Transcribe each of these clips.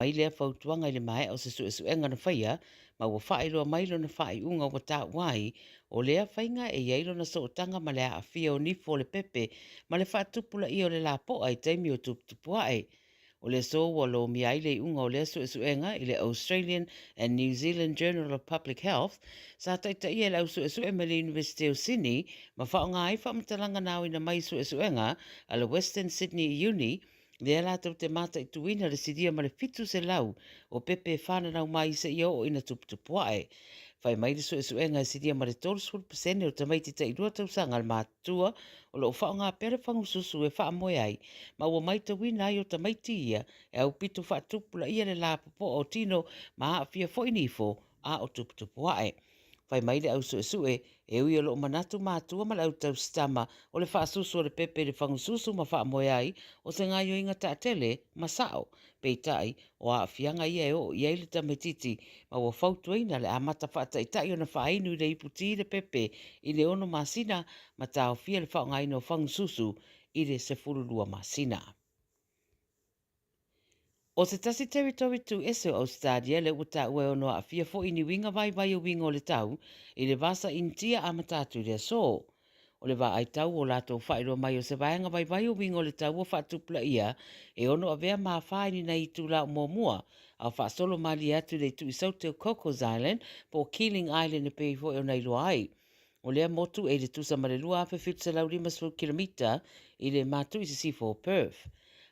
Mai lea fautuaga i le maea o se suesuega na faia ma ua faailoa mai lona faaiuga ua taua ai, o lea faiga e i ai lona sootaga ma le aafia o nifo o le pepe ma le faatupulaia o le lapoa i taimi o tuputupu ae. O le aso ua lomia ai le iuga o lea suesuega i le Australian and New Zealand Journal of Public Health, sa taitaia e le au suesue mai le Iunivesite o Sydney ma faaaoga ai faamatalaga na aoina mai i suesuega a le Western Sydney Uni, lea latou te mataituina le silia ma le 700 o pepe e fananau mai seia oo ina tuputupu ae. Fai mai le suesuega e silia ma le 30% o tamaiti tailua tausaga le matutua o lo o faaaoga pea le fagususu e faamoe ai, ma ua maitauina ai o tamaiti ia e aupito faatupulaia le lapopoa o tino ma aafia foi nifo a o tuputupu ae. Fai mai le au suesue, e ui o lo o manatu matua ma le au tausitama o le faasusu o le pepe i le fagususu ma faamoe ai, o se gaoioiga taatele ma sao. Peitai, o aafiaga ia e oo i ai le tamaititi ma ua fautuaina le amata faataitai ona faainu i le iputi le pepe i le 6 masina ma taofia le faaaogaina o fagususu i le 12 masina. O se tasi territory tū ese o Ausetalia lea ua taua e ono aafia foi i ni uiga vaivai o uiga o le tau i le Vasa Initia amata atu i le aso. O le vaai tau o latou faailoa mai o se vaega vaivai o uiga o le tau ua faatupulaia e ono avea ma afa i ni nai itula o muamua a o faasolo malie atu i le itu i Saute o Cocos Island po o Keeling Island e pei foi ona iloa ai. O lea motu e i le tusa ma le 2,750 kilomita i le matu i sisifo o Perth.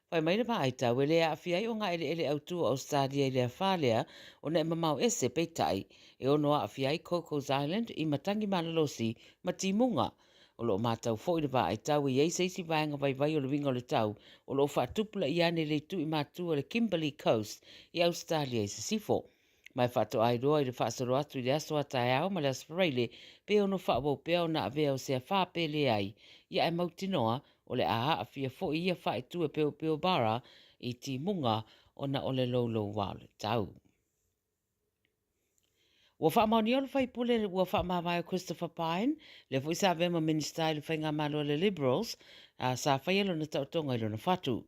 Fai mai le vaai tau e le aafia ai o ngā eleele autū o Ausetalia i le afā lea ona e mamao ese, peitai, e ono aafia ai Cocos Island i Matangi Malolosi ma Timuga. O lo o matau foi le vaai tau e i ai se isi vaega vaivai o le uiga o le tau o lo o faatupulaia ane i le itu i matu o le Kimberley Coast i Ausetalia i sisifo. Ma e faatoa iloa i le faasolo atu i le aso a taeao ma le aso Faraile pe ono faaauau pea ona avea o se afā pe leai, ia ae mautinoa o le a aafia foi ia faaitu e Pilbara i timuga ona o le louloua o le tau. Ua faamaonia o le faipule ua faamavae o Christopher Pyne, lea foi sa avea ma Minisita i le Faigamalo a le Liberals, a sa faia lona taotoga i lona fatu.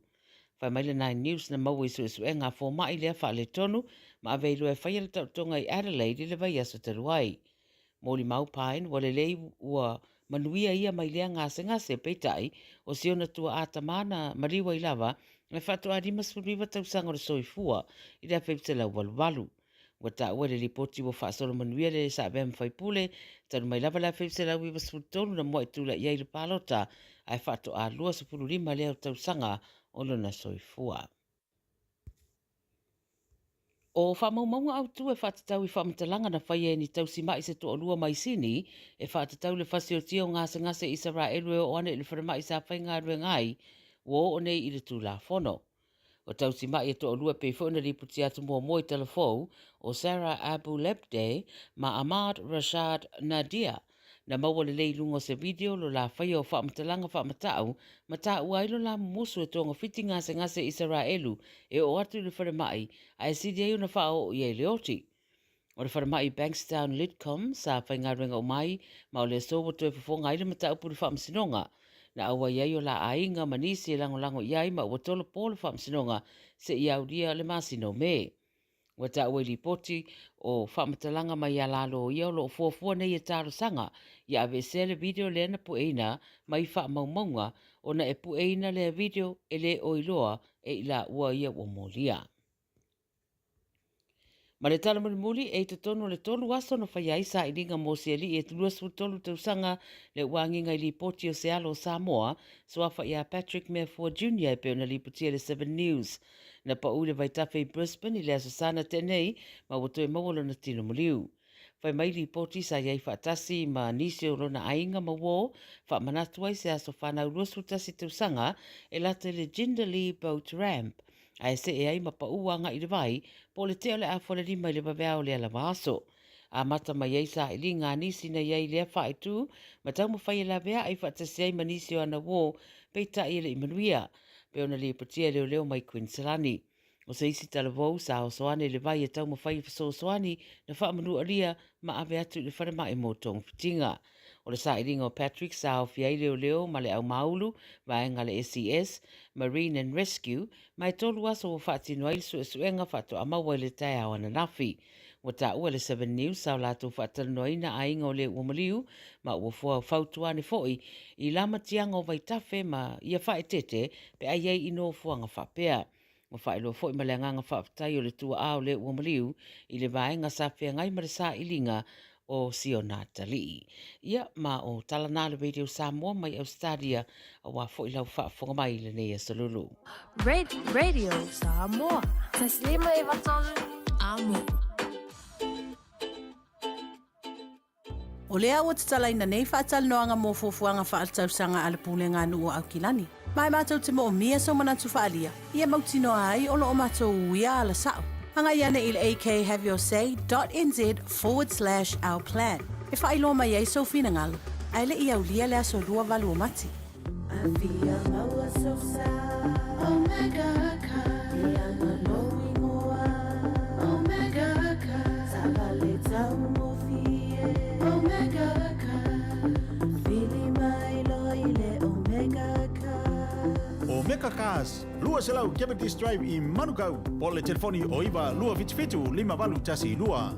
Fai mai le Nine News na maua i suesuega a fomai lea faaletonu ma ave ai loa e faia le taotoga i Adelaide i le vaiaso talu ai. Molimau Pyne ua lelei ua manuia ia mai lea gasegase, peitai, o si ona tuaa tama na maliu ai lava e faatoa 59 tausaga o le soifua i le 1988. Ua taua i le lipoti ua faasolo manuia le sa avea ma faipule talu mai lava le 1993 na muai tulai ai i le palota ae faatoa 25 lea o tausaga o lona soifua. O faamaumauga autu e faatatau i faamatalaga na faia e ni tausima'i se toalua mai Sini e faatatau i le fasiotia o gasegase Isaraelu e oo ane i le falemai sa faigaluega ai, ua oo nei i le Tulafono. O tausima'i e toalua e pei foi ona lipotia atu muamua i Talafou, o Sarah Abu Lebdeh ma Ahmad Rashad Nadir, na maua lelei i luga o se video lo la faia o faamatalaga faamata'u ma taua ai lo la mumusu e togafiti gasegase Isaraelu e oo atu i le falemai ae sili ai ona faaoo i ai le oti. O le falemai Bankstown Lidcombe sa faigaluega uma ai ma o le aso ua toe fofoga ai le mataupu i le faamasinoga. Na auai ai o la aiga ma nisi e lagolago i ai ma ua tolopo le faamasinoga seia aulia le masina o Me. Ua taua i lipoti o faamatalaga mai a la loia o lo o fuafua nei e talosaga ia aveesea le video lea na pueina mai faamaumauga ona e pueina lea video e le o iloa e i laua ia ua molia. Ma le tala mulimuli, e i totonu o le tolu aso na faia ai sailiga mo se alii e 23 tausaga le ua agiga i lipoti o se alo o Samoa, suafa ia Patrick Meafua Junior e pei ona lipotia i le Seven News. Na pau i le vaitafe i Brisbane i le Aso Sa na tea nei ma ua toe maua lona tino maliu. Fai mai lipoti sa i ai faatasi ma nisi o lona aiga ma uō, faamanatu ai se aso fanau 21 tausaga e lata i le Jindalee Boat Ramp, ae see ai ma paʻu agai i le vai, po o le tea o le afualelima i le vaveao o lea lava aso. Amata mai ai sailiga a nisi na i ai lea faaitu ma taumafai e laveai faatasi ai ma nisi o ana uō, peitai e le i manuia, pei ona lipotia e leoleo mai Queensland. O se isi talavou sa oso ane i le vai e taumafai e fesoasoani na faamanualia ma ave atu i le falemai mo togafitiga. O le sailiga o Patrick sa aofia ai leoleo ma le aumāulu, vaega a le SES, Marine and Rescue, ma e tolu aso ua faatino ai le suesuega faatoa maua i le taeao ananafi. Ua taua e le Seven News sa o latou faatalanoaina aiga o le ua maliu ma ua fua fautua ane foi i lamatiaga o vaitafe ma ia faaeteete pe a i ai i nofoaga faapea. Ua faailoa foi ma le agaga faafetai o le tuaa o le ua maliu i le vaega sa feagai ma le sailiga o si ona atalii. Ia, ma o tala na a le Radio Samoa mai Ausetalia, aua foi lau faafofoga mai i lenei aso lulu. Red Radio Samoa. 153 Amo. O lea ua tatalaina nei faatalanoaga mo fuafuaga faaletausaga a le Pulega a Nuu o Aukilani. Ma e matou te moomia sou manatu faaalia, ia mautinoa ai o lo o matou uia ala sao. Agai ane i le akhaveyourSay dot nz forward slash our plan e faailoa mai ai sou finagalo, ae le i aulia le aso 28 o Mati. Afia maua sou sa Omega Car E ana lou ingoa Omega Car Taavale taugofie Omega Car Vili mai loa i le Omega Car. Omega Cars, 200 Cavendish Drive i Manukau, po o le telefoni o 9 277 5812.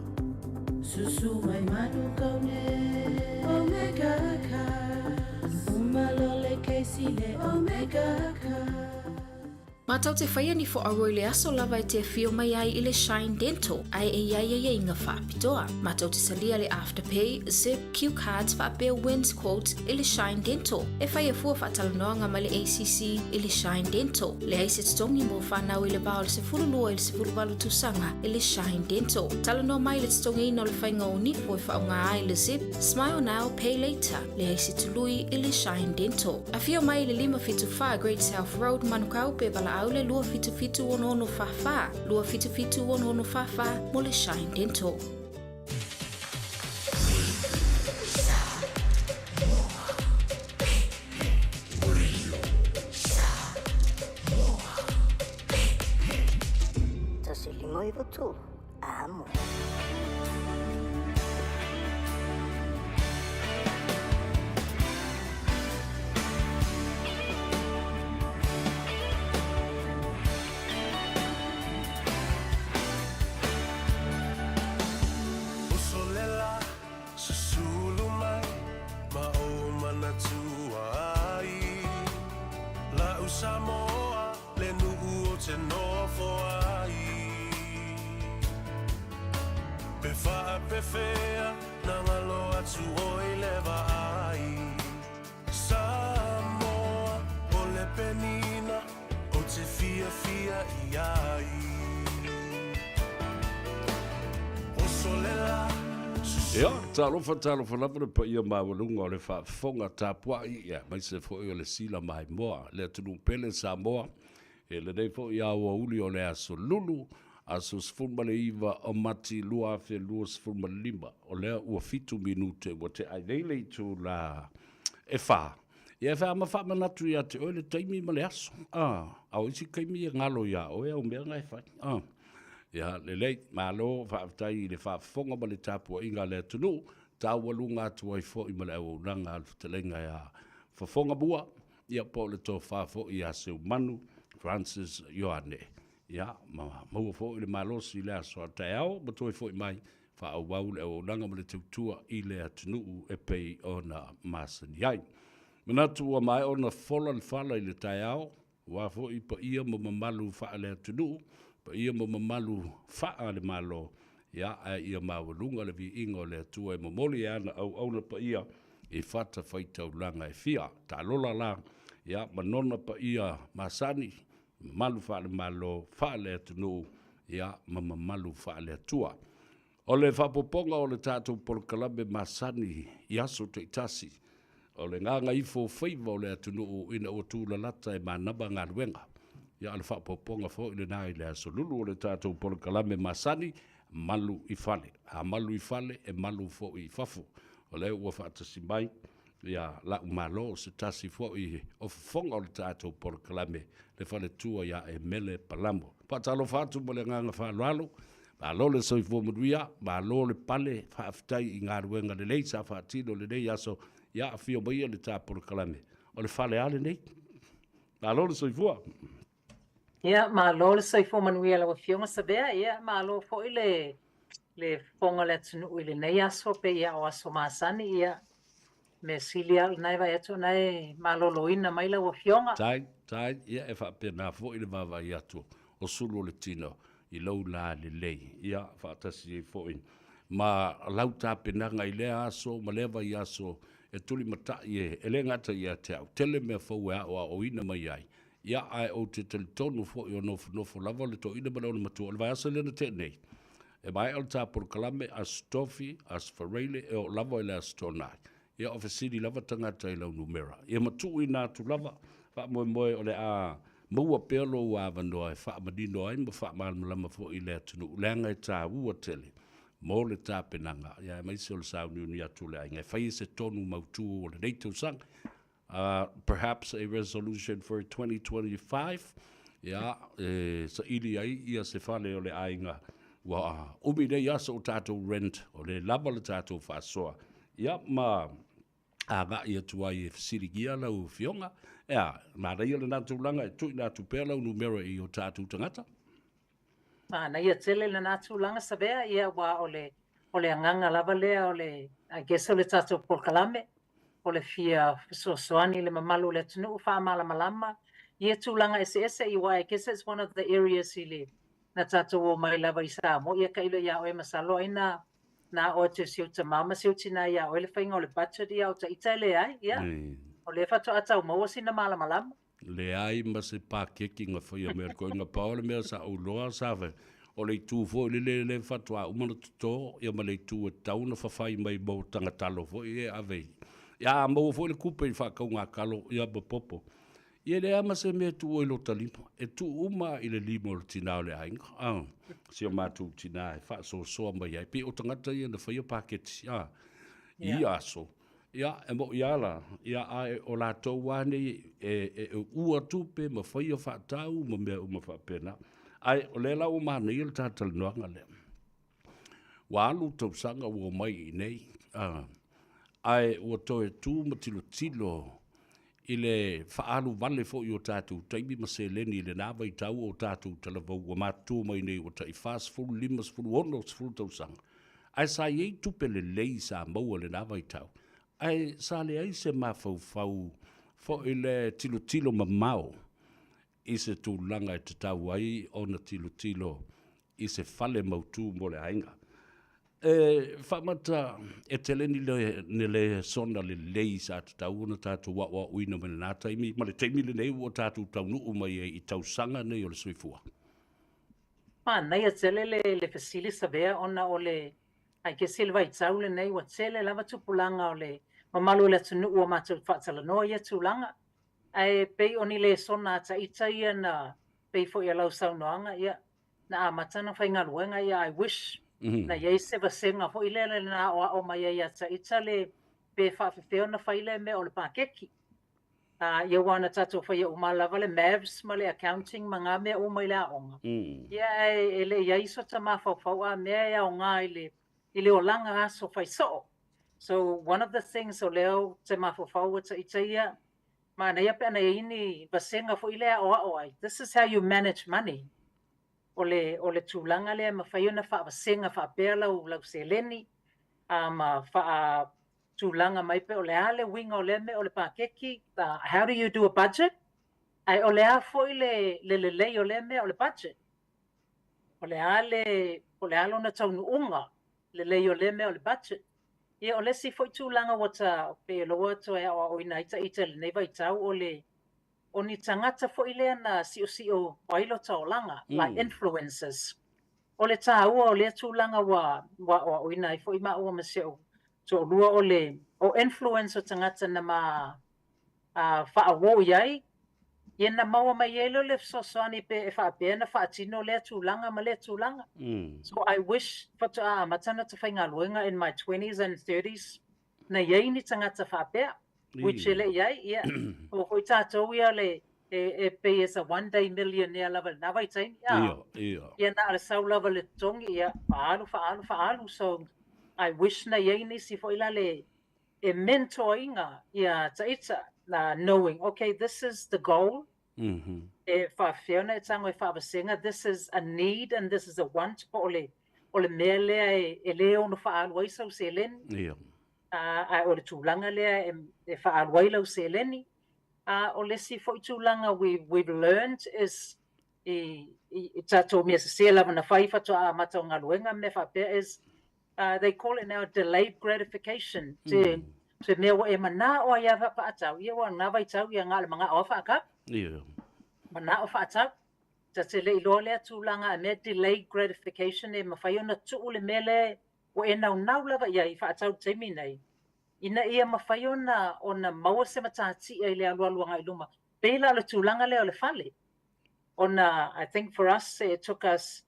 Susu mai Manukau nei Omega Cars Uma loa le kesi le Omega Cars. Mātou te whaia ni whoaroa i le aso lava e te awhio mai ai i le Shine Dental, ae e iai aiaiga whaapitoa. Mātou te salia le Afterpay, Zip, Cue Cards whaapea Wins Quote i le Shine Dental. E whaia fua whaatalanoanga mai le ACC i le Shine Dental. Leai se totogi mo whanau i le va o le 12 i le 18 tausaga i le Shine Dental. Talanoa mai le totogiina o le whainga o nipo e whaonga ai le Zip, Smile Now, Pay Later. Leai se tului i le Shine Dental. Afio mai i le 574 Great South Road, Manukau, pe valaau le 277 6644, 277 6644 mo le Shine Dental. 153, Amo. Uso le la, susulu mai ma ou manatua ai. La'u Samoa le nuu ou te nofo ai. Pe faapefea na galo atu oi le vaai. Samoa o le penina ou te fiafia i ai. Oso le la, Ia, talofa, talofa lava le paia maualuga o le faafofoga tapuai, ia, aemaise foi o le sila maimoa, le atunuu pele Samoa, i lenei foi aoauli o le aso Lulu, aso 19 o Mati 2025. O lea ua fitu minute ua tea ai nei le itula e fa. Ia e fai ma faamanatu ia te oe le taimi ma le aso. A, a o isi taimi e galo iā oe au mea na e fai. A, ia lelei, malo, faafetai i le faafofoga ma le tapuaiga a le atunuu, taualuga atu ai foi ma le auaunaga a le fetalaiga ia Fofoga Mua, ia po o le tofa foi ia Seumanu Francis Ioane. Ia, ma maua foi le malosi i le aso a taeao ma toe foi mai faaauau le auaunaga ma le tautua i le atunuu e pei ona masani ai. Manatu ua maea ona fola le fala i le taeao, aua foi paia ma mamalu faale-atunuu, paia ma mamalu faale-Malo, ia, ae ia maualuga le viiga o le Atua e momoli e ana auauna paia i fatafaitaulaga e fia. Taalola la, ia, ma nona paia masani, mamalu faale-Malo, faale-atunuu, ia, ma mamalu faale-Atua. O le faaopoopoga o le tatou polokalame masani i aso taitasi, o le gagaifo faiva o le atunuu ina ua tulalata e manava galuega. Ia, o le faaopoopoga foi lena i le aso Lulu o le tatou polokalame masani, malu i fale. A malu i fale, e malu foi i fafo. O lea ua faatasi mai ia la'u malo, o se tasi foi o fofoga o le tatou polokalame, le faletua ia Emele Palamo. Faatalofa atu ma le agaga faaaloalo. Malo le soifua manuia, malo le pale, faafetai i galuega lelei sa faatino i lenei aso, ia afio maia le ta polokalame, o le fale a lenei. Malo le soifua. Ia, malo le soifua manuia i lau Afioga Savea, ia malo foi le le fofoga o le atunuu i lenei aso pei ia o aso masani, ia mea sili lava o lena e vaai atu o lena e maloloina mai lau Afioga. Tai, tai, ia e faapena foi le vaavaai atu o sulu o le tino i lou la lelei, ia faatasi ai foi ma lau tapenaga i lea aso ma lea vaiaso e tulimatai e, e le gata ia te au, tele mea fou e aoaoina mai ai, ia ae ou te talitonu foi o nofonofo lava le toeaina ma le olomatua o le vaiaso lea na tea nei. E maea le ta polokalame Aso Tofi, Aso Faraile, e oo lava i le Aso Toonai. Ia o fesili lava tagata i lau numera. Ia matuuina atu lava, faamoemoe o le a maua pea lou avanoa e faamanino ai ma faamalamalama foi i le atunuu, leaga e taua tele mo le tapenaga, ia aemaise o le sauniuni atu o le aiga e faia se tonu mautu o lenei tausaga. Perhaps a resolution for 2025, ia, e saili ai ia se fale o le aiga ua umi nei aso o tatou rent, o le lava le tatou faasoa, ia ma agai atu ai e fesiligia lau afioga. Ea, manaia lena tulaga e tuuina atu pea lau numera i o tatou tagata. Manaia tele lena tulaga Savea, ia aua o le o le agaga lava lea o le I guess o le tatou polokalame o le fia fesoasoani i le mamalu o le atunuu faamalamalama ia tulaga eseese aua I guess it's one of the areas i le na tatou omai lava i Samoa ia tailo ia oe masalo ai na na aʻo atu e si ou tama ma si ou tina ia oe le faiga o le budget ia o ita e leai ia o lea faatoa tau maua sina malamalama. Leai ma se pakeki na faia mai e le toeaina. Pau o le mea sa ou iloa sa fai, o le itu foi lele lea faatoa uma ona toto ia ma le itu e tatau ona fafai mai mo tagatalo foi ia e ave i. Ia a maua foi le tupe i faatauga talo ia ma popo. Ia e leai lava ma se mea e tuua i lota lima. E tuu uma lava i le lima o le tina o le aiga, a, si o matou tina e faasoasoa mai ai. Pei o tagata ia na faia paketi, a, i ia aso. Ia, e moʻi lava la, ia, ae o latou lava nei e, e, e ua tupe ma faia faatau ma mea uma faapena. Ae o lea la ua manaia le ta talanoaga lea. Ua alu tausaga ua omai i inei, a, ae ua toe tu ma tilotilo i le faaalu vale foi o tatou taimi ma seleni i lena vaitau o tatou talavou ua matutua mai nei ua tai 40, 50, 60 tausaga. Ae sa i ai tupe lelei sa maua i lena vaitau, ae sa leai se mafaufau foi le tilotilo mamao i se tulaga e tatau ai ona tilotilo i se fale mautu mo le aiga. E faamata e tele ni le, ni lesona lelei sa tatau ona tatou aoaoina mai lena taimi ma le taimi lenei ua tatou taunuu mai ai i tausaga nei o le soifua. Manaia tele le le fesili Savea ona o le I guess i le vaitau lenei ua tele lava tupulaga o le mamalu o le atunuu ua matou faatalanoa ia tulaga ae pei o ni lesona a ita ia na pei foi o lau saunoaga ia na amata ona faigaluega ia I wish na i ai se vasega foi lea na aoao mai ai ia ita le pe faafefea ona fai lea mea o le pakeki. Ia aua na tatou faia uma lava le maths ma le accounting ma nga mea uma i le aoga. Ia ae e le i ai so ta mafaufau a mea e aoga i le i le olaga aso fai soo. So one of the things o lea ou te mafaufau ua ita ia, manaia pe ana i ai ni vasega foi lea e aoao ai, this is how you manage money. O le o le tulaga lea e mafai ona faavasega faapea lau lau seleni ma faa tulaga mai pe o le a le uiga o lea mea o le pakeki, how do you do a budget? Ae o le a foi le le lelei o lea mea o le budget? O le a le o le a lona taunuuga lelei o lea mea o le budget? Ia o le isi foi tulaga ua ta pei o lea ua toe aoaoina ai ita i lenei vaitau o le o ni tagata foi lea na siosio ai lota olaga, like influencers. O le taua o lea tulaga ua ua aoaoina ai foi maua ma si ou toalua o le o influence o tagata na ma faauo i ai, ia na maua mai ai lea o le fesoasoani pe e faapea na faatino lea tulaga ma lea tulaga. So I wish faatoa amata ona ta faigaluega in my twenties and thirties na i ai ni tagata faapea, which e le i ai, ia, o foi tatou ia le E, e pei as a one day millionaire lava i lena vaitaimi, a. Ia, ia. Ia na o le sau lava le totogi, ia, faaalu, faaalu, faaalu. So, I wish na i ai nisi foi la le e mentor ina ia taita, na knowing, okay, this is the goal, e faafefea ona e tago e faavasega, this is a need and this is a want, po o le, o le mea lea e, e le ono faaalu ai sau seleni. Ia. A, ae o le tulaga lea e, e faaalu ai lau seleni. A o le isi foi tulaga we, we've learned is i, i, i tatou mea sese lava na fai faatoa amata o galuega ma mea faapea is uh, they call it now delayed gratification. Te, mm. te mea ua e mana'o ai lava faatau, ia ua lena vaitau ia na o le mana'o lava faatau. Ia. Mana'o faatau. Ta te le iloa lea tulaga a mea delayed gratification e mafai ona tuu le mea lea ua e naunau lava i ai faatau i le taimi nei. Ina ia mafai ona ona maua se matatia i le alualu agai i luma, pei la o le tulaga lea o le fale. Ona I think for us it took us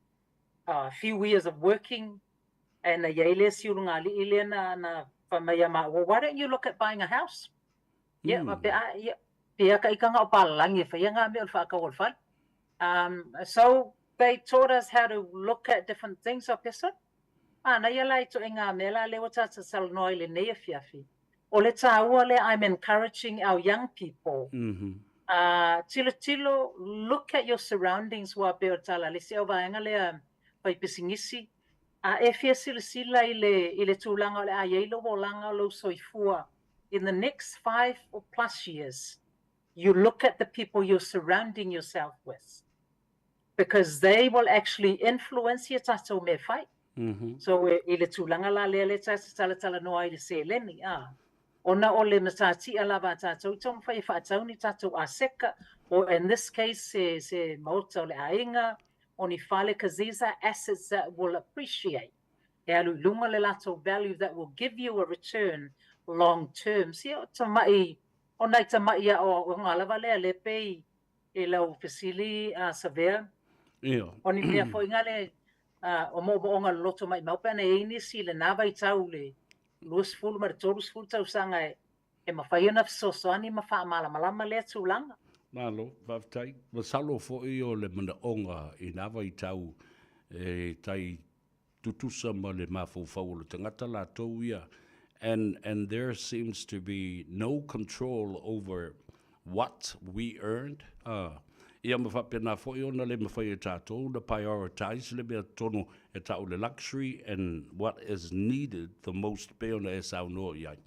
a few years of working and na i ai le isi ulugalii lea na na fai mai ia maua, why don't you look at buying a house? Ia, faapea, ah, ia, pei ka ika na o palalagi e faia ngā mea o le faatau o le fale. Um, so they taught us how to look at different things. So, pesa, Manaia la i toʻiga mea la lea ua tatou talanoa i lenei afiafi. O le tāua lea I'm encouraging our young people. Uh, tilotilo, look at your surroundings ua pei o le tala a le isi auvaega lea fai pisinisi. A e fia silasila i le, i le tulaga o le a i ai lou olaga o lou soifua in the next 5 or plus years, you look at the people you're surrounding yourself with. Because they will actually influence ia tatou mea fai. So i le tulaga la lea lea tatou te talatalanoa ai i le seleni, a. Ona o le matatia lava a tatou i taumafai e faatau ni tatou aseka, or in this case se, se maota o le aiga, o ni fale, cause these are assets that will appreciate. E alu i luga le latou value that will give you a return long term. Sia o tamai, o nai tamai aoaoga lava lea, lea pei I lau fesili a Savea, Ia. o ni mea foi ngale o moomooga loloto maimau pe ana i ai nisi i lena vaitau le 20 ma le 30 tausaga e e mafai ona fesoasoani ma faamalamalama lea tulaga. Malo, faafetai. Masalo foi o le manaoga i na vaitau e tai tutusa ma le mafaufau o le tagata latou ia and and there seems to be no control over what we earned ah ia ma faapena foi ona le mafai e tatou ona prioritize le mea tonu e tau le luxury and what is needed the most pei ona e saunoa i ai.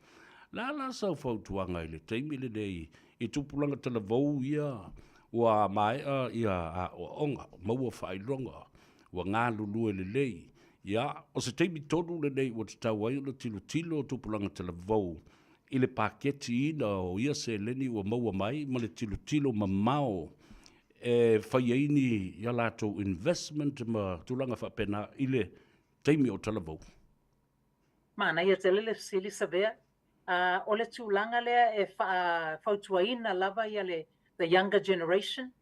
Le a la sau fautuaga i le taimi lenei i tupulaga talavou ia ua maea ia aoaoga, maua faailoga ua galulue lelei. Ia, o se taimi tonu lenei ua tatau ai ona tilotilo tupulaga talavou i le paketiina o ia seleni ua maua mai ma le tilotilo mamao e fai ai ni a latou investment ma tulaga faapena i le taimi o talavou. Manaia tele le fesili Savea. O le tulaga lea e faafautuaina lava ia le the younger generation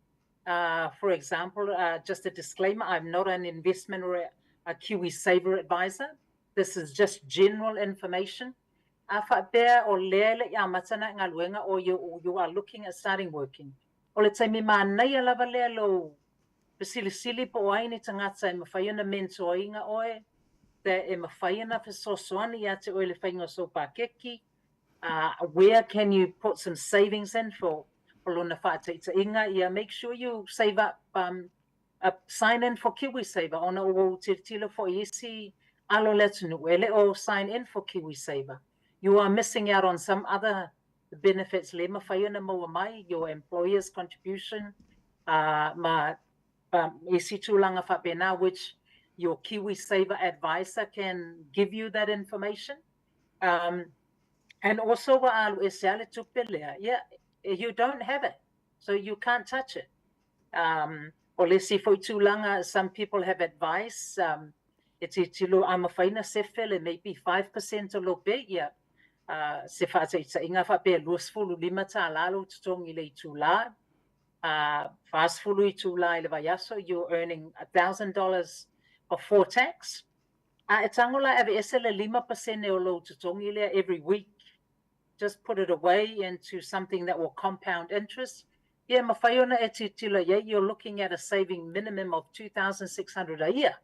For example, just a disclaimer, I'm not an investment or a KiwiSaver advisor. This is just general information. A faapea o lea e le i amata na galuega or you, you are looking at starting working. O le taimi manaia lava lea lou fesilisili po o ai ni tagata e mafai ona mentor-ina oe, e mafai ona fesoasoani ia te oe i le faiga o sou pakeki, Where can you put some savings in for lona faataitaiga, ia make sure you save up, sign in for KiwiSaver ona ua ou tilotilo foi i isi alo o le atunuu e le o sign in for KiwiSaver. You are missing out on some other benefits le mafai ona maua mai, your employer's contribution ma isi tulaga faapena which your KiwiSaver advisor can give you that information. Um, and also ua alu ese lava le tupe lea, yeah, you don't have it, so you can't touch it. Um, o le isi foi tulaga, some people have advice, um, e tilotilo a mafai na sefe le maybe 5% o lou pay, yeah, uh, se faataitaiga faapea $25 lou totogi i le itula, uh, 40 itula i le vaiaso, you're earning $1,000 before tax. A e tago la e aveese le 5% o lou totogi lea every week, just put it away into something that will compound interest. Ia, e mafai ona e tilotilo i ai, you're looking at a saving minimum of 2600 a year.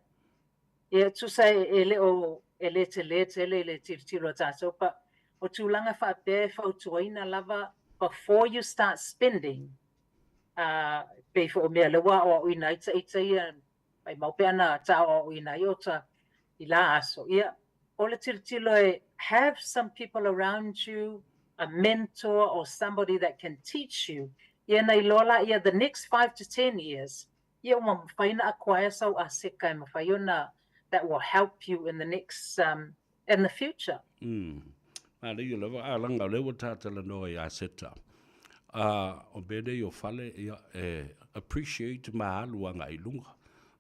Ia, tusa e le o, e le tele tele i le tilotilo a tatou, but o tulaga faapea e fautuaina lava before you start spending, uh, pei foi o mea lea ua aoaoina ai taita ia, maimau pe ana ta aoaoina ai ota i la aso. Ia, o le tilotilo e have some people around you, a mentor or somebody that can teach you, ia na iloa laia the next 5 to 10 years, ia ua mafai ona acquire sau aseka e mafai ona that will help you in the next in the future. Manaia lava, a laga o lea ua tatalanoa i aseta. A o mea nei o fale, ia, e appreciate ma alu agai i luga.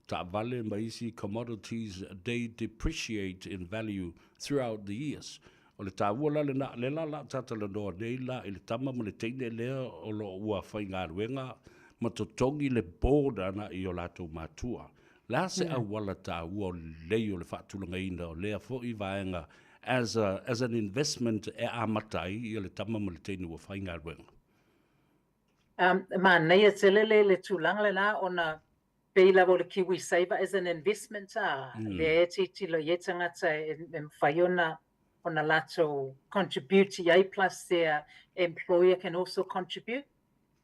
Taavale ma isi commodities, they depreciate in value throughout the years. O le taua la lena, lea la o le a tatalanoa nei la i le tama ma le teine lea o lo o ua faigaluega ma totogi le board agai i o latou matua. Le a se auala taua o lelei o le faatulagaina o lea foi vaega as an investment e amata ai ia le tama ma le teine ua faigaluega? Manaia tele le tulaga lena ona pei lava o le Kiwi Saver as an investment a lea e tilotilo i ai tagata e mafai ona latou contribute i ai, plus their employer can also contribute.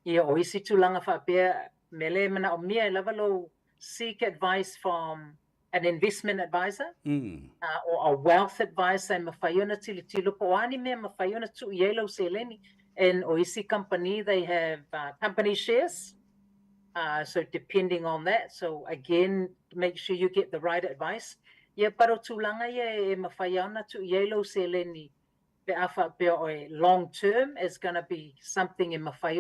Ia, o isi tulaga faapea mea lea e manaomia e lava lou seek advice from an investment advisor or a wealth advisor e mafai ona tilotilo po o a ni mea e mafai ona tuu i ai lau seleni. And o isi company, they have company shares. So depending on that, so again, make sure you get the right advice. Ia, but o tulaga ia e mafai ona tuu i ai lau seleni pe a faapea oe long term is gonna be something e mafai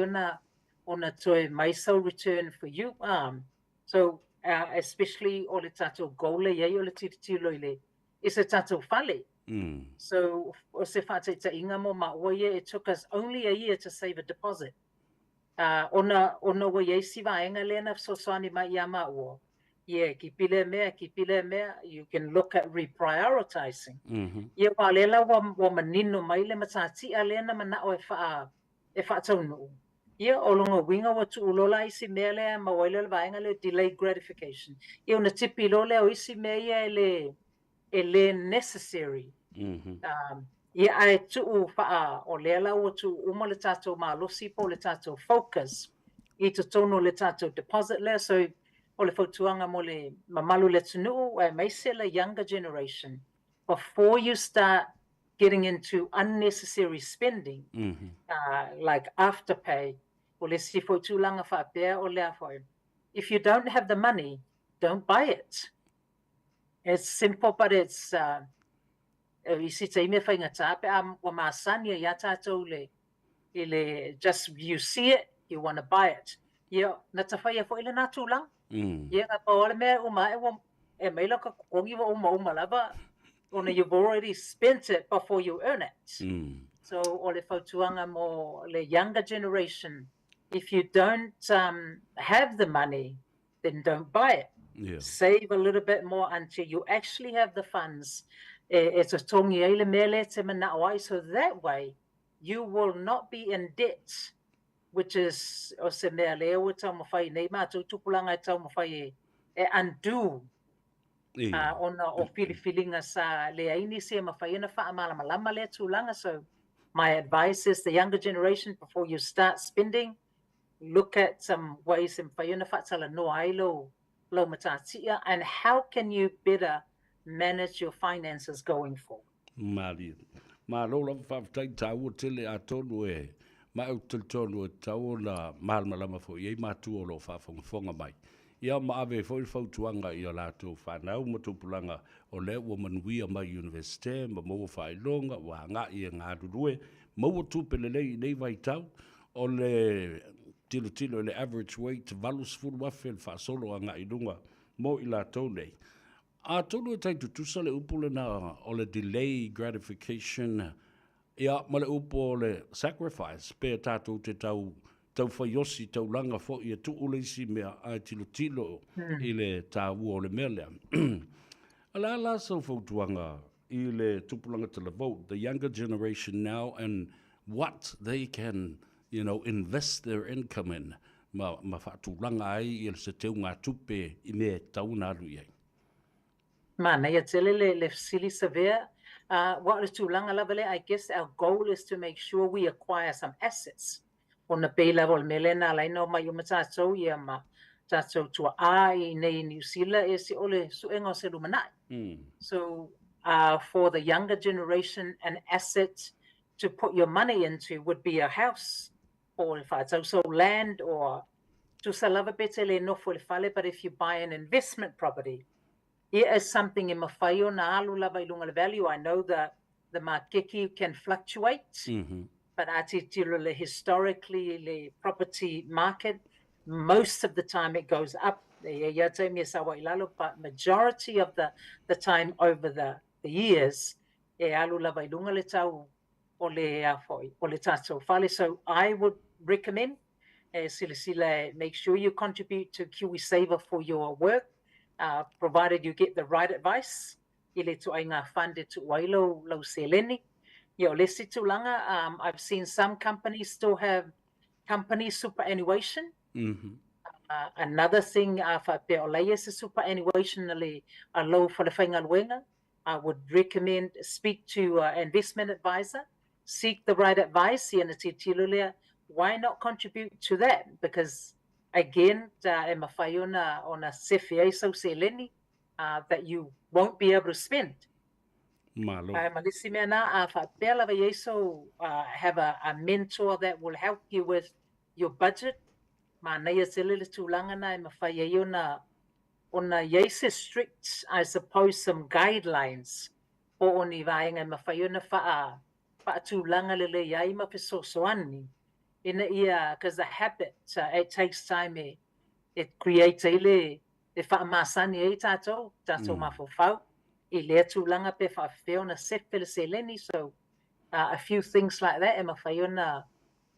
ona toe mai sau return for you. So especially o le tatou goal e iai o le tilotilo i le i se tatou fale. So o se faataitaiga mo maua ia, it took us only a year to save a deposit. Ona ua iai si vaega lea na fesoasoani mai ia maua. Yeah, kipi lea mea, kipi lea mea, you can look at reprioritizing. Ia, wa lea la ua manino mai le matatia lea na manao e faataunuu. Ia, o lona uiga ua tuu loa la isi mea lea maua ai lea o le vaega lea delay gratification. Ia, ona tipi loa lea o isi mea ia e le necessary. Ia, ae tuu faa, o lea la ua tuu uma le tatou malosi po o le tatou focus i totonu o le tatou deposit lea. So, o le fautuaga mo le mamalu le atunuu, aemaise le younger generation, before you start getting into unnecessary spending, like afterpay, o le isi foi tulaga faapea o lea foi, if you don't have the money, don't buy it. It's simple, but it's isi taimi e faigata pe a ua masani ai ia tatou le i le just you see it, you want to buy it. Ia, na tafaia foi lena tulaga. Ia, na pau o le mea e uma ae ua e mai lau totogi ua umauma lava ona you've already spent it before you earn it. So o le fautuaga mo le younger generation, if you don't have the money, then don't buy it. Save a little bit more until you actually have the funds e totogi ai le mea lea e te manao ai. So that way, you will not be in debt, which is o se mea lea ua taumafai nei matou tupulaga e taumafai e undo ona o filifiliga sa leai nisi e mafai ona faamalamalama lea tulaga. So my advice is the younger generation, before you start spending, look at some ways e mafai ona faatalanoa ai lou matatia and how can you better manage your finances going forward. Malie. Malo lava, faafetai, taua tele atonu e ma au talitonu e tatau ona malamalama foi i ai matua o lo o faafogafoga mai. Ia ma ave foi le fautuaga i o latou fanau ma tupulaga o lea ua manuia mai Universite ma maua faailoga ua agai e galulue maua tupe lelei i nei vaitau o le tilotilo i le average weight 80,000 le faasolo agai i luga mo i latou nei. Atonu e tai tutusa le upu lena o le delay gratification ia ma le upu o le sacrifice pe tatou te tau faiosi taulaga foi e tuu le isi mea ae tilotilo i le taua o le mea lea. O le a la sau fautuaga i le tupulaga talavou, the younger generation now and what they can you know, invest their income in, ma, ma faatulaga ai ia se teugatupe i mea e tatau ona alu i ai? Manaia tele le, le fesili Savea. Aua o le tulaga lava lea, I guess our goal is to make sure we acquire some assets. Ona pei lava o le mea lea na ala ai ona omai uma tatou ia ma tatou tuaa i inei i Niu Sila e se o le suega o se lumanai. So for the younger generation an asset to put your money into would be a house po o le faatausa o land or tusa lava pe te le nofo i le fale but if you buy an investment property it is something e mafai ona alu lava i luga le value. I know the the makeki can fluctuate but a tilotilo le historically i le property market most of the time it goes up. E i ai lava taimi e sau ai i lalo but majority of the the time over the the years e alu lava i luga le tau o le a foi o le tatou fale. So I would recommend e silasila e make sure you contribute to KiwiSaver for your work uh, provided you get the right advice i le ituaiga fund e tuu ai lou, lou seleni. Ia, o le isi tulaga, um, I've seen some companies still have company superannuation. Mm -hmm. Uh, another thing, a faapea o la e i ai se superannuation a le a lou falefaigaluega, I would recommend speak to an investment advisor, seek the right advice, ia na tilotilo lea, why not contribute to that? Because again, e mafai ona, ona sefe ai sau seleni uh, that you won't be able to spend. Malo. Ae ma le isi mea na, a faapea lava i ai sou, uh, have a, a mentor that will help you with your budget, manaia tele le tulaga na e mafai ai ona ona i ai se strict, I suppose some guidelines po o ni vaega e mafai ona faa, faatulaga lelei ai ma fesoasoani ina ia, cause the habit, uh, it takes time e, e create ai le, e faamasani ai tatou, tatou mm. mafaufau i lea tulaga pe faafefea ona sefe le seleni. So uh, a few things like that e mafai ona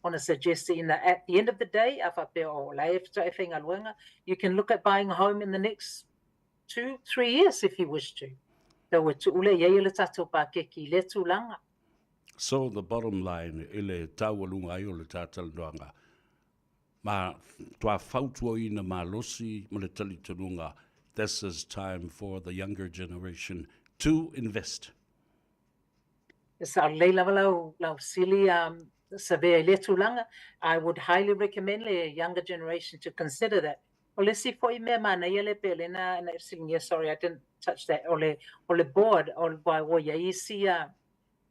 ona suggest ina at the end of the day, a faapea o la e faatoa e faigaluega, you can look at buying a home in the next 2, 3 years if you wish to. So e tuu lea i ai le tatou pakeki i lea tulaga. So the bottom line i le taualuga ai o le tātalanoaga, ma toa fautuaina malosi ma le talitonuga, this is time for the younger generation to invest. E sao lelei lava lau, lau fesili um, Savea i lea tulaga. I would highly recommend le younger generation to consider that. O le isi foi mea manaia lea pe o lea na, na e fesiligia, sorry I didn't touch that, o le, o le board, o le ua i ai isi ia,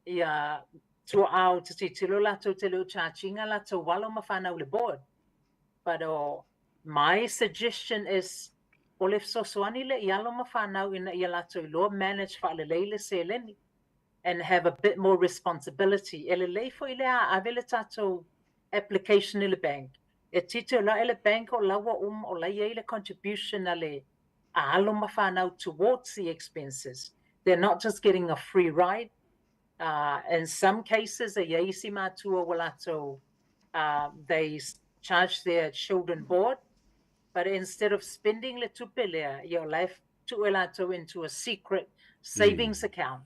ia tuaau te tilotilo latou te le o charge ina latou alo ma fanau i le board. But oh, my suggestion is o le fesoasoani lea i alo ma fanau ina ia latou iloa manage faalelei le seleni and have a bit more responsibility. E lelei foi lea a ave le tatou application i le bank. E tilotilo la e le bank o la ua uma o la e i ai le contribution a le a alo ma fanau towards the expenses. They're not just getting a free ride. In some cases, e i ai isi matua ua latou, they charge their children board, but instead of spending le tupe lea, ia o la e tuu e latou into a secret savings account.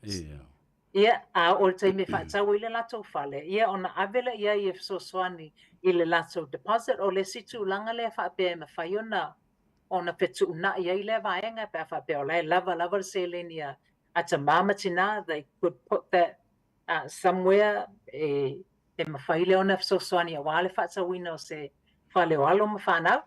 Ia, a o le taimi e faatau ai le latou fale, ia ona ave lea i ai e fesoasoani i le latou deposit. O le isi tulaga lea faapea e mafai ona ona fetuunai ai lea vaega pe a faapea o la e lava lava le seleni a a tamā ma tinā, they could put that somewhere e e mafai lea ona fesoasoani aua le faatauina o se fale o alo ma fanau.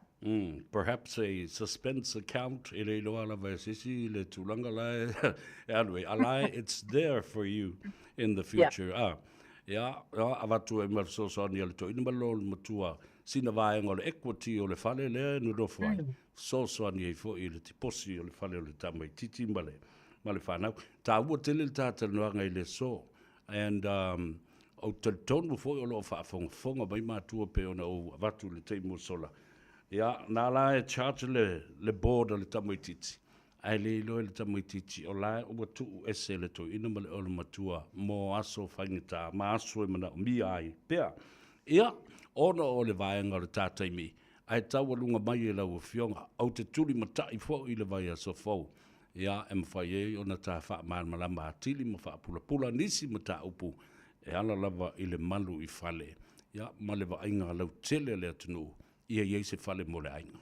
Perhaps a suspense account, e le iloa lava e se isi le tulaga la e e alu ai, a la e it's there for you in the future. Yeah. Ah, ia, ia, avatu ai ma le fesoasoani a le toeaina ma le lolo matua, sina vaega o le equity o le fale lea e nonofo ai, fesoasoani ai foi i le tiposi o le fale o le tamaitiiti ma le, ma le fanau. Taua tele le tātalanoaga i le aso. And um, ou te talitonu foi o lo o faafogafoga mai matua pei ona ou avatu i le taimi ua sola. Ia, na la e charge le, le board a le tamaitiiti, ae le iloa e le tamaitiiti o la ua tuu ese le toeaina ma le olomatua mo aso faigata ma aso e manaomia ai pea. Ia, ona o le vaega o le tā taimi, ae taualuga mai e lau Afioga, ou te tulimatai foi i le vaiaso fou, ia, e mafai ai ona ta faamalamalama atili ma faapulapula nisi mataupu e ala lava i le malu i fale. ia, ma le vaaiga lautele a le atunuu, ia i ai se fale mo le aiga.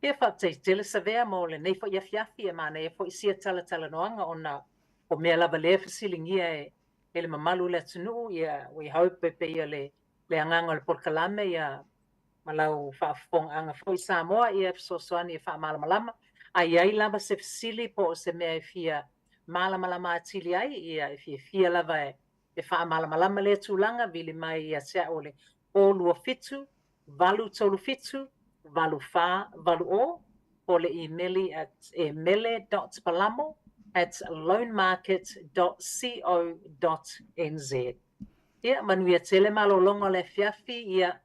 Ia faafetai tele Savea mo lenei foi afiafi, e manaia foi sia talatalanoaga ona o mea lava lea e fesiligia e e le mamalu o le atunuu, ia we hope e pei o le le agaga o le polokalame ia ma lau faafofogaaga foi Samoa ia e fesoasoani e faamalamalama. A i ai lava se fesili po o se mea e fia malamalama atili ai, ia e fiafia lava e e faamalamalama lea tulaga, vili mai ia te au o le 027 837 8480 po o le imeli at emele dot palamo at loanmarket dot co dot nz. Ia, manuia tele malologa o le afiafi, ia,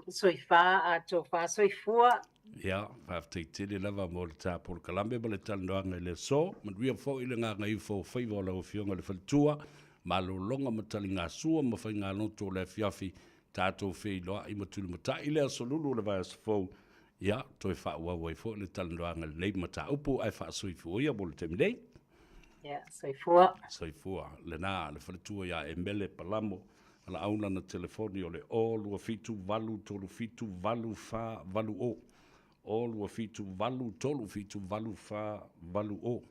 soifā a tofa soifua. Ia, faafetai tele lava mo le ta polokalame ma le talanoaga i le aso. Manuia foi le gagaifo o faiva o lau Afioga i le Faletua, malologa ma taligasua ma faigalotu o le afiafi, tatou feiloai ma tulimatai i le aso Lulu o le vaiaso fou, ia, toe faaauau ai foi le talanoaga i lenei mataupu, ae faasoifua ia mo le taimi nei. Ia, soifua. Soifua. Lena le faletua ia Emele Palamo, valaau lana telefoni o le 0 2 7 8 3 7 8 4 8 0. 0 2 7 8 3 7 8 4 8 0.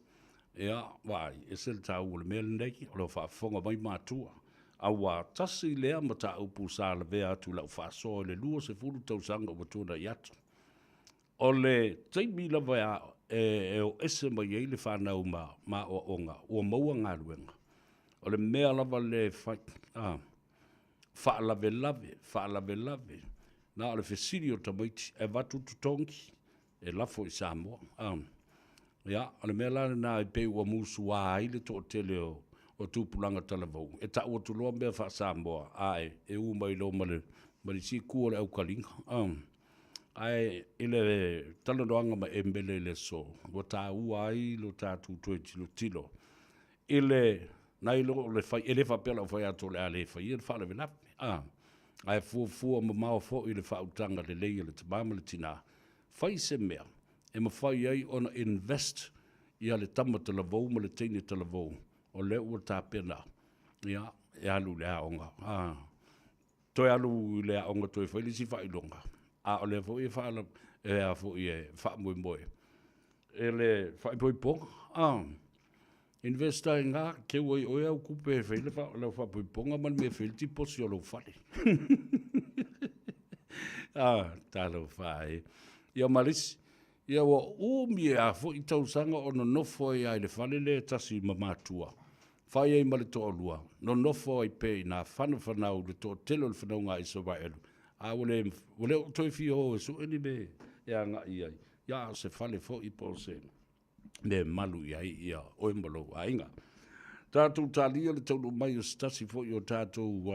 Ia, vaai, ese le taua o le mea lenei, o lo o faafofoga mai matua. Aua tasi lea mataupu sa lavea atu i lau faasoa i le 20 tausaga ua tuanai atu. O le taimi lava e o ese mai ai le fanau ma aoaoga, ua maua galuega. O le mea lava lea e fai, a, faalavelave, faalavelave, na o le fesili o tamaiti, e avatu totogi, e lafo i Samoa. A, ia, o le mea la lena e pei ua musua ai le toatele o, o tupulaga talavou, e tau atu loa mea faa-Samoa, ae e u mai loa ma le, ma le isi itu o le aukaliga. A, ae i le talanoaga ma Emele i le aso, ua taua ai lo tatou toe tilotilo i le nai lo le fai, e le faapea o le a ou fai atu o le a le faia le faalavelave, a, ae fuafua mamao foi le faautaga lelei a le tama ma le tina, fai se mea e mafai ai ona invest ia le tama talavou ma le teine talavou o lea ua tapena ia e alu i le aoga, a, toe alu i le aoga toe fai le isi faailoga, a o lea foi e faa, e a foi e faamoemoe e le faaipoipoga, a, invest ai ina, keu ai oe au tupe e fai le lau faaipoipoga ma le mea e fai ai le tiposi o lou fale. A, talofa e. Ia ma le isi, ia ua umi a foi tausaga o nonofo ai lava i le fale lea e tasi ma matua, fai ai ma le toalua, nonofo ai pea i ina, fanafanau i le toatele o le fanauga a Isaraelu, a ua le, ua le o toe fia o e sue ni mea e agai i ai, ia a o se fale foi po o se mea e malu i ai ia oe ma lou aiga. Tatou talia le taunuu mai o se tasi foi o tatou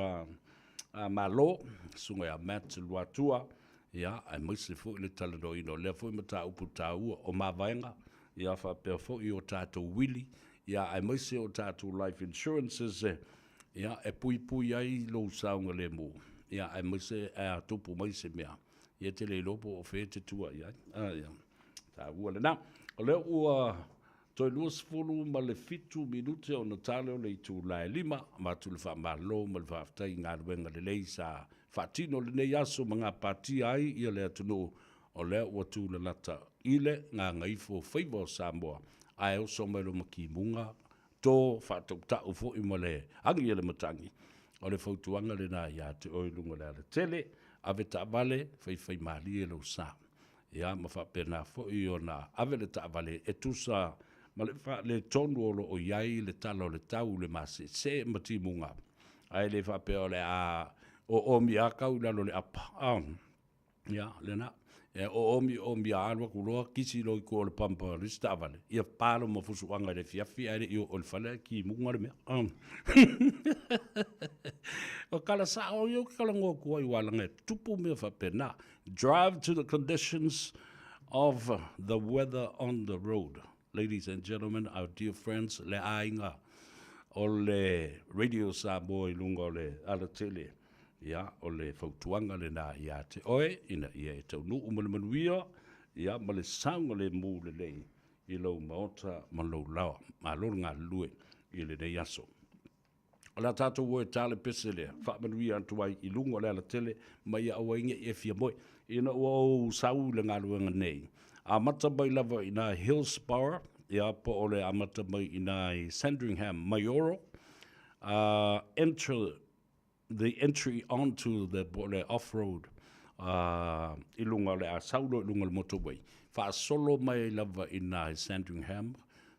Malo, Susuga ia Matt Luatua, ia, aemaise foi le talanoaina o lea foi mataupu taua o mavaega, ia faapea foi o tatou uili, ia aemaise o tatou life insurances, ia, e puipui ai lou saogalemu, ia aemaise a tupu mai se mea, ia e te le iloa po o fea e te tua i ai. A, ia, taua lena. O lea ua toe 27 minute ona tale o le itula e 5, avatu le faamalo ma le faafetai i galuega lelei sa faatino lenei aso ma gapatia ai ia le atunuu o lea ua tulalata i le gagaifo faiva o Samoa, ae oso mai loa ma timuga to faatautau foi ma le agi a le matagi. O le fautuaga lena ia te oe i luga o le alatele, ave taavale, faifaimalie lou sa. Ia, ma faapena foi ona ave le taavale e tusa ma le faaletonu o lo o i ai le tala o le tau i le maseese ma timuga, ae le faapea o le a oomi lava tau i lalo o le apa. Ia, lena. E oomi oomi lava alu atu loa kisi loa i tua o le pampa o le isi taavale, ia pa loma fusuaga i le afiafi ae le i oo i le fale ae timuga le mea. O tala sao ia ou te talanoa atu ai aua leaga e tupu mea faapena. Drive to the conditions of the weather on the road. Ladies and gentlemen, our dear friends, le aiga o le Radio Samoa i luga o le alatele. Ia, o le fautuaga lena ia te oe, ina ia e taunuu ma le manuia, ia, ma le saogalemu lelei i lou maota ma lou laoa. Malo le galulue i lenei aso. O le a tatou o e ta le pese lea, faamanuia atu ai i luga o le alatele, ma ia aua ai ne i e fia moe. Ina ua ou sau i le galuega nei, amata mai lava i ina i Hillsborough, ia, po o le amata mai i ina i Sandringham, Maioro, uh, enter the entry onto the, po o le off-road, uh, i luga o le a sau loa i luga o le motorway, faasolo mai ai lava i ina i Sandringham,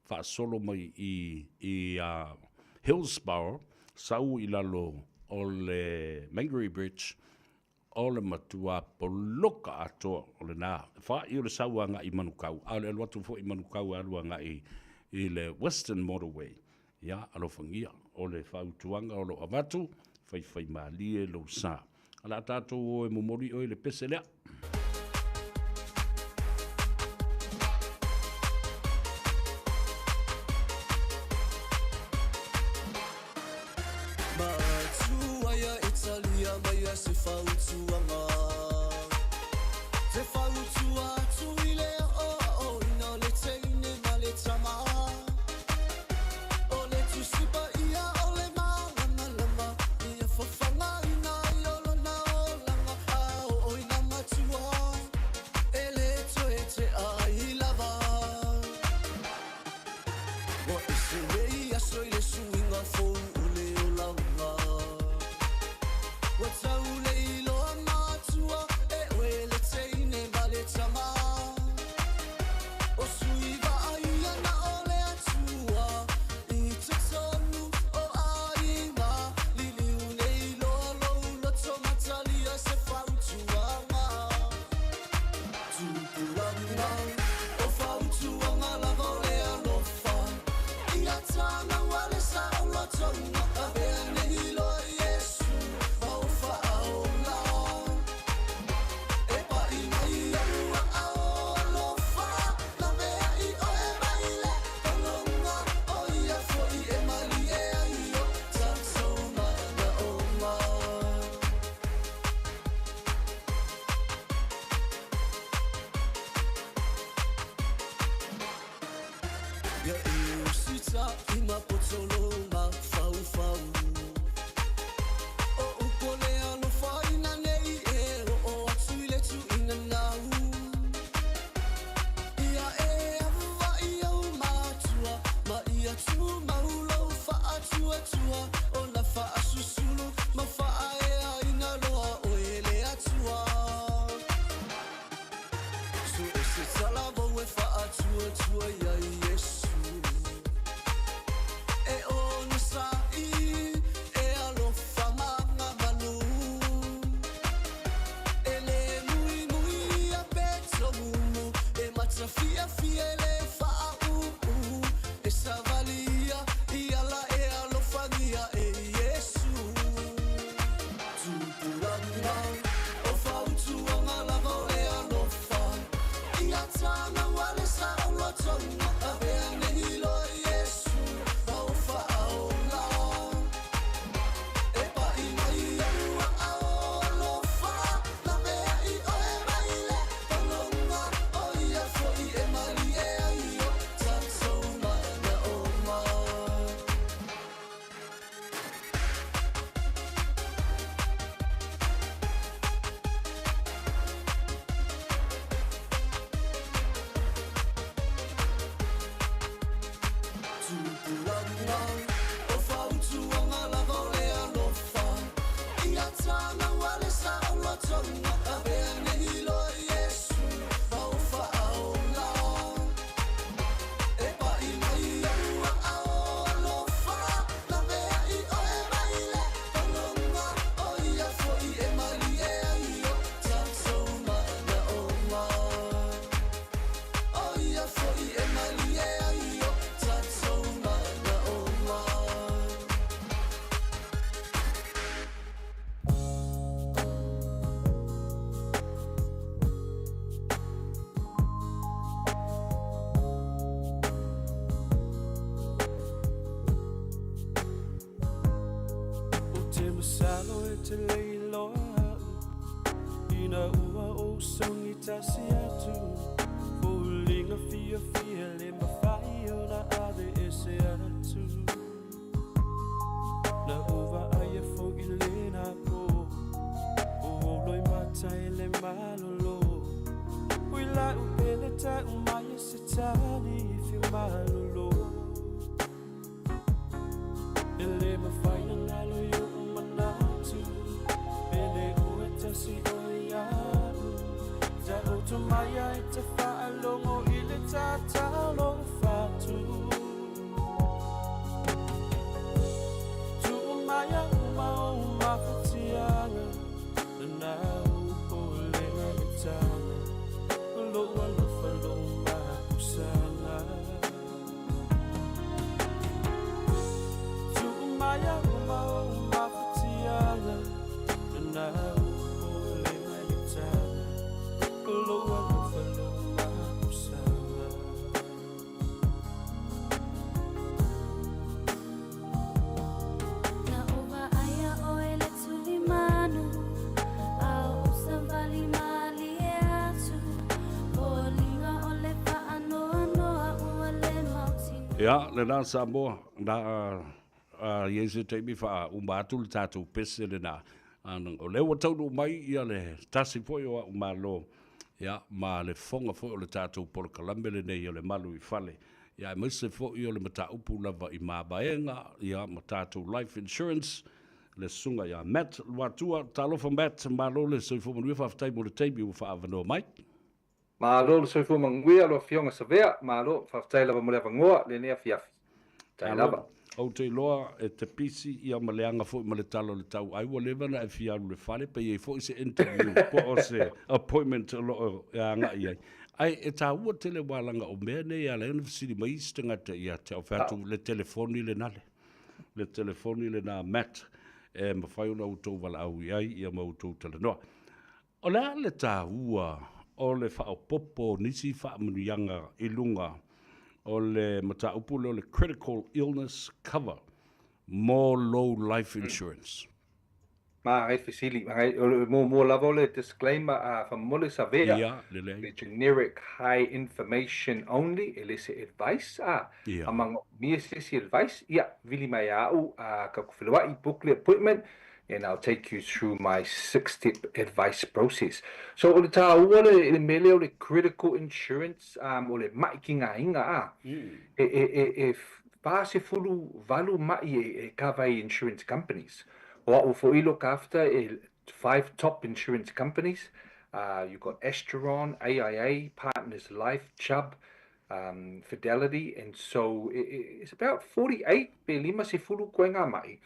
faasolo mai i, i uh, Hillsborough, sau i lalo o le Mangere Bridge, O le matua poloka atoa o lena. E whai o le sau agai i Manukau, a o le alu atu foi i Manukau e alu agai i le Western Motorway. Ia, alofagia, o le fautuaga o lo o avatu, faifaimalie lou sa. O le a tatou o e momoli oe i le pese lea. Ua ese nei aso i le suiga fou o le olaga. Ua tau le iloa matua e oe le teine ma le tama. O sui vaaia na o le Atua i totonu o aiga. Liliu nei loa lou loto matalia se fautuaga. Tupulaga o fautuaga lava o le alofa. Ia tānau le saolotoga avea nei loa Iesu ma o faaola. E pai mai ou aao alofa lavea i oe mai le pologa o ia foi e malie ai o tatou manaoga. Ia e usita i mapotolo mafaufau O upu o le alofa ina nei e oo atu i le tuuina nau Ia e ava i ou matua ma ia tumau lou faatuatua Ona faasusulu ma faaeaina loa oe le Atua So o se talavou e faatuatua iā Iesu E onosai e alofa ma malu E le muimui ia pe tomumu E matafiafia e le faauu E savali ia i ala e alofagia e Iesu Tupulaga o fautuaga lava o le alofa Ia tānau a le saolotoga Avea nei loa Iesu ma o faaola E pai mai ou aao alofa Lavea i oe mai le pologa O ia foi e malie ai o tatou manaoga. Tupulaga o fautuaga lava o le alofa Ia tānau a le saolotoga Avea nei loa Iesu ma o faaola E pai mai ou aao alofa Lavea i oe mai le pologa O ia foi e malie ai o tatou manaoga O ia foi e malie ai o tatou manaoga. Ou te masalo e te le iloa au Ina ua ou sogi tasi atu Foliga fiafia le mafai ona ave ese atu Na Ia, lena Samoa, na a i ai se taimi faauma atu le tatou pese lena. O lea ua taunuu mai ia le tasi foi o a'u malo, ia, ma le fofoga foi o le tatou polokalame lenei o le Malu i Fale, ia, aemaise foi o le mataupu lava i mavaega, ia, ma tatou life insurance, le susuga ia Matt Luatua. Talofa Matt, malo le soifua manuia, faafetai mo le taimi ua faaavanoa mai. Malo le soifua manuia lau Afioga Savea, malo, faafetai lava mo le avanoa lenei afiafi. Faafetai lava. Ou te iloa e te pisi ia ma leaga foi ma le tala o le tau ai ua leva ona e fia alu i le fale pe i ai foi se interview po o se appointment o lo o e agai i ai. Ae e taua tele aua leaga o mea nei e ala ai ona fesili mai isi tagata ia te au, fai atu le telefoni lena le le telefoni lena Matt e mafai ona outou valaau i ai ia ma outou talanoa. O le a le taua o le faaopoopo o nisi faamanuiaga i luga o le mataupu lea o le critical illness cover mo lou life insurance? Magai fesili, magai, o le muamua lava o le disclaimer a faamolemole savea, Ia, lelei. le generic high information only, e le se advice a, Ia. a manaomia se isi advice, ia, vili mai ia au a taku feloai, book le appointment, and I'll take you through my six step advice process. So o le tāua le, le mea lea o le critical insurance, um, o le ma'i ki ngā inga a, e, e, e, e 48 ma'i e, e cover ai insurance companies. O a'u fo'i look after e five top insurance companies, you got Asteron, AIA, Partners Life, Chubb, um, Fidelity, and so it's about 48 pe 50 koe ngā ma'i.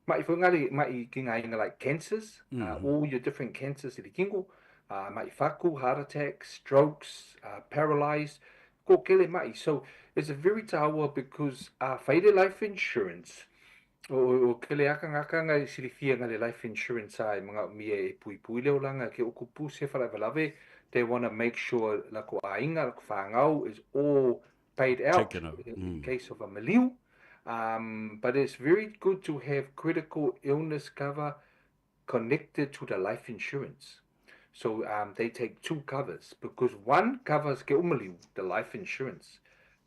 Ma'i foi ngā ma'i ki ngā inga like cancers, all your different cancers i te kingo, ma'i whaku, heart attacks, strokes, paralyzed, ko kele ma'i. So it's a very tāua because whai le life insurance, O kele akangakanga i silifia nga le life insurance a e manaomia e puipui le olaga ke o kupu se falavelave they wanna make sure lako aiga lako whanau is all paid out Taken out. in case of a maliu but it's very good to have critical illness cover connected to the life insurance. So they take two covers because one covers ke umaliu, the life insurance,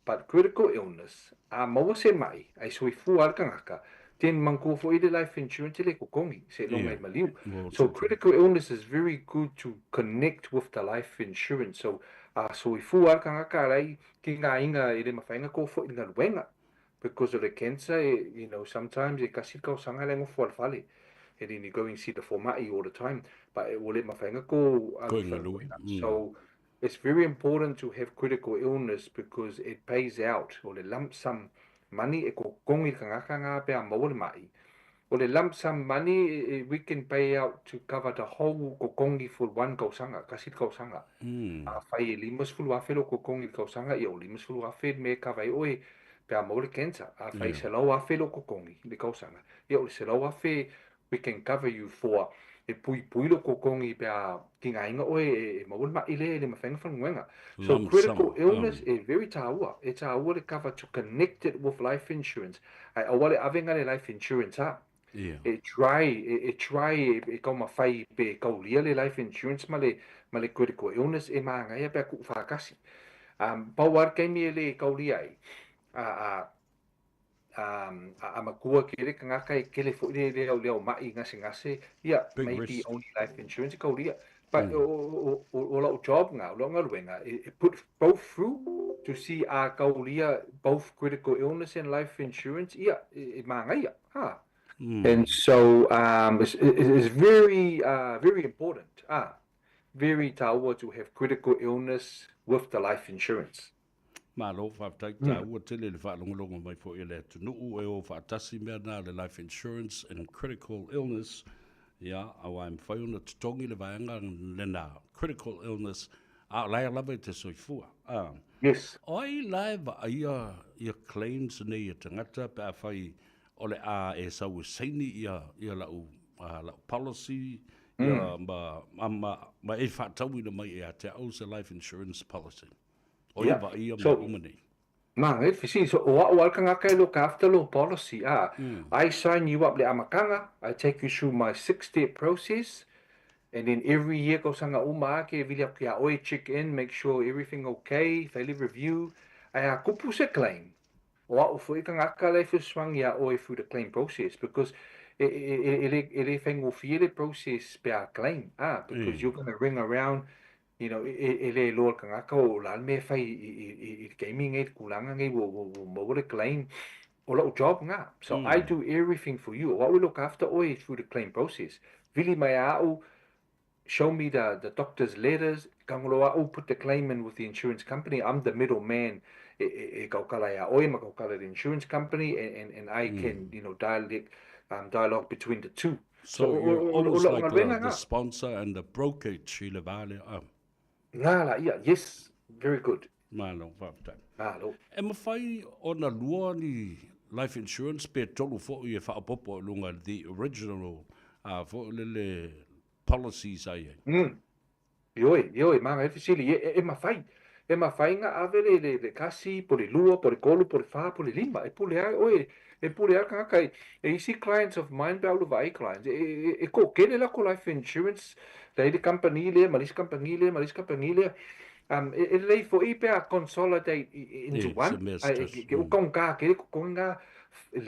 but critical illness, a maua se ma'i, ai soifua le tagata, then manatua fo'i le life insurance e le totogi, seiloga e maliu. So critical illness is very good to connect with the life insurance. So a soifua le tagata alai ki ngā inga e le mawhai ona ko fo'i le galuega because of the cancer, you know, sometimes e kasi le tausaga le nofo a le fale. And then you go and see the foma'i all the time, but ua le mafai ona kou Koe alu galue. faleluega. So it's very important to have critical illness because it pays out, o le lump sum money e kokogi le tagata na pe a maua le ma'i. O le lump sum money we can pay out to cover the whole kokogi for one tausaga, kasi le tausaga. Afai e 50,000 lou kokogi i le tausaga, ia o 50,000 le mea e cover ai oe pe a maua le cancer. Afai 100,000 lou kokogi i le tausaga, ia o le 100,000 we can cover you for e puipui lou kokogi pe a tigaina oe e maua le ma'i lea e le mafai ona fanuega. So Lump critical sum. illness e very tāua, e tāua le cover to connect it with life insurance. Ae aua le avega le life insurance a. E try, e try e taumafai pe taulia le life insurance ma le, ma le critical illness e māngaia pea ku'u whakasi. Pau a le taimi e le taulia ai, a, a, a, a matua ke le tagata e kele fo'i le le au le au ma'i gasegase, ia, Big maybe risk. only life insurance e taulia. But o, o, o, o lau job ngā, o lau galuega, e, e put both through to see a taulia both critical illness and life insurance, ia, e, e māngaia, ha. And so it's, it's very, very important, very tāua to have critical illness with the life insurance. Malo, faafetai, taua tele le faalogologo mai foi e le atunuu e o faatasi mea na le life insurance and critical illness, ia, aua e mafai ona totogi le vaega lena critical illness, a o lae lava i te soifua. A. Yes. O ai la e vaaia ia claims nei e tagata pe afai o le a e sau e saini ia ia lau lau policy ia ma ma ma e faatauina mai ia te au se life insurance policy. O ia vaaia mea So, uma nei. ma, e fesili, so o a'u a le tagata e look after lou policy, a, I sign you up le amataga, I take you through my six step process, and then every year tausaga uma ake e vili atu ia oe, check in, make sure everything okay, fai le review, ae a kupu se claim, O a'u foi tagata la e fesoasoani iā ʻoe through the claim process because e e e e le e le faigofie le process pe a claim ah because you're gonna ring around you know e e e le iloa e le tagata o le a le mea e fai i i i i le taimi lenei i le tulaga lenei ua ua ua maua le claim. O la'u job lena. So I do everything for you. O a'u e look after ʻoe through the claim process. Vili mai iā a'u show me the the doctor's letters, kagolo a'u put the claim in with the insurance company, I'm the middle man e e e kaukala iā ʻoe ma kaukala i le insurance company and and and I can you know dialect um dialogue between the two. So So o you're o o o almost la'u like the galuega the lena. sponsor and the brokerage i le va lea a. Ngā la ia, yes, very good. Malo, faafetai. Malo. E mafai ona lua ni life insurance pe tolu foi e faaopoopo i luga the original a foi lele policy sa i ai. Mm. Ioe, ioe, manaia le fesili, e, e, e mafai. E mafai na ave le, le, le kasi, po le lua, po le kolu, po le fa, po le lima. E pule ai oe, e pule ai le tagata. E, e isi clients of mine pe a ulu vaai clients, e, e, e toatele latou life insurance, la i le company lea, ma le isi company lea, ma le isi company lea. Um, e, e lelei foi pe a consolidate into E, se one, mea se ai, e, tasi. ke ukaugā kele kokogi ngā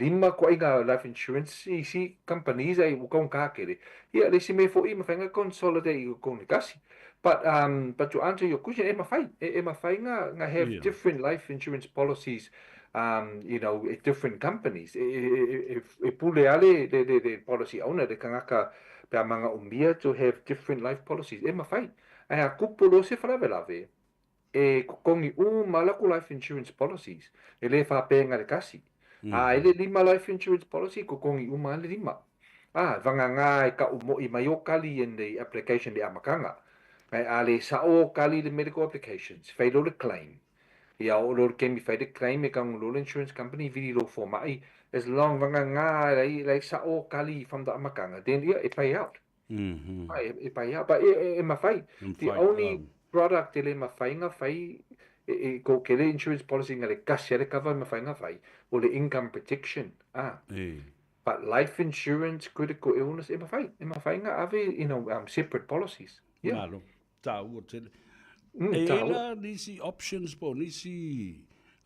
lima koaiga life insurance i isi companies ai ukaugā kele. Ia, le isi mea foi e mafai ona consolidate i kokogi tasi. But, um, but to answer your question, e mafai, e, e mafai nga, nga have Ia. different life insurance policies um, you know, at different companies. E, e, e, e, e pule a le, le, le, le policy owner, le tagata pe a manaomia to have different life policies. E mafai. Ae a kupu loa se falavelave, e kokogi uma lakou life insurance policies, e le faapea le kasi. A e le lima life insurance policy, kokogi uma le lima. A, vagagā e ka'u mo'i mai o kali in the application le amataga. Ae a le sa'o o kali le medical applications, fai loa le claim. Ia oo loa le taimi fai le claim e kago loa le insurance company vili lou foma'i, as long vagagā e lai sa'o o kali from the amataga, then ia e pay out. Ai, e pai a, but e, e, e mawhai. The only product e le mawhai nga whai, e, e ko ke le insurance policy nga le kasi a le cover mawhai nga whai, o le income protection. Ah. E. But life insurance, critical illness, e mawhai, e mawhai nga ave, you know, separate policies. Yeah. Malo, tāua tele. Mm, e tāua. la nisi options po nisi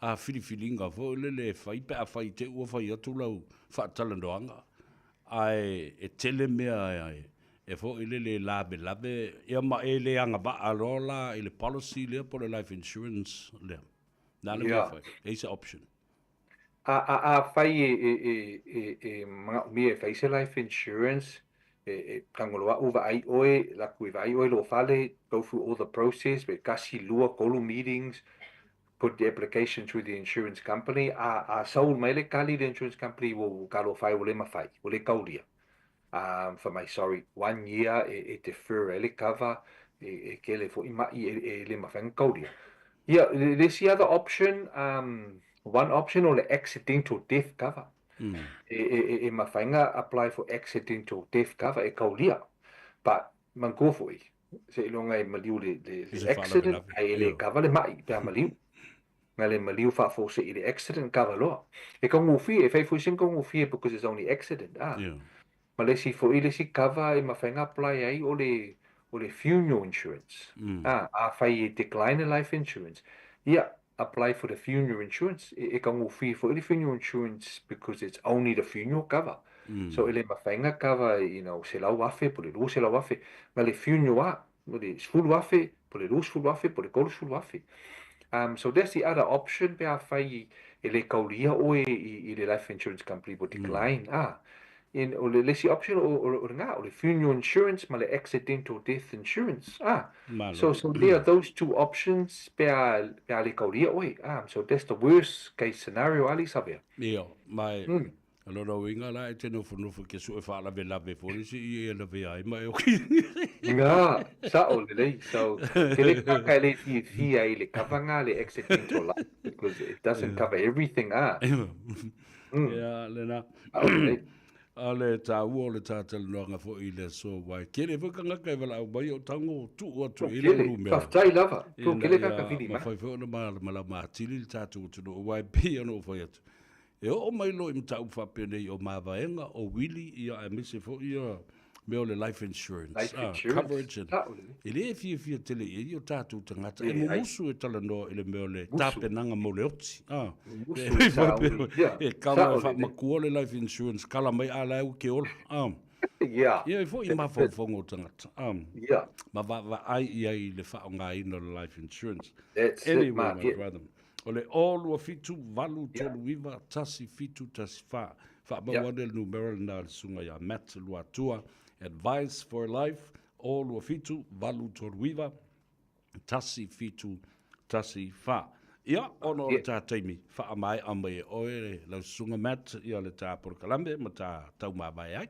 a filifiliga foi lele e fai pe a fai te ua fai atu lau faatalanoaga ae e tele mea e foi lele e lavelave ia ma e le agavaa loa la i le policy lea po o le life insurance lea. O le a le mea e fai? E i ai se option? A, a, afai e, e, e, e, e manaomia e fai se life insurance, e, e tagolo a'u vaai ʻoe, laku e vaai ʻoe lou fale, go through all the process, pe kasi, lua, tolu meetings, put the application through the insurance company, a, a sau mai le kali i le insurance company ua, ua talofa e ua le mafai, ua le kaulia. A, fai mai, sorry, one year e, e defer ai le cover, e, e kele foʻi maʻi e, e le mafai ona kaulia. Ia, le, le isi other option, um, one option o le accidental death cover. E, e, e, e mafai ona apply for accidental death cover e kaulia. But, manatua foʻi, seiloga e maliu le, le, le accident, ae e le cover le maʻi pe a maliu. Na le maliu faafuasei i le accident cover loa. E taugofie, e fai foi sina taugofie because it's only accident, ah. Ma le isi foi, le isi cover e mafai ona apply ai o le, o le funeral insurance. Ah, afai e decline le life insurance, ia, apply for the funeral insurance. E, e taugofie foi le funeral insurance because it's only the funeral cover. So e le mafai ona cover, you know, $100,000 po o le $200,000. Na le funeral lava, o le $10,000, po o le $20,000, po o le $30,000. Um, so that's the other option pe afai e le kaulia ʻoe i, i le life insurance company ua decline. Ah, and o le, le isi option o, o, o lena, o le funeral insurance ma le accidental death insurance. Ah, Malo. so, so there are those two options pe a, pe a le kaulia ʻoe. Ah, so that's the worst case scenario, ali Savea. Ia, ma e, O lona uiga la e te nofonofo ke sue faalavelave foi se i e lavea ai ma e oki. Nga, sa'o lelei. So, tele tagata e le fiafia i le cover nga le accidental life because it doesn't cover everything ah. Ia, lena. Sa'o lelei. A le taua o le tātalanoaga foi i le aso wai. Kele foi kangaka e valaau mai o tango tuu atu i le Tokele, numera. faafetai lava. Ina Tokele ia kaka vili mai. mafai foi ona malamalama atili le tatou atunuu aua e pei ona ou fai atu. E oo mai loa i mataupu faapenei o mavaega, o uili, ia aemaise foi ia mea o le life insurance, Life insurance. coverage and, Sao lelei. e le fiafia tele i ai o tatou tagata. E Leai. mumusu e talanoa i le mea o le Musu. tapenaga mo le oti. Ah. Musu e sao lelei. Ia, E kala sao e lelei. faamakua le life insurance, kala mai a la e u ke ola. Ah. Ia. Ia, e foi i mafaufauga o tagata. Ah. Ia. Ma vaavaai i ai i le faaaogaina o le life insurance. That's it, Anyway, ma, my yeah. brother, o le 0 2 7 8 3 9 1 7 1 4. Faamau ane le numera lena a le susuga ia Matt Luatua, Advice for Life, 0 2 7 8 3 9 1 7 1 4. Ia, ona o le ta taimi, faamaea mai e oe lau susuga Matt ia le ta polokalame ma ta taumavae ai.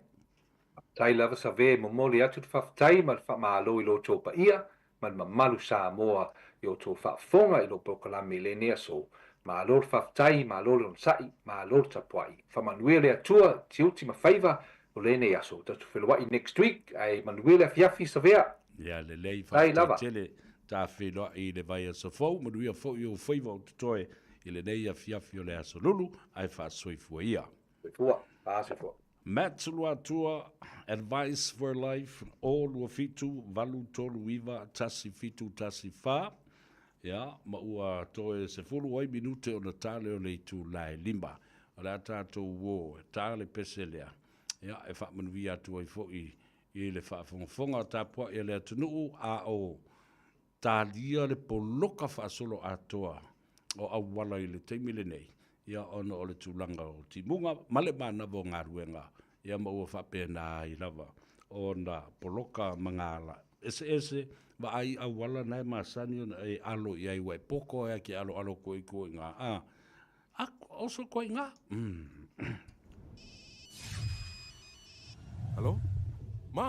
Faafetai lava Save, e momoli atu le faafetai ma le faamalo i lo outou paia ma le mamalu Samoa i outou faafofoga i lou polokalame i lenei aso. Malo le faafetai, malo le onosai, malo le tapuai. Faamanuia le Atua, tiuti ma faiva o lenei aso. Tatou feiloai next week, ae manuia le afiafi Savea. Ia lelei, Faafetai faafetai lava. tele ta feiloai i le vaiaso fou, manuia foi ou faiva o totoe i lenei afiafi o le aso Lulu, ae faasoifua ia. Soifua, faasoifua. Matt Luatua, Advice for Life, 0 2 7 8 3 9 1 7 1 4. Ia, ma ua toe 10 ai minute ona ta lea o le itula e 5. O le a tatou uō e ta le pese lea, ia, e faamanuia atu ai foi i le faafogafoga tapuai a le atunuu a o talia le poloka faasoloatoa o auala i le taimi lenei, ia, ona o le tulaga o timuga ma le manava o galuega, ia, ma ua faapena ai lava ona poloka magaala eseese vaai auala na e masani ona e alo i ai ua e poko ai ke aloalo koe koe ngā a a oso koe ngā. Hello? Ma?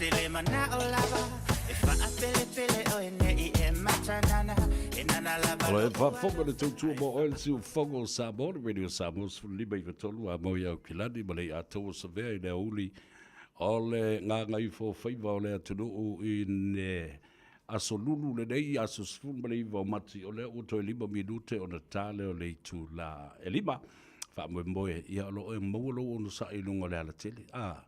te le manao lava e faapelepele oe nei e matanana e nana lava O lo e faafofoga le tautua mo oe le siufofoga o Samoa, le Radio Samoa 15 93 a mau i Aukilani ma le Iatoa Savea i le aoauli o le gagaifofaiva o le atunuu i le aso Lulu lenei, aso 19 o Mati, o lea ua toe 5 minute ona ta lea o le itula e 5. Faamoemoe, ia o lo o e maua lou onosai i luga o le alatele. A,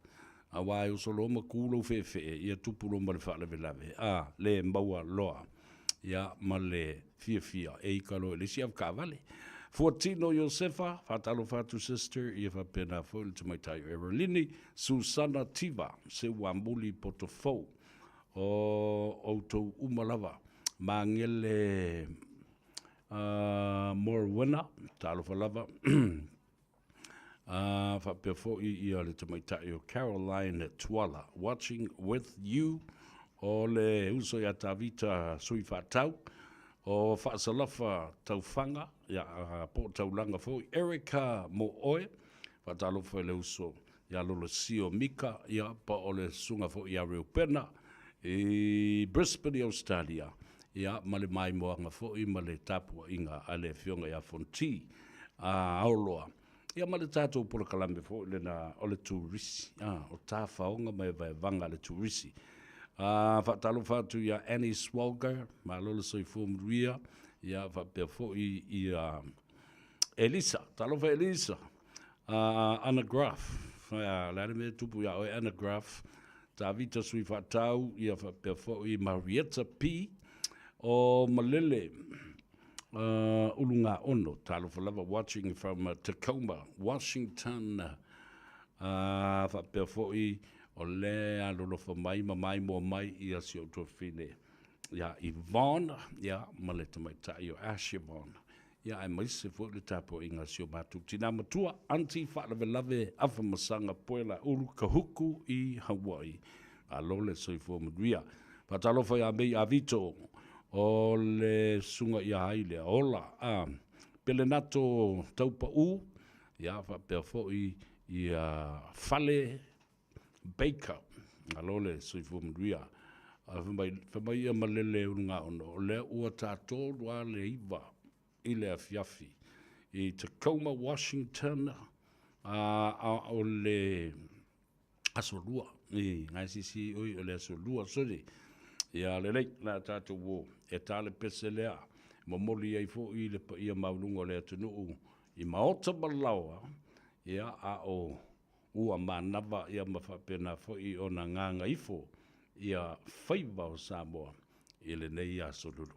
aua e oso loa ma ku lou feefee, ia tupu loa ma le faalavelave, a, le maua loa, ia, ma le fiafia e ika loa i le isi avetaavale. Fuatino Iosefa, faatalofa atu sister, ia faapena foi le tamaitai o Erolini, Susana Tiva, Seuamuli Potofou, o outou uma lava, Magele Morwena, talofa lava, a faapea foi ia le tamaitai o Caroline Tuala, watching with you, o le uso ia Tavita Sui Faatau, o Faasalafa Taufaga, ia, po o Taulaga foi, Erica Mooe, faatalofa i le uso ia Lolosio Mika, ia, po o le susuga foi ia Reupena, i Brisbane i Ausetalia, ia, ma le maimoaga foi ma le tapuaiga a le Afioga ia Fonti a Aoloa, ia ma le tatou polokalame foi lena o le turisi, a, o tafaoga ma evaevaga a le turisi. A, faatalofa atu ia Annie Swalger, malo le soifua manuia, ia, faapea foi ia Elisa, talofa Elisa, Anna Graff, o le a le mea e tupu ia oe Anna Graff, Tavita Sui Faatau, ia faapea foi Marietta P. O Malele Ulugaono, talofa lava, watching from Tacoma, Washington. Faapea foi o le alolofa mai ma maimoa mai ia si ou tuafafine ia Yvonne, ia ma le tamaitai o Ashevon. Ia aemaise foi le tapuaiga a si o matou tina matua, Aunty Faalavelave Afamasaga Poela Ulu Kahuku i Hawaii. Malo le soifua manuia. Faatalofa ia Mei Avito o le susuga ia ai lea Ola a Pelenato Taupau, ia faapea foi ia Fale Baker, malo le soifua manuia. Fai mai ia Malele Ulugaono, o lea ua ta 3 a le 9 i le afiafi i Tacoma, Washington, a o le aso lua, i ngai sisi oi o le aso lua, sorry. Ia lelei, la tatou o e ta le pese lea, momoli ai foi le paia maualuga o le atunuu i maota ma laoa, ia a o ua manava ia ma faapena foi ona gagaifo ia faiva o Samoa i lenei aso Lulu.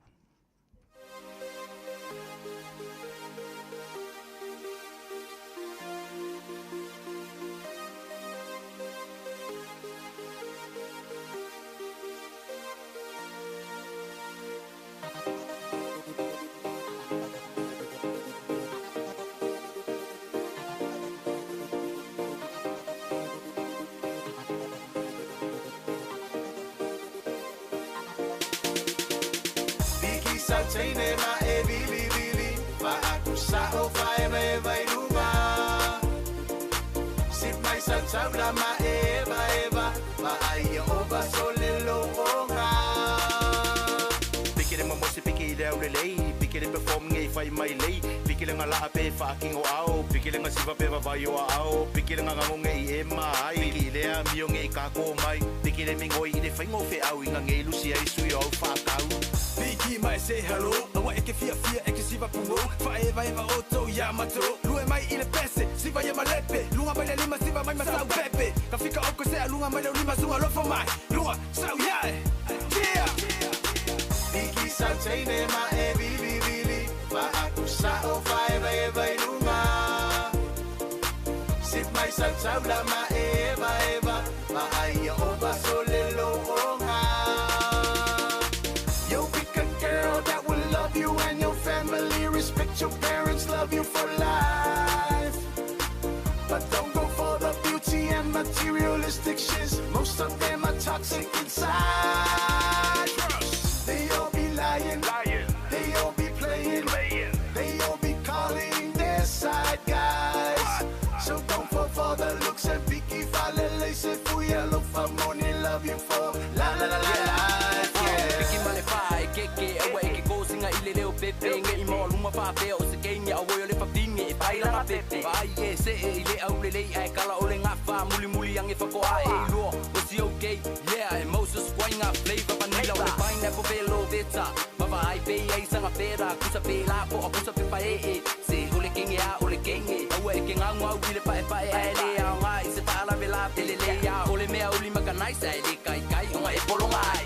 faapea o se keine auoi o le fafine e pai lana pepe. Vaai e see i le aulelei ae kala o le gafa mulimuli age faatoa e iloa o si okay. Yeah, e Moses kuaiga flavor vanilla o le pineapple veloveta. Ma vaai pe i ai saga pera kusa pela po o kusa pepa ee. Se o le kenge a o le kenge. Aua e ke gaugau i le paepae ae le aoga i se faalavelave. E lelei a o le mea uli ma ka nice ae le kaikai ona e pologa ai.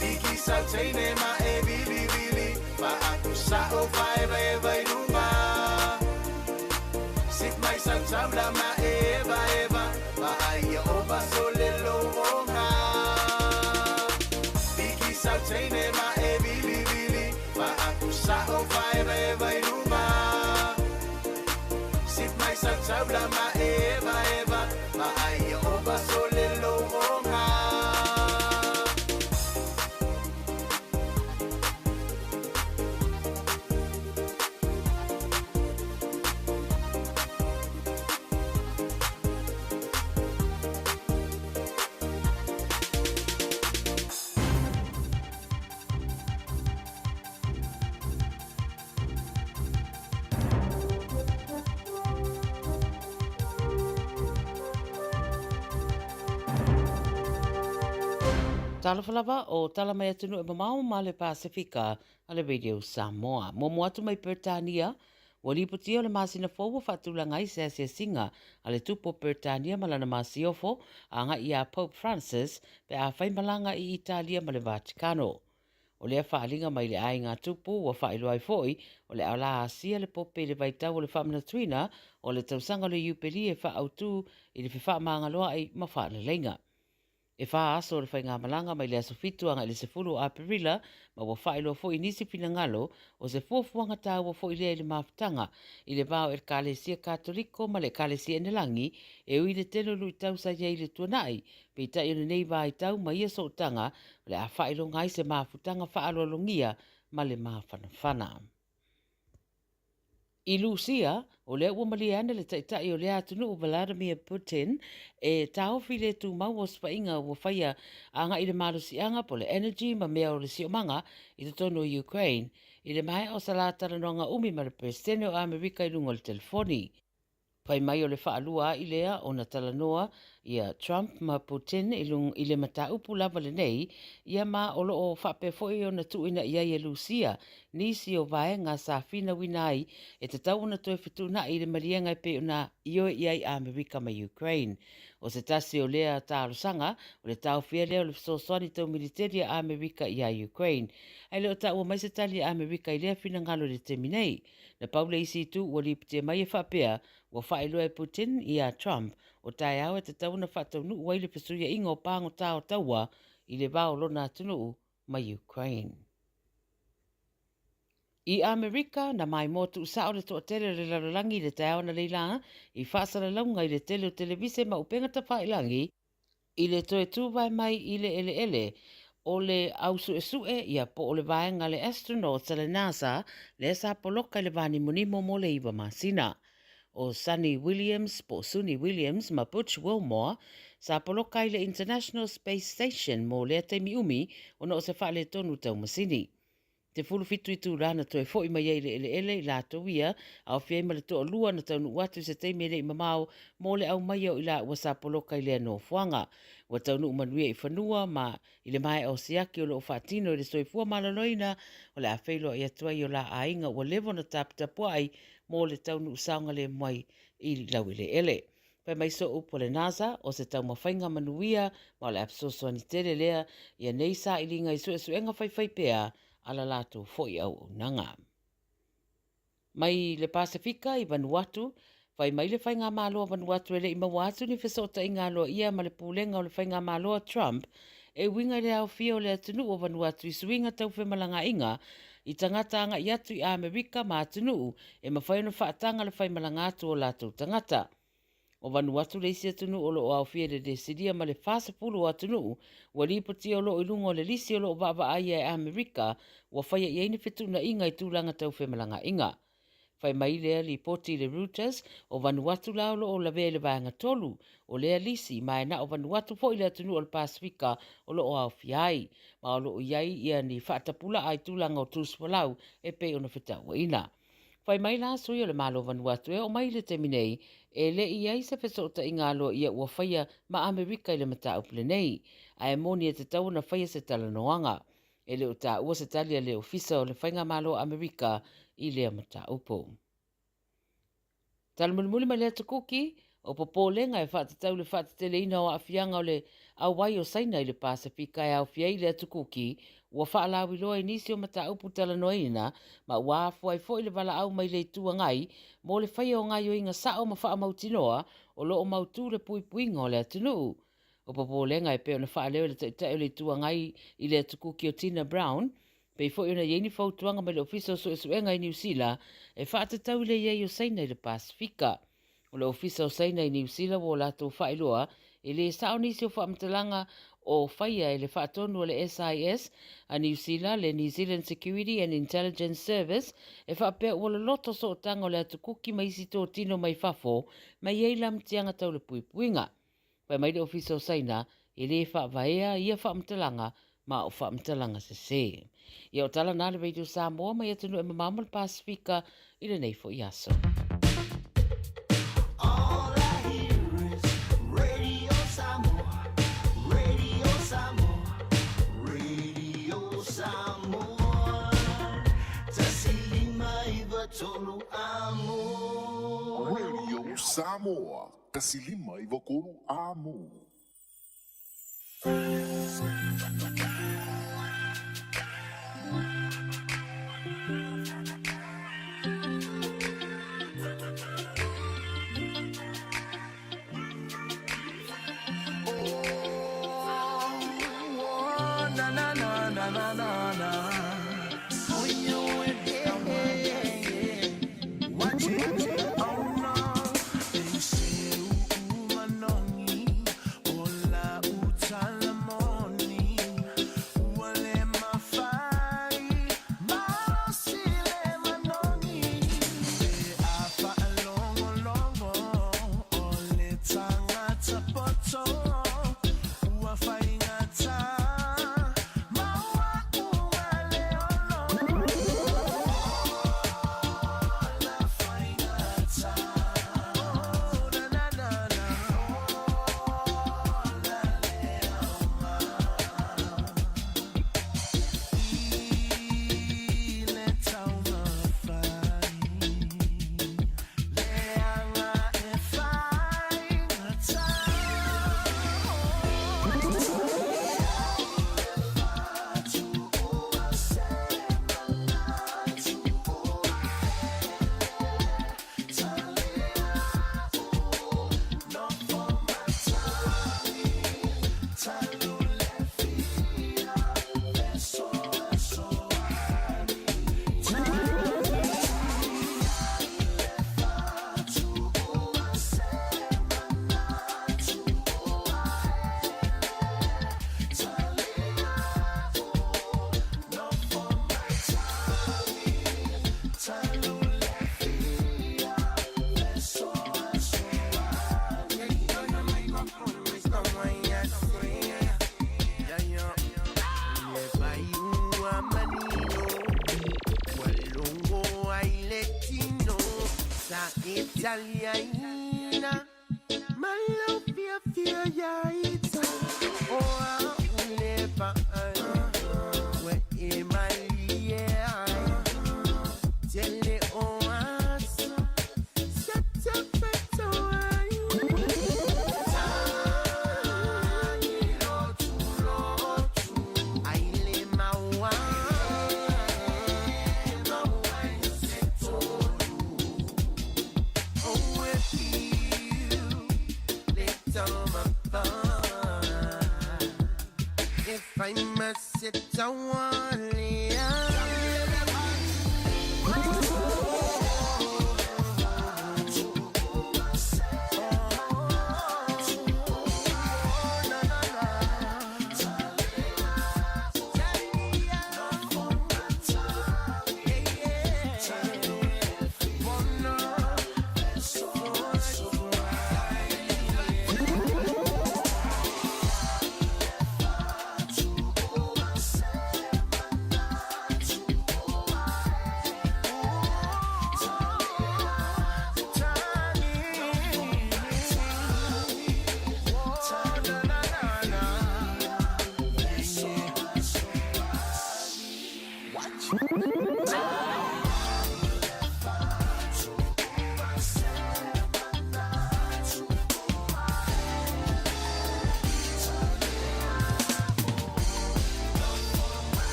Piki sau teine ma e vili vili Ma aku sa'o faevaeva i luga Sip mai sau taula ma e eva eva Ma ai ia ova sole lo'oga Piki sau teine ma e vili vili Ma aku sa'o faevaeva i luga Sip mai sau taula ma e eva eva Ma ai ia ova sole lo'oga. Talofa lava o tala mai atunuu e mamao ma le Pasefika a le Radio Samoa. Muamua atu mai Peretania, ua lipotia o le masina fou ua faatulaga ai se asiasiga a le Tupu o Peretania ma lana masiofo agai iā Pope Francis pe a fai malaga i Italia ma le Vatikano. O lea faaaliga mai le aiga tupu ua faailoa ai foi o le a la asia le Pope i le vaitau o le faamanatuina o le tausaga o le Iupeli e faaautu i le fefaamagaloa'i ma faaleleiga. E fa aso o le faigamalaga mai le aso 7 agai i le 10 o Aperila ma ua faailoa foi i nisi finagalo o se fuafuaga taua foi lea i le mafutaga i le va o Ekalesia Katoliko ma le Ekalesia Enelagi e ui i le tele o luitau sa i ai i le tuanai. Peitai o lenei vaitau ma ia sootaga o le a faailoga ai se mafutaga faaaloalogia ma le mafanafana. I Lusia, o lea ua malie ane le taitai o lea atunuu Vladimir Putin e taofi le tumau o osofaiga ua faia agai i le malosiaga po o le energy ma mea o le siomaga i totonu o Ukraine i le maea o sa la talanoaga umi ma le Peresetene o Amerika i luga o le telefoni. Fai mai o le faalua a'i lea ona talanoa ia Trump ma Putin i lung i le mataupu lava lenei, ia ma o loo faapea foi ona tuuina i ai e Lusia nisi o vaega sa finauina ai e tatau ona toe fetuunai i le maliega e pei ona ioe i ai Amerika ma Ukraine. O se tasi o lea talosaga, o le taofia lea o le fesoasoani tau militeli a Amerika iā Ukraine. Ae le o taua mai se tali a Amerika i lea finagalo i le taimi nei. Na pau le isi itu ua lipotia mai e faapea, ua faailoa e Putin iā Trump o taeao e tatau ona faataunuu ai le fesuiaiga o pagota o taua i le va o lona atunuu ma Ukraine. I Amerika, na maimoa tuusao le toatele o le lalolagi i le taeao analeila i faasalalauga i le tele o televise ma upega tafailagi i le toe tūvae mai i le eleele o le au suesue ia po o le vaega a le astronauts a le NASA lea sa poloka i le vānimonimo mo le iwa masina. ʻO Suni Williams po o Suni Williams ma Butch Wilmore sa poloka ai le International Space Station mo lea taimi umi ona o se faaletonu tau masini. 17 itulā na toe foi mai ai i le eleele i latou ia, aofia ai ma le toalua na taunuu atu i se taimi e le i mamao mo le aumaia o i laua sa poloka i lea nofoaga. Ua taunuu manuia i fanua ma i le maea o siaki o lo o faatino i le soifua maloloina o le a feiloai atu ai i o la aiga ua leva ona taputapuai mo le taunuu saogalemu ai i laueleele. Fai mai so upu a le NASA, o se taumafaiga manuia ma o le a fesoasoani tele lea ia nei sailiga i suesuega faifaipea a la latou foi auaunaga. Mai le Pasefika i Vanuatu, fai mai le Faigamalo a Vanuatu e le i maua atu ni fesootaiga aloaia ma le pulega o le Faigamalo a Trump e uiga i le aofia o le atunuu o Vanuatu i suiga tau femalagaaiga i tagata agai atu i Amerika ma atunuu e mafai ona faataga le faimalaga atu o latou tagata. O Vanuatu le isi atunuu o lo o aofia i le lesilia ma le 40 o atunuu ua lipotia o lo o i luga o le lisi o lo o vaavaaia e Amerika ua faia i ai ni fetuunaiga i tulaga tau femalagaaiga. Fai mai lea lipoti i le Reuters, o Vanuatu la o lo o lavea i le vaega tolu o lea lisi ma e na o Vanuatu foi le atunuu o le Pasefika o lo o aofia ai, ma o lo o i ai ia ni faatapulaa i tulaga o tusi folau e pei ona fetauaina. Fai mai la sui o le Malo o Vanuatu e oo mai i le taimi nei, e le i i ai se fesootaiga aloaia ua faia ma Amerika i le mataupu lenei, ae moni e tatau ona faia se talanoaga. E le o taua se tali a le Ofisa o le Faigamalo a Amerika i lea mataupu. Tala mulimuli mai le Atu Kuki, o popolega e faatatau i le faateteleina o aafiaga o le auai o Saina i le Pasefika e aofia ai le Atu Kuki, ua faalauiloa i nisi o mataupu talanoaina ma ua afua ai foi le valaau mai le Itu Agai mo le faia o gaioiga sao ma faamautinoa o lo o mautu le puipuiga o le atunuu. O popolega e pei ona faaleo e le Taitai o le Itu Agai i le Atu Kuki o Tina Brown, Pei foi ona i ai ni fautuaga mai le Ofisa o Suesuega i Niu Sila e faatatau i le i ai o Saina i le Pasefika. O le Ofisa o Saina i Niu Sila ua o latou faailoa e le sao nisi o faamatalaga o faia e le faatonu a le SIS a Niu Sila, le New Zealand Security and Intelligence Service, e faapea ua loloto sootaga o le atu Kuki ma isi totino mai fafo ma i ai lamatiaga tau le puipuiga. Fai mai le Ofisa o Saina, e lē faavaea ia faamatalaga ma o faamatalaga sesē. Ia o tala na le Radio Samoa mai atunuu e mamao ma le Pasefika i lenei foi aso. Radio Samoa. 153 amo.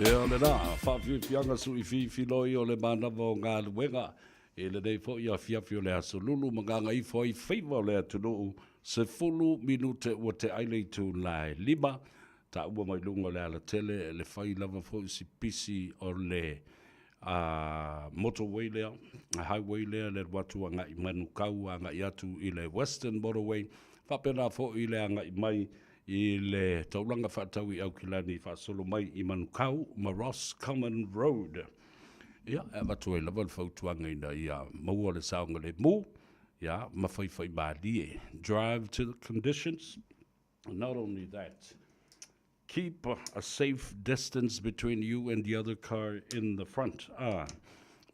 Ea le la, faafiafiaga suifiifiloi o le manava o galuega i lenei foi afiafi o le aso Lulu ma gagaifo ai faiva o le atunuu, 10 minute ua te'ai le itula e 5, taua mai luga o le alatele le fai lava foi si pisi o le a motorway lea, highway lea le alu atu agai Manukau agai atu i le Western Motorway, faapena foi le agai mai i le taulaga faatau i Aukilani faasolo mai i Manukau ma Roscommon Road. Ia, e avatu ai lava le fautuaga ina ia maua le saogalemu, ia, ma faifaimalie. Drive to the conditions. Not only that, keep a safe distance between you and the other car in the front. Ah,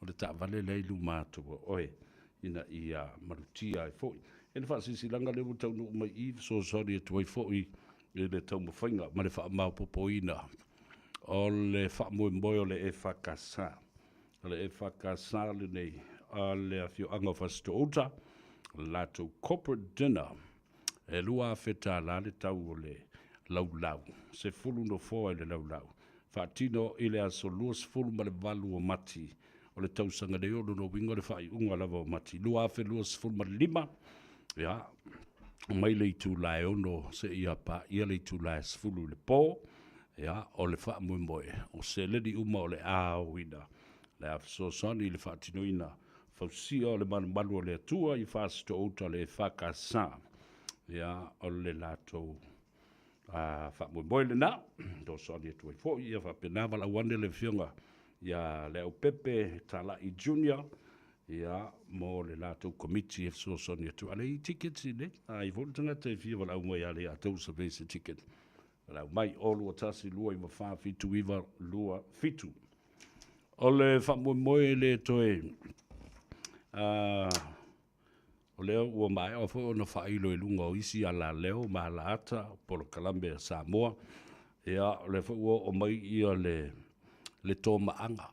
o le taavale lea i luma atu o oe, ina ia malutia ai foi. E le faasilasilaga lea ua taunuu mai i i, fesoasoani atu ai foi i le taumafaiga ma le faamaopoopoina o le faamoemoe o le EFKS. O le EFKS lenei a le afioaga o Fasitoo-uta, latou corporate dinner E $2,000 le tau o le laulau, 10 nofoa i le laulau, faatino i le aso 28 o Mati o le tausaga nei, o lona uiga o le faaiuga lava o Mati 2025, ia, mai le itula e 6 seia paia le itula e 10 i le po, ia, o le faamoemoe, o seleni uma o le a aoina, le a fesoasoani i le faatinoina Fausia o le malumalu o le Atua i Fasitoo-uta le EFKS. Ia, o le latou faamoemoe lena, fesoasoani atu ai foi, ia faapena valaau ane le Afioga ia Leaupepe Talai Junior, ia, mo le latou komiti e fesoasoani atu. A leai tickets i inei, a i ai foi le tagata e fia valaau mai ia le outou survey se ticket. Valaau mai, 0 2 1 2 9 4 7 9 2 7. O le faamoemoe le toe o lea ua maea foi ona faailo i luga o isi alaleo ma alaata polokalame a Samoa. Ia, o lea foi ua oo mai ia le le tomaaga,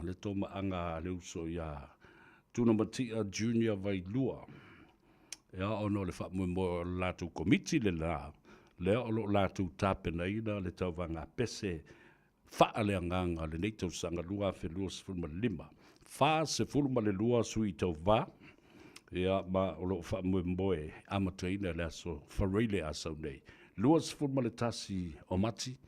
le tomaaga a le uso ia Tunamatia Junior Vailua. Ia, ona o le faamoemoe o le latou komiti lena, lea o lo o latou tapenaina le tauvaga pese faaleagaga lenei tausaga 2025. 42 sui tauva, ia, ma o lo o faamoemoe amataina i le aso Faraile a sau nei, 21 o Mati,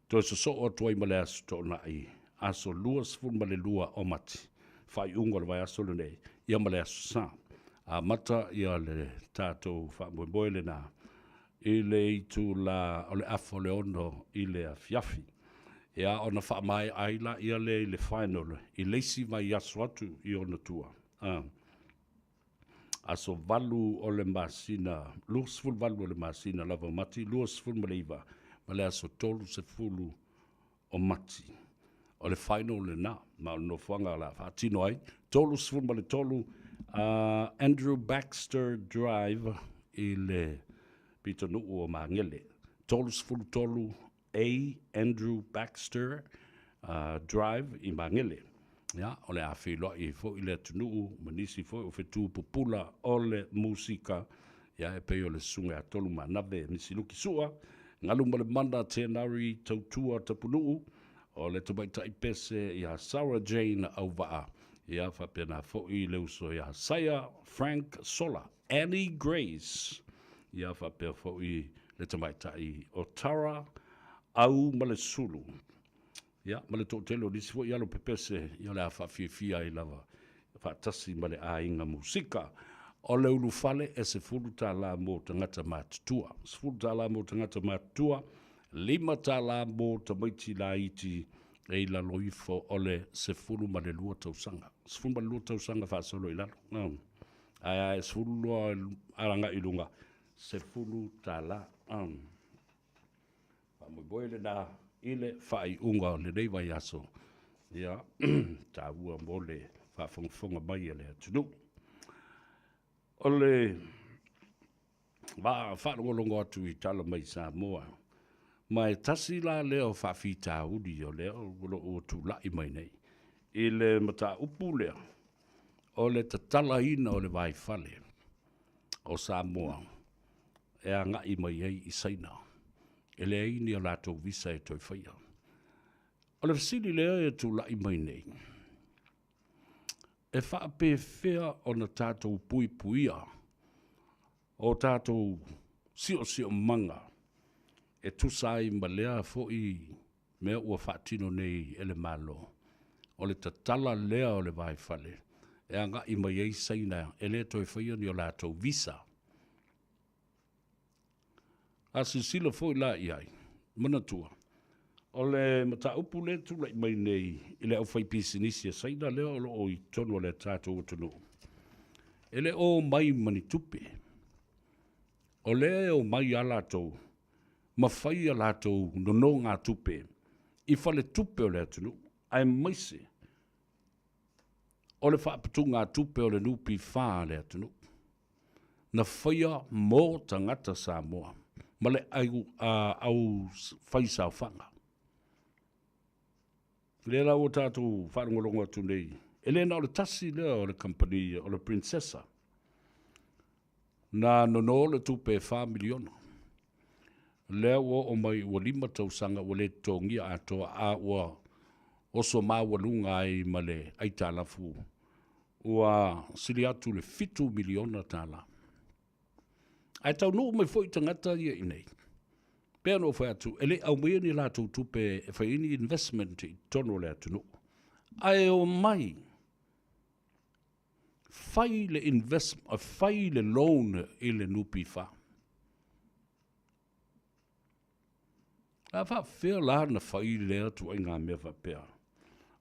toe sosoo atu ai ma le aso Toonai, aso 22 o Mati, faaiuga o le vaiaso lenei, ia ma le aso Sa. Amata ia le tatou faamoemoe lena i le itula o le afa o le 6 i le afiafi. Ia ona faamaea ai laia lea i le final i le isi vaiaso atu i ona tua. Aso 8 o le masina, 28 o le masina lava o Mati, 29 ma le aso 30 o Mati. O le final lena, ma o le nofoaga o le a faatino ai, 33 Andrew Baxter Drive i le pitonuu o Magele. 33 A Andrew Baxter Drive i Magele. Ia, o le a feiloai ai foi le atunuu ma nisi foi o fetu pupula o le musika, ia e pei o le Susuga ia Tolu Manave Misiluki Sua, Galumalemana Tenari Tautua Tapunuu, o le tamaitai pese ia Sarah Jane Auvaa, ia faapena foi le uso ia Saia Frank Sola, Annie Grace, ia faapea foi le tamaitai o Tara Aumalesulu. Ia, ma le toatele o nisi foi alo pepese, ia o le a faafiafia ai lava faatasi ma le aiga musika. O le ulufale e $10 mo tagata matutua. $10 mo tagata matutua, $5 mo tamaiti laiti e i lalo ifo o le 12 tausaga. 12 tausaga faasolo i lalo. Ae a e 12 agai i luga, $10. faamoemoe lena i le faaiuga o lenei vaiaso, ia, taua mo le faafogafoga mai a le atunuu. O le vaa faalogologo atu i tala mai Samoa, ma e tasi la lea o faafitauli o lea o lo o tulai mai nei i le mataupu lea o le tatalaina o le vaifale o Samoa e agai mai ai i Saina, e leai ni a latou visa e toe faia. O le fesili lea e tulai mai nei, e faapefea ona tatou puipuia o tatou siosiomaga e tusa ai ma lea foi mea ua faatino nei e le Malo, o le tatala lea o le vaifale e agai mai ai Saina e le toe faia ni o latou visa. A silasila foi la i ai, manatua, o le mataupu lea e tulai mai nei i le aufaipisinisi a Saina lea o lo o i totonu o le tatou atunuu, e le o omai ma ni tupe. O lea e omai lava latou ma fai a latou nonogatupe i faletupe o le atunuu, aemaise o le faaputugatupe o le NPF a le atunuu, na faia mo tagata Samoa ma le aufaisaofaga. Lea la ua tatou faalogologo atu nei, e le na o le tasi lea o le kamupani o le Princessa na nono le tupe e $4 miliona. Lea ua oo mai ua 5 tausaga ua le totogia atoa, a ua oso maualuga ai ma le aitalafu ua sili atu le $7 miliona. Ae taunuu mai foi tagata ia i inei, pei ona ou fai atu, e le i aumaia ni latou tupe e fai ai ni investment i totonu o le atunuu, ae omai fai le investment, fai le loan i le NPF. A faapefea la ona fai lea ituaiga mea faapea?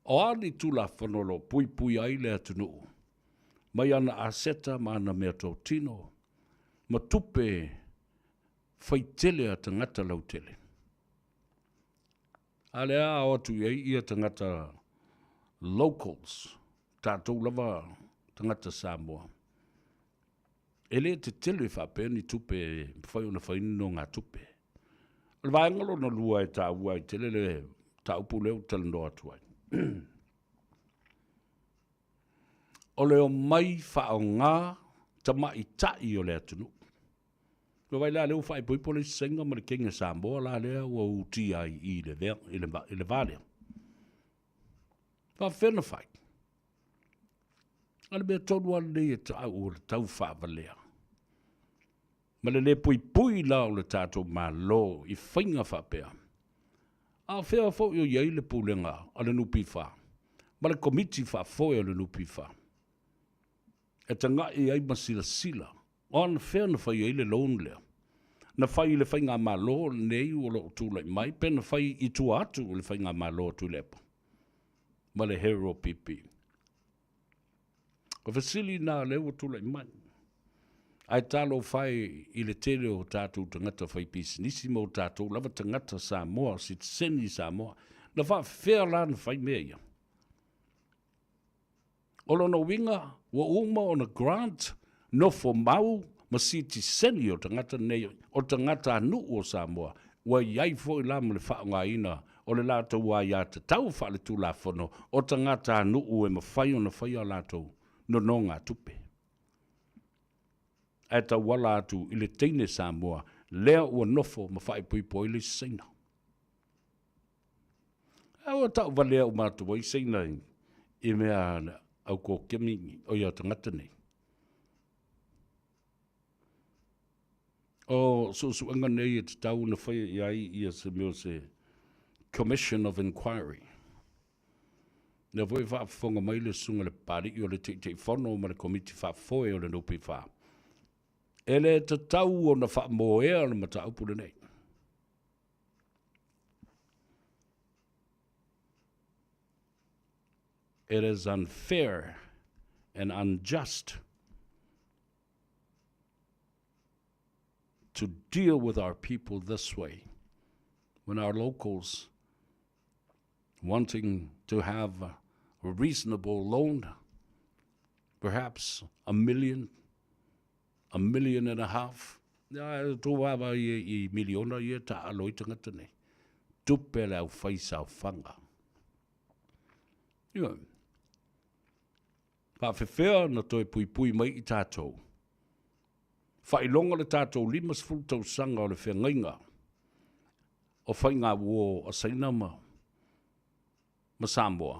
O a ni Tulafono o lo o puipui ai le atunuu mai ana aseta ma ana meatotino ma tupe faitele a tagata lautele? A lea a o atu i ai ia tagata locals, tatou lava tagata Samoa, e le tetele faapea ni tupe e mafai ona fai ni nonogatupe. O le vaega lona lua e taua ai tele le mataupu lea ou te talanoa atu ai, o le omai faaaoga tamaitai o le atunuu. Ua vaai la lea ua faaipoipo le isi Saina ma le Kenya Samoa la lea ua utia ai i le va lea. Faafefea ona fai? A le mea tonu lava lenei e tau o le tau faavalea ma le lē puipui la o le tatou Malo i faiga faapea. A o fea foi o i ai le pulega a le NPF ma le Komiti Faafoe o le NPF e tagai ai ma silasila o anafea na fai ai le loan lea? Na fai i le faigamalo lenei o lo o tulai mai pe na fai i tua atu i le faigamalo a Tuilaepa ma le Hero PP? O fesili na lea ua tulai mai. Ae talofa e i le tele o tatou tagata faipisinisi ma o tatou lava tagata Samoa, sitiseni Samoa. Na faafefea la ona fai mea ia? O lona uiga, ua uma ona grant nofo mau ma sitiseni o tagata nei, o tagatanuu o Samoa, ua i ai foi la ma le faaaogaina o le latou aiatatau faaletulafono o tagatanuu e mafai ona faia a latou nonogatupe. Ae tauala atu i le teine Samoa lea ua nofo ma faaipoipo ai le isi Saina. A ua tauvalea uma atu ai Saina i mea a le au kokemi o ia tagata nei. O suesuega nei e tatau ona faia i ai ia se mea o se Commission of Inquiry. Lea foi e faafofoga mai le susuga i le Papalii o le Taitaifono ma le Komiti Faafoe o le NPF. E le tatau ona faamoea le mataupu lenei. It is unfair and unjust to deal with our people this way. When our locals wanting to have a reasonable loan, perhaps a million, a million and a half, ia, tou vaavaai i i miliona ia e taaalo ai tagata nei. Tupe a le aufaisaofaga. Ioe. Faafefea na toe puipui mai i tatou? Faailoga o le tatou 50 tausaga o le feagaiga o faigauo a Saina ma ma Samoa,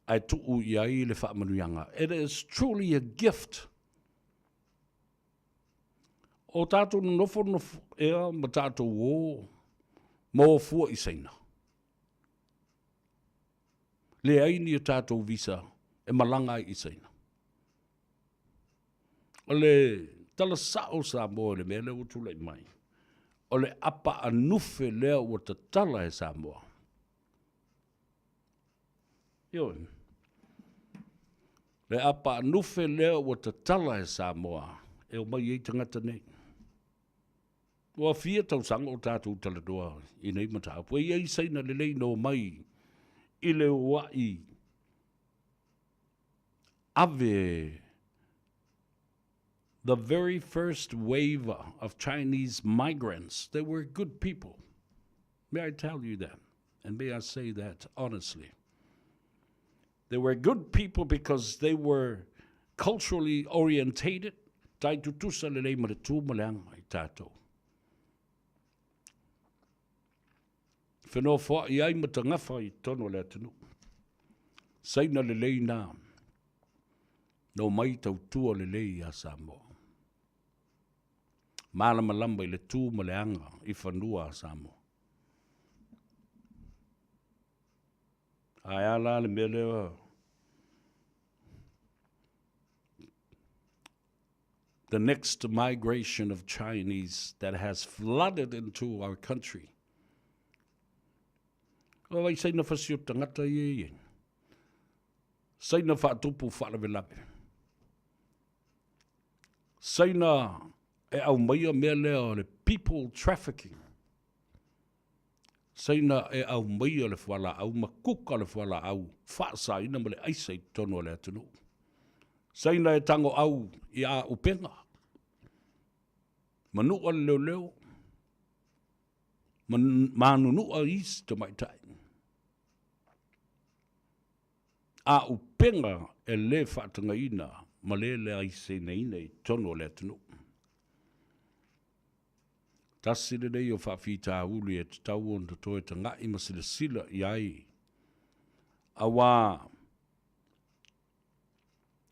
ae tuu i ai le faamanuiaga. It is truly a gift. O tatou nonofo nofo ea ma tatou o ma o fua i Saina. Leai ni a tatou visa e malaga ai i Saina. O le tala sao Samoa i le mea lea ua tulai mai, o le apaanufe lea ua tatala e Samoa. Ioe. Le apaanufe lea ua tatala e Samoa e omai ai tagata nei. Ua fia tausaga o tatou talanoa i nei mataupu. E i ai Saina lelei na omai i le oai ave the very first wave of Chinese migrants. They were good people. May I tell you that? And may I say that honestly? They were good people because they were culturally orientated. Tai tutusa lelei ma le tu ma le aga i tātou. Whenofoa'i ai ma tagafa i totonu o le atunuu. Saina lelei nā, na omai tautua lelei iā Samoa. Malamalama i le tu ma le aga i fanua a Samoa. Ae a la le mea lea the next migration of Chinese that has flooded into our country. O vai saina fasi o tagata ia i ai. Saina faatupu faalavelave. Saina e aumaia mea lea o le people trafficking. Saina e aumaia le fualaau ma kuka le fualaau faasaina ma le aisa i totonu o le atunuu. Saina e tagoau i aupega, manua le leoleo, ma manunua isi tamaitai. Aupega e le faatagaina ma le laiseneina i totonu o le atunuu. Tasi lenei o faafitauli e tatau ona toe taga'i ma silasila i ai, auā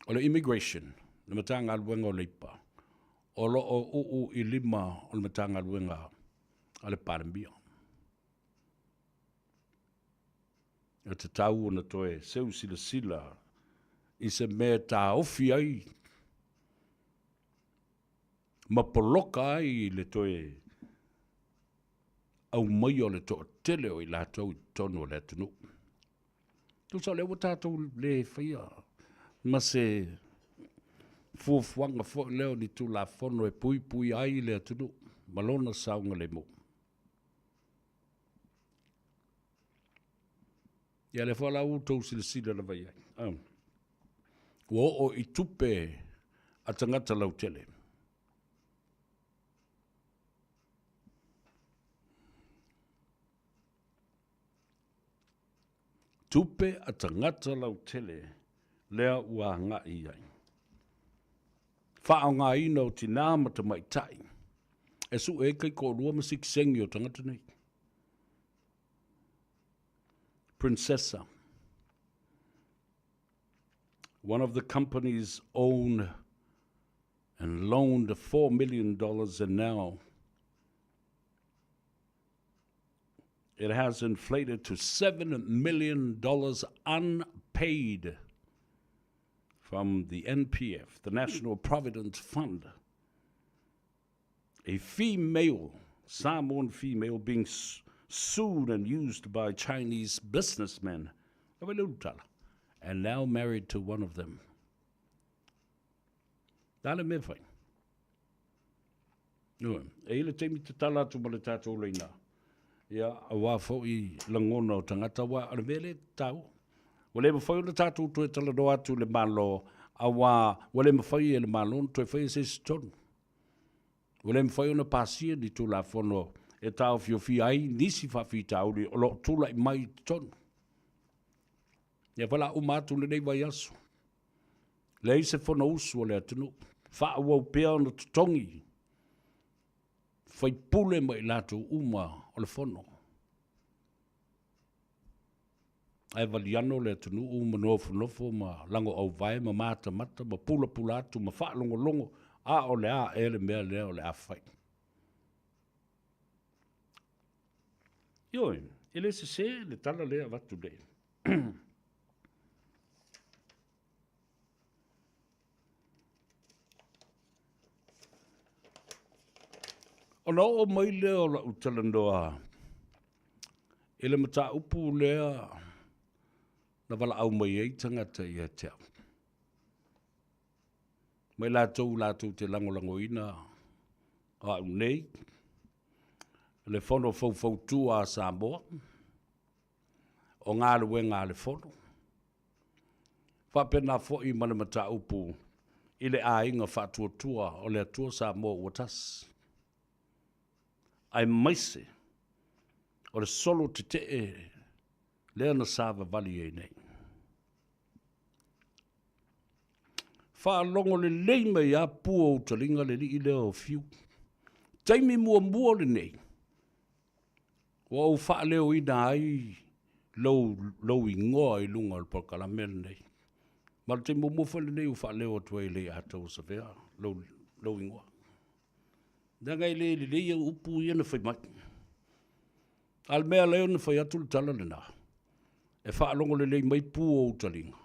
o le Immigration, le Matagaluega o Leipa, o lo o uu i lima o le Matagaluega a le Palemia. E tatau ona toe seu silasila i se mea e taofi ai ma poloka ai le toe aumaia o le toatele o i latou i totonu o le atunuu. Tusa o lea ua tatou le faia ma se fuafuaga foi lea o ni Tulafono e puipuia ai le atunuu ma lona saogalemu. Ia lea foi la ua outou silasila lava i ai. Ua oo i tupe a tagata lautele. Tupe a tagata lautele lea ua agai i ai. Faaaogaina o tinā ma tamaitai e sue ai kaikoolua ma sikisengi o tagata nei. Princessa. One of the companies owned and loaned $4 million and now it has inflated to $7 million unpaid from the NPF, the National Provident Fund. A female, Samoan female, being sued and used by Chinese businessmen and now married to one of them. Dale me fai. E i le taimi tatala atu ma le tātou leina. Ia, aua foi lagona o tagata, aua o le mea lea e taua. Ua le mafai ona tatou toe talanoa atu i le Malo, aua ua le mafai e le Malo ona toe faia se isi tonu. Ua le mafai ona pasia ni Tulafono e taofiofia ai nisi faafitauli o lo o tulai mai i totonu. Ia foi o le a uma atu lenei vaiaso, leai se Fonousu a le atunuu, faaauau pea ona totogi faipule ma i latou uma o le Fono. Ae valiano le atunuu ma nofonofo ma lago auvae ma matamata ma pulapula atu ma faalogologo, a o le a ea le mea lea o le a fai? Ioe, e le sese le tala lea e avatu nei. Ona oo mai lea o lau talanoa i le mataupu lea na valaau mai ai tagata ia te au, ma i latou latou te lagolagoina au nei, le Fono Faufautua a Samoa, o galuega a le Fono, faapena foi ma le mataupu i le Aiga Faatuatua o le Atua Samoa ua Tasi, aemaise o le solo tetee lea na savavali ai nei. Faalogo lelei mai lava pua o utaliga le alii lea o Fiu. Taimi muamua lenei, ua ou faaleoina ai lou, lou igoa i luga o le polokalame lenei. Ma o le taimi muamua foi lenei ua faaleo atu ai e le Ataua Savea lou, lou igoa. Leaga e le lelei au upu ia na fai mai. A o le mea lea na fai atu le tala lena, e faalogo lelei mai pu o ou taliga.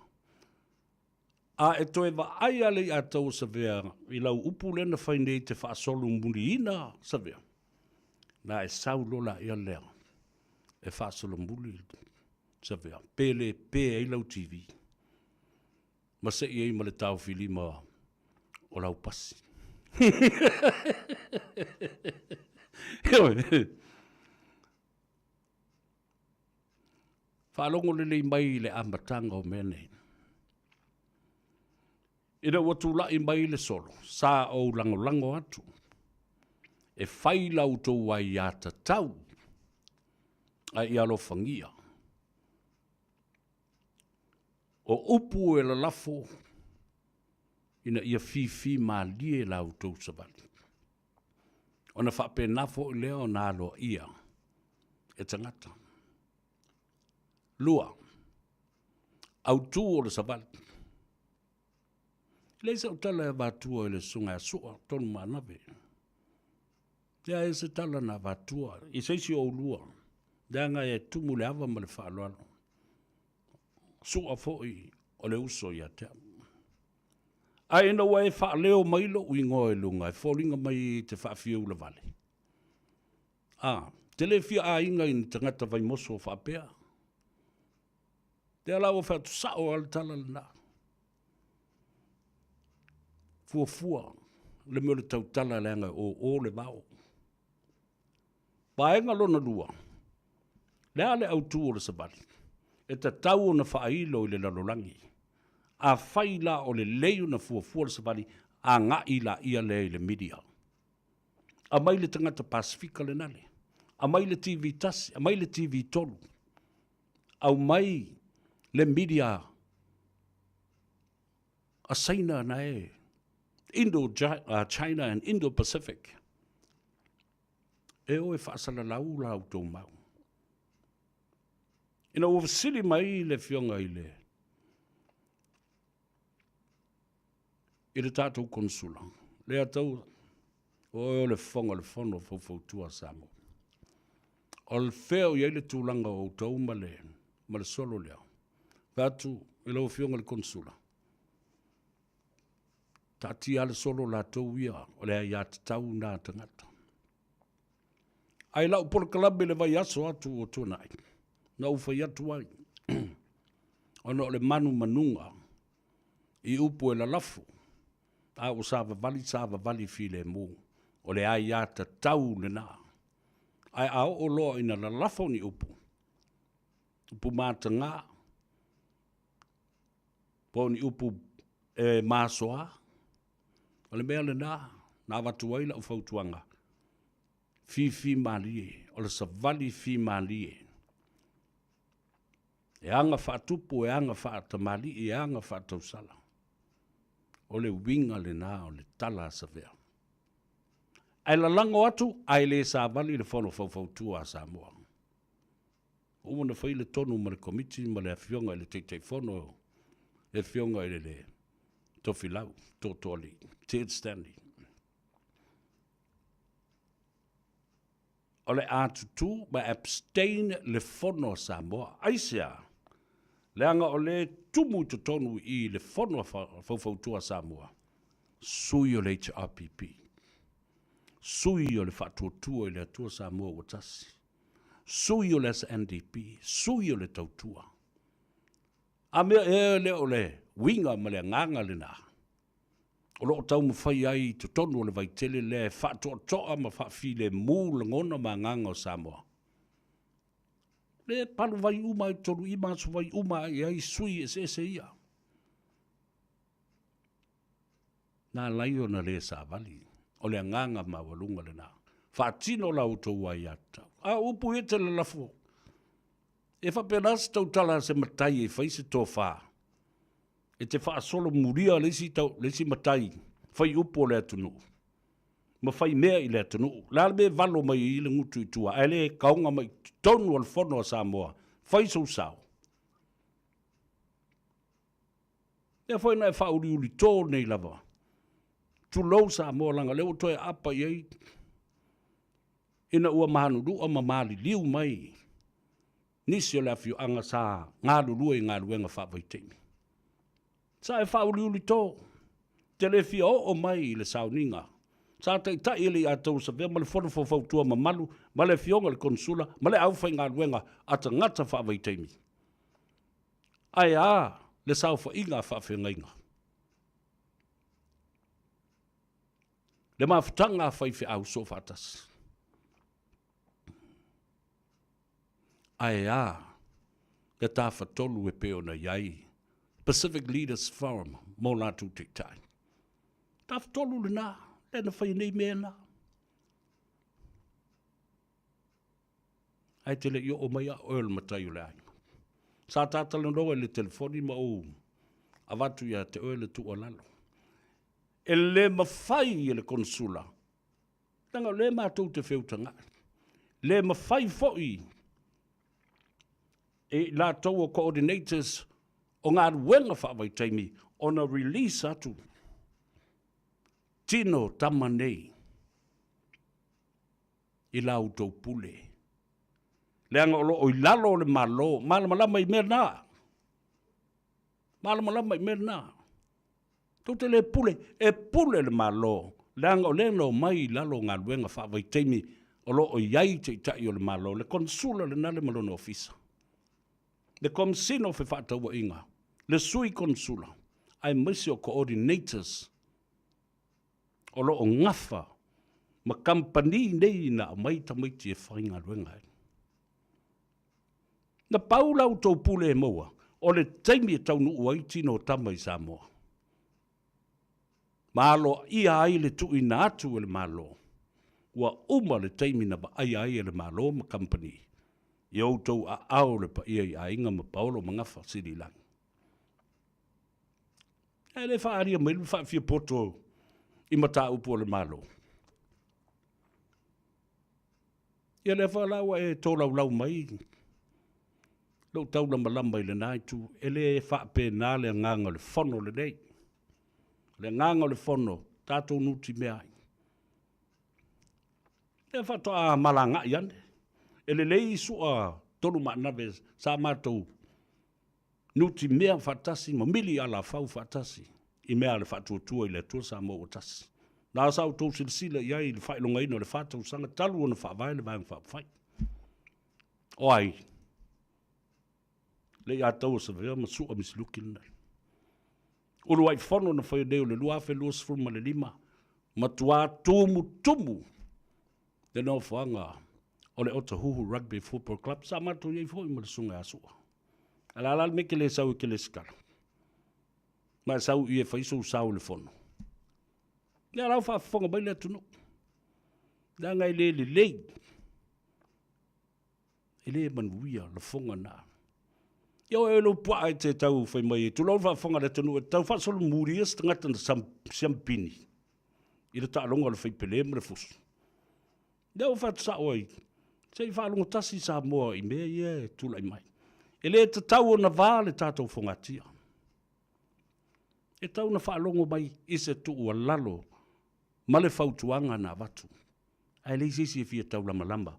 A e toe vaai lava Leiataua Savea i lau upu lea na fai nei e te faasolomuliina Savea, na e sau loa laia lea e faasolomuli Savea, pe le pe ai lau TV ma sei ai ma le taofilima o lau pasi. Faalogo lelei mai i le amataga o mea nei. Ina ua tulai mai le solo, sa ou lagolago atu e fai la outou aiatatau a ia alofagia. O upu e lalafo ina ia fifi malie la outou savali. Ona faapena foi lea ona aloaia e tagata. 2, autu o le savali. E leai sau tala e avatua i le susuga ia Sua Tolumaanave. Leai se tala na avatua i se isi o oulua, leaga e tumu i le ava ma le faaaloalo. Sua foi o le uso ia te au. Ae ina ua e faaleo mai lou igoa i luga e foliga mai e te faafia-ulavale, a, te le fia aiga i ni tagata vaimoso faapea. Lea la ua fai atu sao lava le tala lena. Fuafua le mea o le tautala leaga e oo le vao. Vaega lona 2, le a le autu o le savali? E tatau ona faailo i le lalolagi. Afai la o lelei ona fuafua le savali, agai laia lea i le media. Aumai le tagata Pasefika lenale, aumai le TV 1, aumai le TV 3, aumai le media a Saina na e Indo China and Indo Pacific. E o e faasalalau la outou mau. Ina ua fesili mai le afioga i le i le tatou konsula, lea tau o oe o le fofoga o le fono faufautua a Samoa. O le fea o i ai le tulaga o outou ma le, ma le solo lea. Fai atu i lau afioga i le konsula, Taatia lava le solo latou ia, o le aiatatau lena a tagata. Ae i lau polokalame i le vaiaso atu ua tuanai, na ou fai atu ai, ona o le manumanuga i upu e lalafo, a ua savavali, savavali filemu, o le aiatatau lena. Ae a oo loa ina lalafo ni upu, upu mataga, po o ni upu e masoa, o le mea lena na avatu ai lau fautuaga, fifi malie, o le savali fimalie. E aga faatupu, e aga faatamalii, e aga faatausala. O le uiga lena o le tala a Savea. Ae lalago atu ae le savali le Fono Faufautua a Samoa. Ua uma ona fai le tonu ma le Komiti ma le Afioga i le Taitaifono, le Afioga i le Tofilau Tootooalii, Ted Stanley. O le a tutū ma abstain le Fono a Samoa. Aisea? Leaga o lea e tumu i totonu i i le Fono a Faufautua a Samoa, sui o le HRPP, sui o le Faatuatua i le Atua Samoa ua Tasi, sui o le SNDP, sui o le Tautua. A mea ea lea o le uiga ma le agaga lena o lo o taumafai ai i totonu o le vaitele lea e faatoatoa ma faafilemu lagona ma agaga o Samoa? Lea e paluvai uma ai totonu i i ma asovai uma ai ai sui eseese ia. Na ala ai ona le savali, o le agaga maualuga lena. Faatino la outou aiatatau. A o upu ia e te lalafo, e faapena se tautala a se matai e fai se tofa, e te faasolo mulia le isi, tau, le isi matai fai upu o le atunuu, ma fai mea i le atunuu. Le a le mea e valo mai ai le gutu i tua, ae le kaoga mai i totonu o le fono a Samoa, fai sou sao. Lea foi na e faauliuli tō nei lava. Tulou Samoa leaga o lea ua toe aapa i ai ina ua manulua ma maliliu mai nisi o le afioaga sa galulue i galuega faavaitaimi. Sa e faauliuli tō, te le fia oo mai i le sauniga. Sa taitai e le Iatau Savea ma le Fono Faufautua mamalu ma le Afioga i le Konesula ma le aufaigaluega a tagata faavaitaimi. Ae a le saofaiga a faafeagaiga? Le mafutaga a faifeau soofaatasi. Ae a le tafatolu e pei ona i ai Pacific Leaders Forum mo latou taitai. Tafatolu lena, lea na fai nei mea na. Ae te le i oo mai a oe o le matai o le aiga. Sa ta talanoa i le telefoni ma ou avatu ia te oe le tuualalo. E le mafai e le konesula, leaga o lea matou te feutagai, le mafai foi e i latou o coordinators o galuega faavaitaimi ona release atu tino tama nei i la outou pule, leaga o lo o i lalo o le Malo, malamalama i mea na, malamalama i mea na. Tou te le pule, e pule le Malo, leaga o lea na omai i lalo o galuega faavaitaimi o lo o i ai Taitai o le Malo, le Konesula lena le ma lona ofisa, le Komesina o Fefaatauaiga, le Sui Konesula, aemaise o coordinators o lo o gafa ma kamupani nei na aumai tamaiti e faigaluega ai. Na pau la outou pule e maua, o le taimi e taunuu ai tino o tama i Samoa, ma aloaia ai le tuuina atu e le Malo, ua uma le taimi na vaaia ai e le Malo ma kamupani i outou aao le paia i aiga ma paolo ma gafa sililagi. Ae le faaalia mai le faafiapoto i mataupu a le Malo. Ia lea foi la ua e tolaulau mai lou taulamalama i lena itu, e le faapena le agaga o le fono lenei. O le agaga o le fono, tatou nutimea ai. Lea faatoa malagai ane. E lelei sua tolu maanave sa matou nutimea faatasi ma mili alafau faatasi i mea a le Faatuatua i le Atua Samoa ua Tasi. Na sa outou silasila i ai i le faailogaina o le fa tausaga talu ona faavae le Vaega Faaupufai. O ai? Le Iataua Savea ma Sua Misiluki lenei. Uluai fono na faia nei o le 2025, matua tumutumu le nofoaga. o le Otahuhu Rugby Football Club, sa matou i ai foi ma le Susuga ia Su'a. A o le a la le mea e te le sau e te lesitala? Ma e sau i i e fai sou sao i le fono. Ia la ua faafofoga mai le atunuu. Leaga e le lelei. E le manuia lafoga na. Ia oe lou puaa e te tau fai mai e tulou le faafofoga a le atunuu e tau faasolomuli se tagata na siampini i le taaloga o le faipele ma le fusu. Lea ua fai atu sao ai, se i faalogo tasi Samoa i mea ia e tulai mai. E le tatau ona va le tatou fogatia. E tatau ona faalogo mai i se tuualalo ma le fautuaga na avatu. Ae leai se isi e fia taulamalama.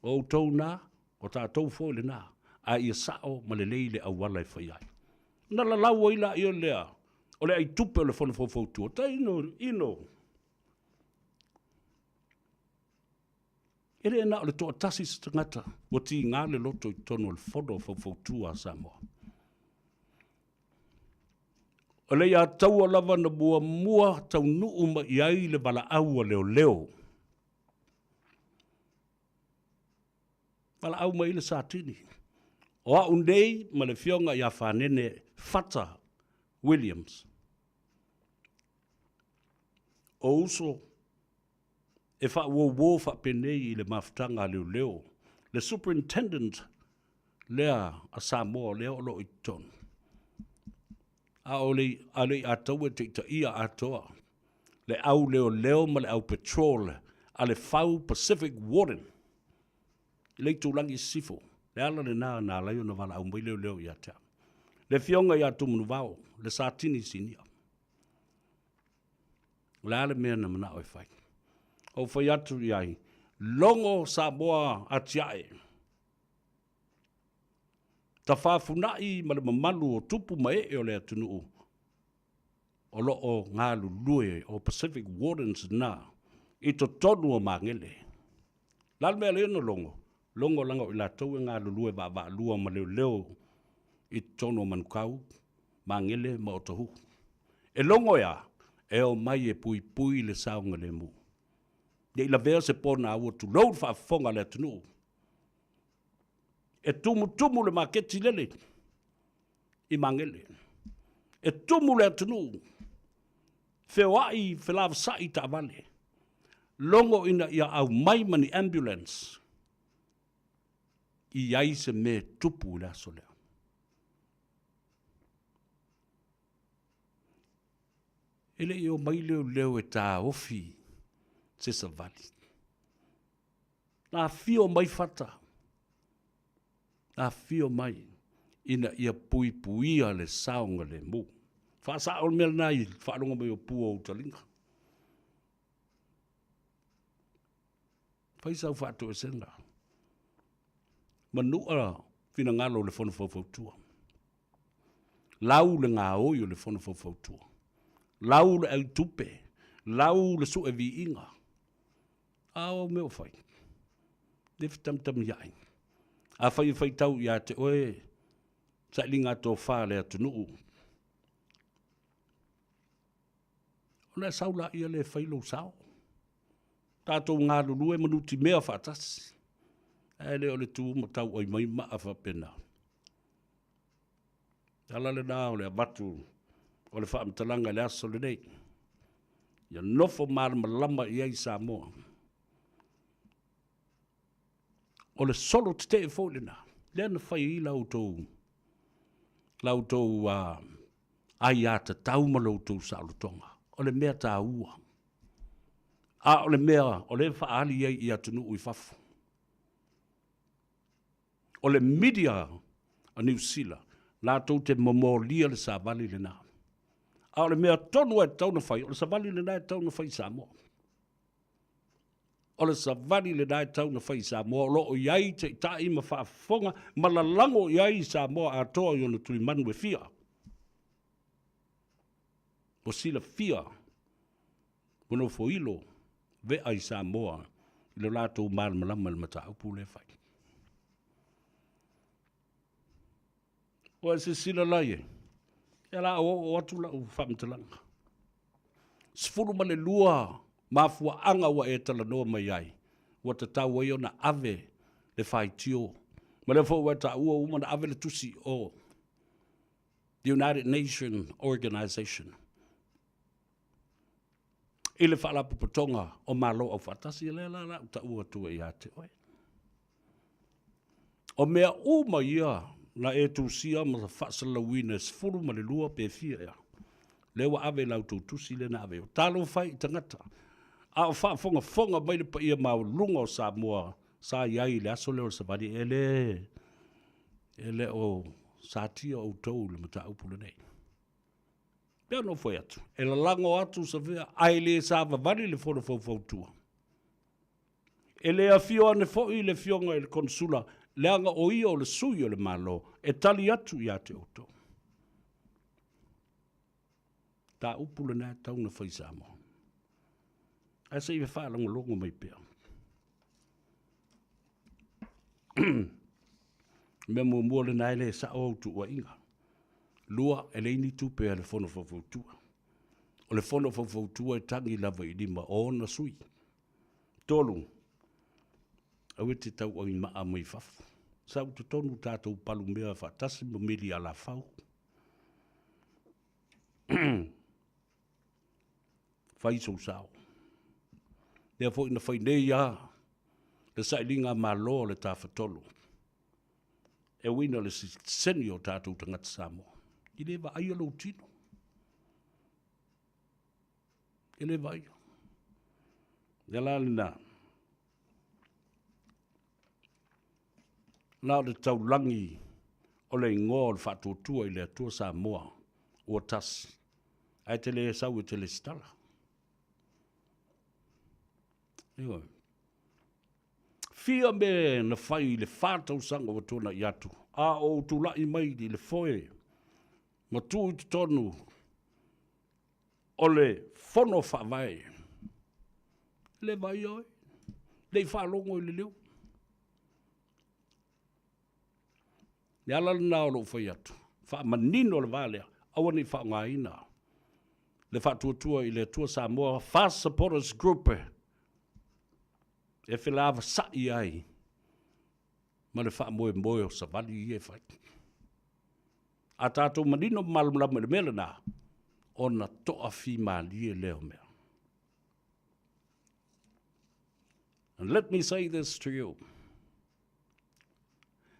O outou na, o tatou foi lena, a ia sao ma lelei le auala e fai ai. Ona lalau ai laia lea o le aitupe o le Fono Faufautua, taino ino. E le na o le toatasi se tagata ua tiga le loto i totonu o le Fono Faufautua a Samoa. O le iataua lava na muamua taunuu mai i ai le valaau a leoleo. Valaau mai le Satini. O au nei ma le Afioga ia Fanene Fata Williams. O uso e faauouo faapenei i le mafutaga a leoleo, le Superintendent lea a Samoa lea o lo o i totonu, a o le a le i Ataua e taitaia atoa le au leoleo ma le au patrol a le Fau Pacific Warden i le itulagi i sisifo. Le ala lena na ala ai ona valaau mai leoleo ia te au. Le Afioga ia Tumanuvao, le Satini Sinia. O le a le mea na manao e fai? Ou fai atu i ai, logo Samoa atiae. Tafafunai ma le mamalu o tupu ma ee o le atunuu o lo o galulue o Pacific Wardens na i totonu o Magele. Le a le mea lea na logo? Logo leaga o i latou e galulue vaavaalua ma leoleo i totonu o Manukau, Magele ma Otahuhu. E logo e a? E omai e puipui le saogalemu. Ne i lavea se ponaua tulou le faafofoga a le atunuu. E tumutumu le maketi lele i Magele. E tumu le atunuu, feoai, felavasai taavale. Logo ina ia aumai ma ni ambulance i ai se mea e tupu i le aso lea. E le i omai leoleo e taofi se savali. Na afio mai Fata, na afio mai ina ia puipuia le saogalemu. Faasao le mea lena i faalogo mai o pua o ou taliga. Fai sau faatoesega. Manua finagalo o le Fono Faufautua. Lau le gaoi o le Fono Faufautua. Lau le aitupe. Lau le sue viiga. A o au mea o fai, le fetamitamiai. Afai e faitau ia te oe sailiga tofa a le atunuu, ona e sau laia lea e fai lou sao. Tatou galulue ma nutimea faatasi, ae le o le tu ma tauai mai maa faapena. Le ala lena o le avatu o le faamatalaga i le aso lenei, ia nofo malamalama i ai Samoa. O le solo tetee foi lena, lea na fai ai la outou, la outou uh, aiatatau ma lo outou saolotoga. O le mea taua. A o le mea o lea e faaali ai i atunuu i fafo. O le media a Niu Sila latou te momolia le savali lena. A o le mea tonu e tatau ona fai, o le savali lena e tatau ona fai i Samoa. O le savali lena e tatau ona fai i Samoa, o lo o i ai taitai ma faafofoga ma lalago i ai Samoa atoa i ona tulimanu e fia. Ua silafia ua nofoilo vea i Samoa i lo latou malamalama i le mataupu lea e fai. Ua e silasila la i ai, ia la o oo atu lau faamatalaga. 12 mafuaaga ua e talanoa mai ai, Ua tatau ai ona ave le faitio. Ma lea foi ua e taua ua uma ona ave le tusi o the United Nation Organization i le Faalapotopotoga o Malo Aufaatasi, lea la la ou taua atu ai ia te oe. O mea uma ia na e tusia ma faasalalauina e 12 pe fia ea, lea ua ave i la outou tusi lea na ave. Talofa e i tagata, a o faafogafoga mai le paia maualuga o Samoa sa i ai i le aso lea o le savali, e le, e le o satia outou i le mataupu lenei. Pei ona ou fai atu, e lalago atu Savea, ae le savavali le Fono Faufautua. E le afio ane foi le Afioga i le Konesula, leaga o ia o le sui o le Malo e tali atu ia te outou. Mataupu lena e tatau ona fai i Samoa. Ae se i faalogologo mai pea. Mea muamua lena e le sao au tuuaiga. Lua, e leai ni tupe a le Fono Faufautua. O le Fono Faufautua e tagi lava i lima o ona sui. 3, aua e te tauagimaa mai fafo. Sau i totonu tatou palumea faatasi ma meli alafau. Fai sou sao. Lea foi na fai nei lava le sailiga malo a le Tafatolu e uiga i le sitiseni o tatou tagata Samoa. E le vaaia lou tino. E le vaaia. Le ala lena, na o le taulagi o le igoa o le Faatuatua i le Atua Samoa ua tasi, ae te le sau e te lesitala. Ioe. Fia mea na fai i le fa tausaga ua tuanai atu, a o ou tulai mai i le foe ma tu i totonu o le Fono Faavae. E le vaaia oe, le i faalogo i le leo. Le ala lena o lou fai atu, faamanino le va lea, aua ne i faaaogaina le Faatuatua i le Atua Samoa FAST Supporters Group e felavasai ai ma le faamoemoe o savali ia e fai. A tatou manino ma malamalama i le mea lena, ona toafimalie lea o mea. And let me say this to you.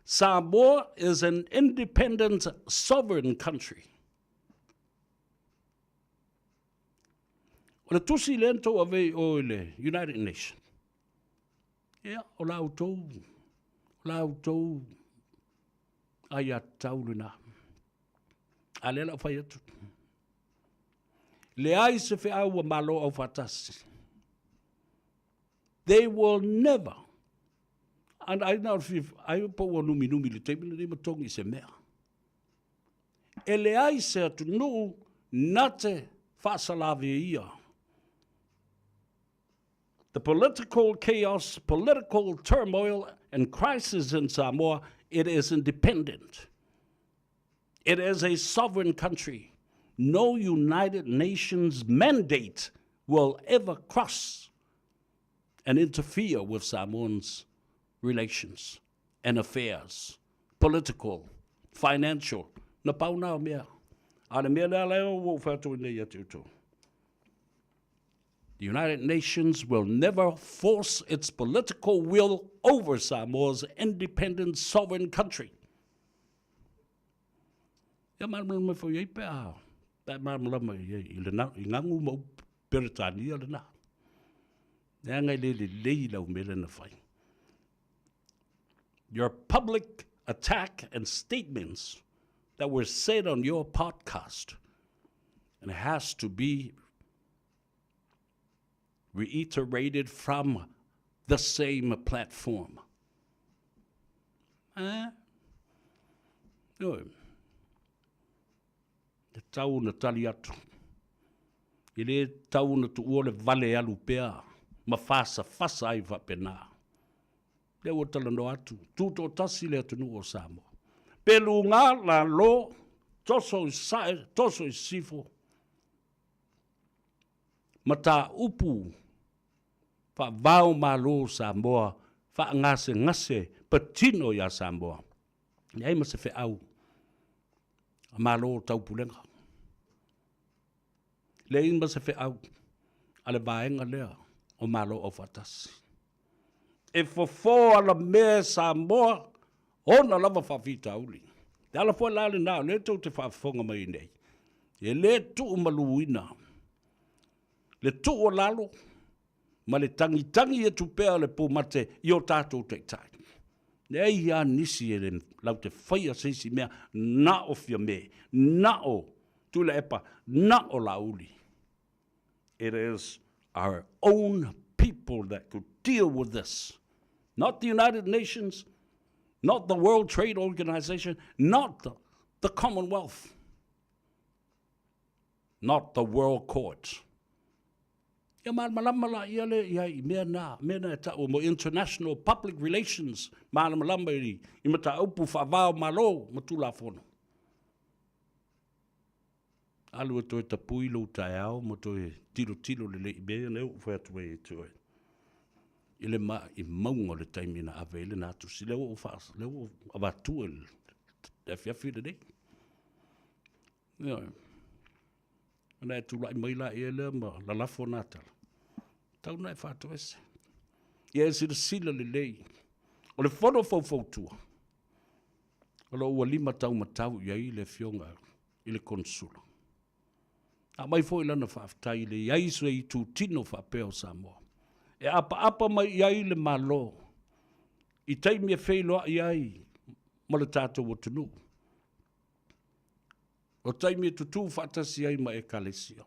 Samoa is an independent sovereign country. O le tusi lea na tou ave i o i le United Nations, ia, o la outou, o la outou aiatatau lena. A lea la ou fai atu. Leai se feau ua Malo Aufaatasi. They will never. And ai na o le ai po ua numinumi i le taimi lenei ma togi i se mea. E leai se atunuu na te faasalaveia The political chaos, political turmoil and crisis in Samoa, it is independent. It is a sovereign country. No United Nations mandate will ever cross and interfere with Samoans' relations and affairs, political, financial. Na pau na o mea. A le mea lea lea ua ou fai atu ai nei ia te outou. The United Nations will never force its political will over Samoa's independent sovereign country. Ia malamalama mai foi ai pe a, pe a malamalama i ai i lena, i gagu ma upu Peretania lena. Leaga e le lelei lau mea lea na fai. Your public attack and statements that were said on your podcast and has to be reiterated from the same platform. Eh? Oi. E tau na tali atu. E le tau na tuua le vale alu pea ma fasafasa ai faapena. Lea ua talanoa atu, tutoatasi le atunuu o Samoa. Pe luga, lalo, toso i sae, toso i sisifo, mataupu. Faavao Malo o Samoa faagasegase patino iā Samoa. Leai ma se feau a Malo o Taupulega. Leai ma se feau a le vaega lea o Malo Aufaatasi. E fofo alamea e Samoa ona lava faafitauli. Le ala foi la lena o lea tou te faafofoga mai ai nei, e le tuumaluina le tuu o lalo ma le tagitagi atu pea o le pumate i o tatou taitai. Leai lava nisi e latou te faia se isi mea na o Fiame, na o Tuilaepa, na o Laauli. It is our own people that could deal with this. Not the United Nations, not the World Trade Organization, not the, the Commonwealth, not the World Court. Ia malamalama la ia le ia i mea na, mea na e ta'u mo international public relations, malamalama i, i mataupu faava o Malo ma Tulafono. Alu e toe tapui lou taeao ma toe tilotilo lelei i mea ia na ou fai atu ai ia te oe. I le maumauga o le taimi na ave ai lena tusi, lea ua ou faa, lea ua ou avatua i le afiafi lenei. Ioe. Ona e tulai mai laia lea ma lalafo na tala. Tau na e faatoese. Ia e silasila lelei. O le fono faufautua, o lo o ua limataumatau i ai le afioga i le Konesula. Aumai foi lana faafetai i le i ai se itutino faapea o Samoa e apaapa mai i ai le Malo i taimi e feiloai ai ma le tatou atunuu. O taimi e tutū faatasi ai ma Ekalesia.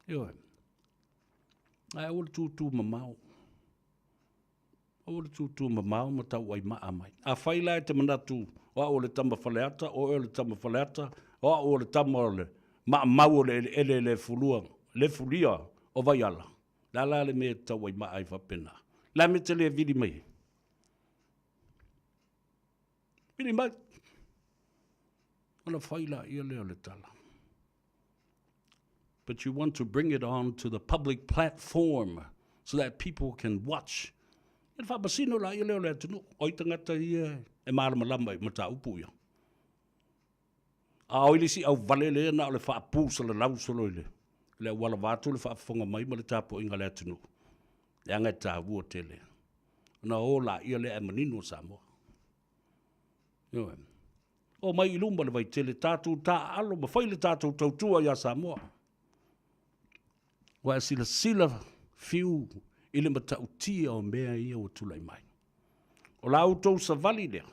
Ioe. Ae aua le tūtū mamao. Aua le tūtū mamao ma tauaimaa mai. Afai la e te manatu o au o le tama Faleata, o oe o le tama Faleata, o au o le tama o le maamau o le eleele le fulua, le fulia o Vaiala, le a la le mea e te tauaimaa ai faapena? Le a mea e te le vili mai ai? Vili mai. Ona fai laia lea o le tala. But you want to bring it on to the public platform so that people can watch. Ia le faamasino laia lea o le atunuu. O ai tagata ia e malamalama i mataupu ia? A o i le isi auvale lea na o le faapu salalau solo i le, le auala vaeatu le faafofoga mai ma le tapuaiga a le atunuu. Leaga e taua tele. Ona o laia lea ae manino Samoa. Ioe. Omai i luma le vaitele, tatou taaalo ma fai le tatou tautua iā Samoa. Ua e silasila fiu i le matautia o mea ia ua tulai mai. O la outou savali lea,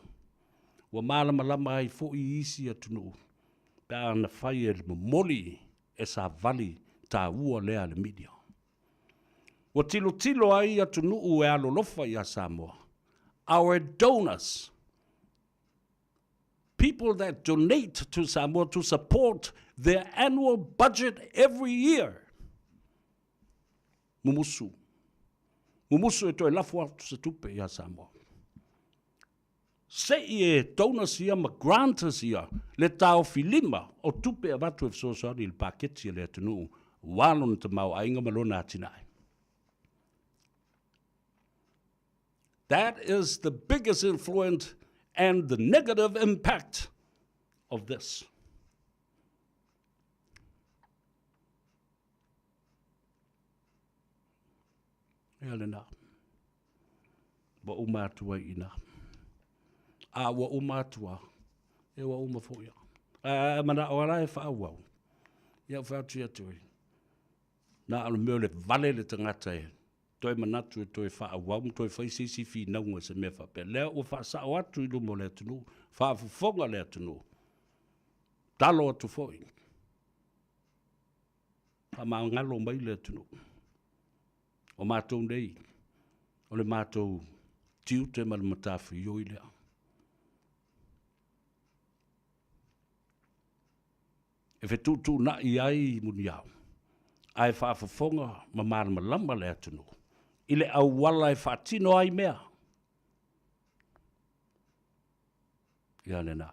ua malamalama ai foi isi atunuu pe a na fai e le momoli e savali taua lea a le media. Ua tilotilo ai atunuu e alolofa iā Samoa, our donors, people that donate to Samoa to support their annual budget every year. Mumusu. Mumusu e toe lafo atu se tupe iā Samoa. Se i e donors ia ma granters ia le taofi lima o tupe e avatu e fesoasoani i le paketi a le atunuu aua lona tamaoaiga ma lona atinae. That is the biggest influence and the negative impact of this. Ia lena. Ua uma atu ai i ina. A ua uma atu a, e ua uma foi a. A e manao ala e faaauau. Ia ou fai atu ia te oe. Na o le mea o le vale le tagata e toe manatu e toe faaauau ma toe fai se isi finauga i se mea faapea. Lea ua faasao atu i luma o le atunuu, faafofoga le atunuu. Talo atu foi. Faamagalo mai le atunuu. O matou nei, o le matou tiute ma le matafaioi lea. E fetuutuunai ai muniao, ae faafofoga ma malamalama le atunuu i le auala e faatino ai mea. Ia lena.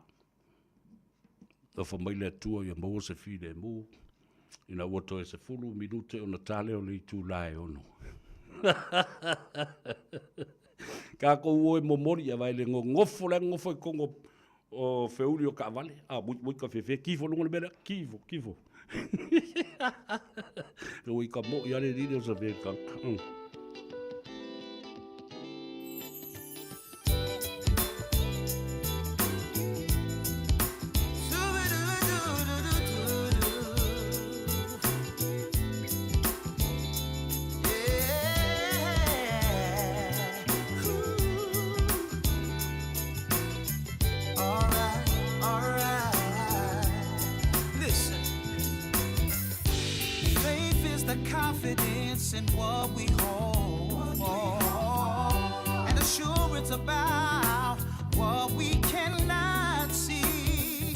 Alofa mai le Atua ia maua se filemu. Ina ua toe 10 minute ona ta lea o le itulā e 6. Kākou o e momoli ia vai le gogofo le gogofo i kongo o feuli o kaavale. A, mui, mui ka fefe, kifo lunga le mea kifo, kifo. Ua i ka mo i ale lili o sa fe ka. Confidence in what we hold and assurance about what we cannot see.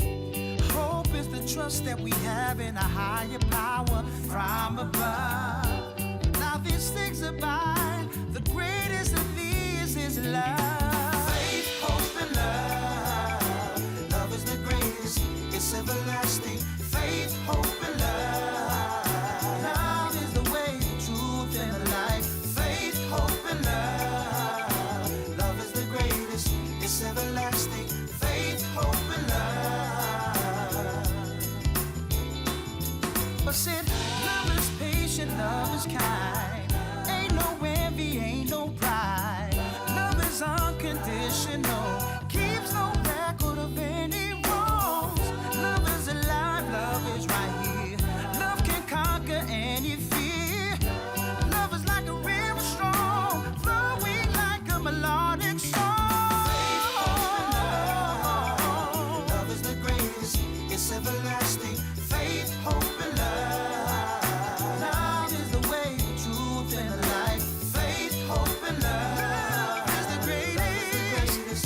Hope is the trust that we have in a higher power from above. Now these things abide. The greatest of these is love. Faith, hope, and love. Love is the greatest. It's everlasting. Faith, hope, and love. Love is the way, the truth, and the life. Faith, hope, and love. Love is the greatest. It's everlasting. Faith, hope, and love. But said, love is patient, love is kind. Ain't no envy, ain't no pride. Love is unconditional, keeps no record of any wrongs. Love is alive, love is right here. Love can conquer any fear. Love is like a river strong, flowing like a melodic song. Faith, hope, and love. Love is the greatest, it's everlasting. Faith, hope, and love. Love is the way, the truth, and the life. Faith, hope, and love. Love is the greatest.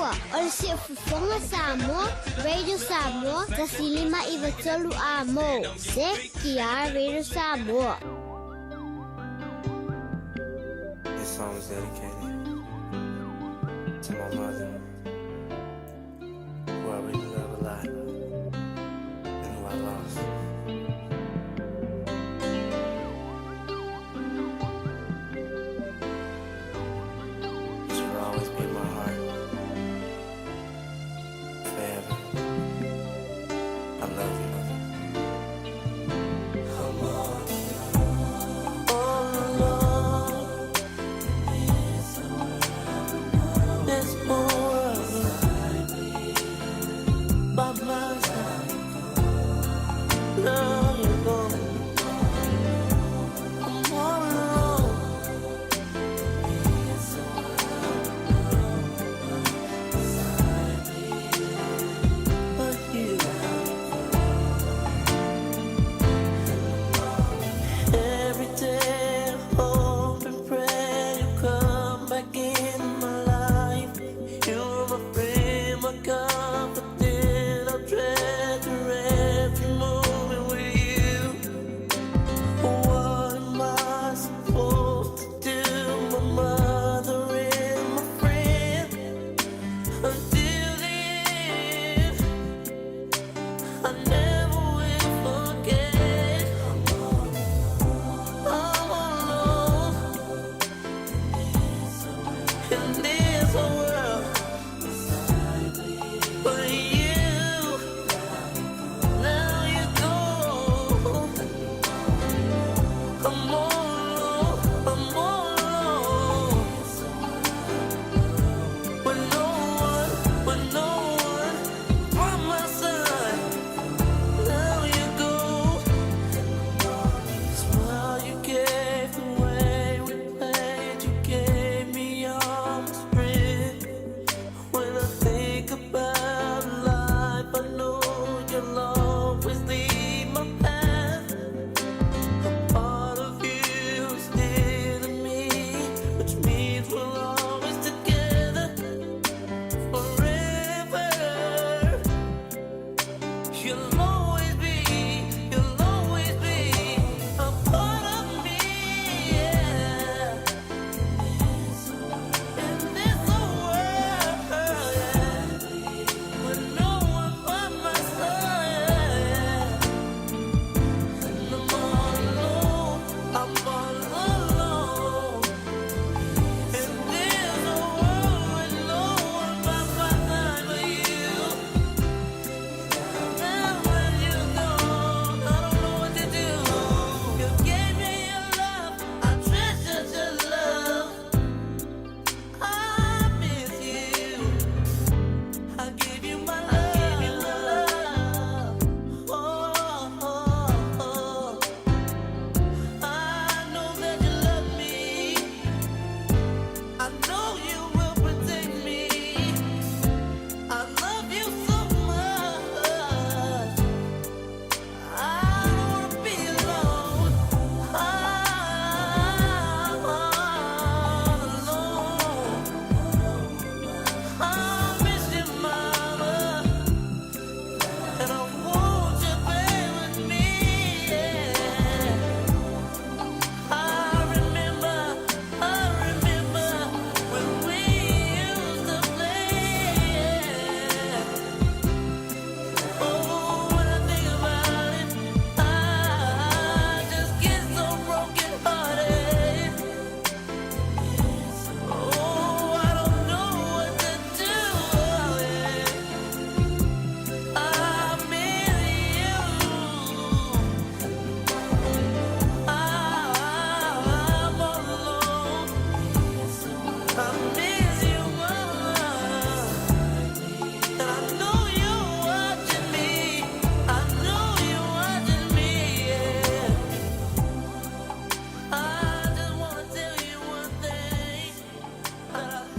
Atua, o le Siufofoga Samoa, Radio Samoa, 1593 Amo, CKR Radio Samoa. This song is dedicated to my mother, who I really love a lot, and who I lost. But you'll always be in my heart, forever. I love you. I'm all alone. This world by myself. Now you're gone. I'm all alone. But you. Every day I hope and pray you come back in my life. You're my friend, my confidant. I'll treasure every moment with you. What am I supposed to do? My mother and my friend. Until the end, I never will forget. I'm alone in this world, but you, now you go. I'm all alone, I'm all alone. With no one, with no one by my side. Now you go. Smile you gave, the way we played, you gave me all my strength. When I think about life, I know you'll always lead my path. A part of you is still in me, which means we're always together forever. You'll always be, you'll always be a part of me, yeah. In this world, yeah, with no one by my side, and I'm all alone, I'm all alone. In this world with no one by my side but you. Now when you're gone, I don't know what to do. You gave me your love, I treasured your love. I miss you. I gave you my love. Oh. I know that you love me. I know you will protect me. I love you so much. I don't wanna be alone. I'm all alone. I miss you, mama, and I want you back with me. Yeah. I remember when we used to play. Yeah. Oh, when I think about it, I just get so broken hearted. Oh, I don't know what to do. I miss you. I'm all alone. I miss you, mama. And I know you're watching me. I know you're watching me, yeah. I just wanna tell you one thing, that I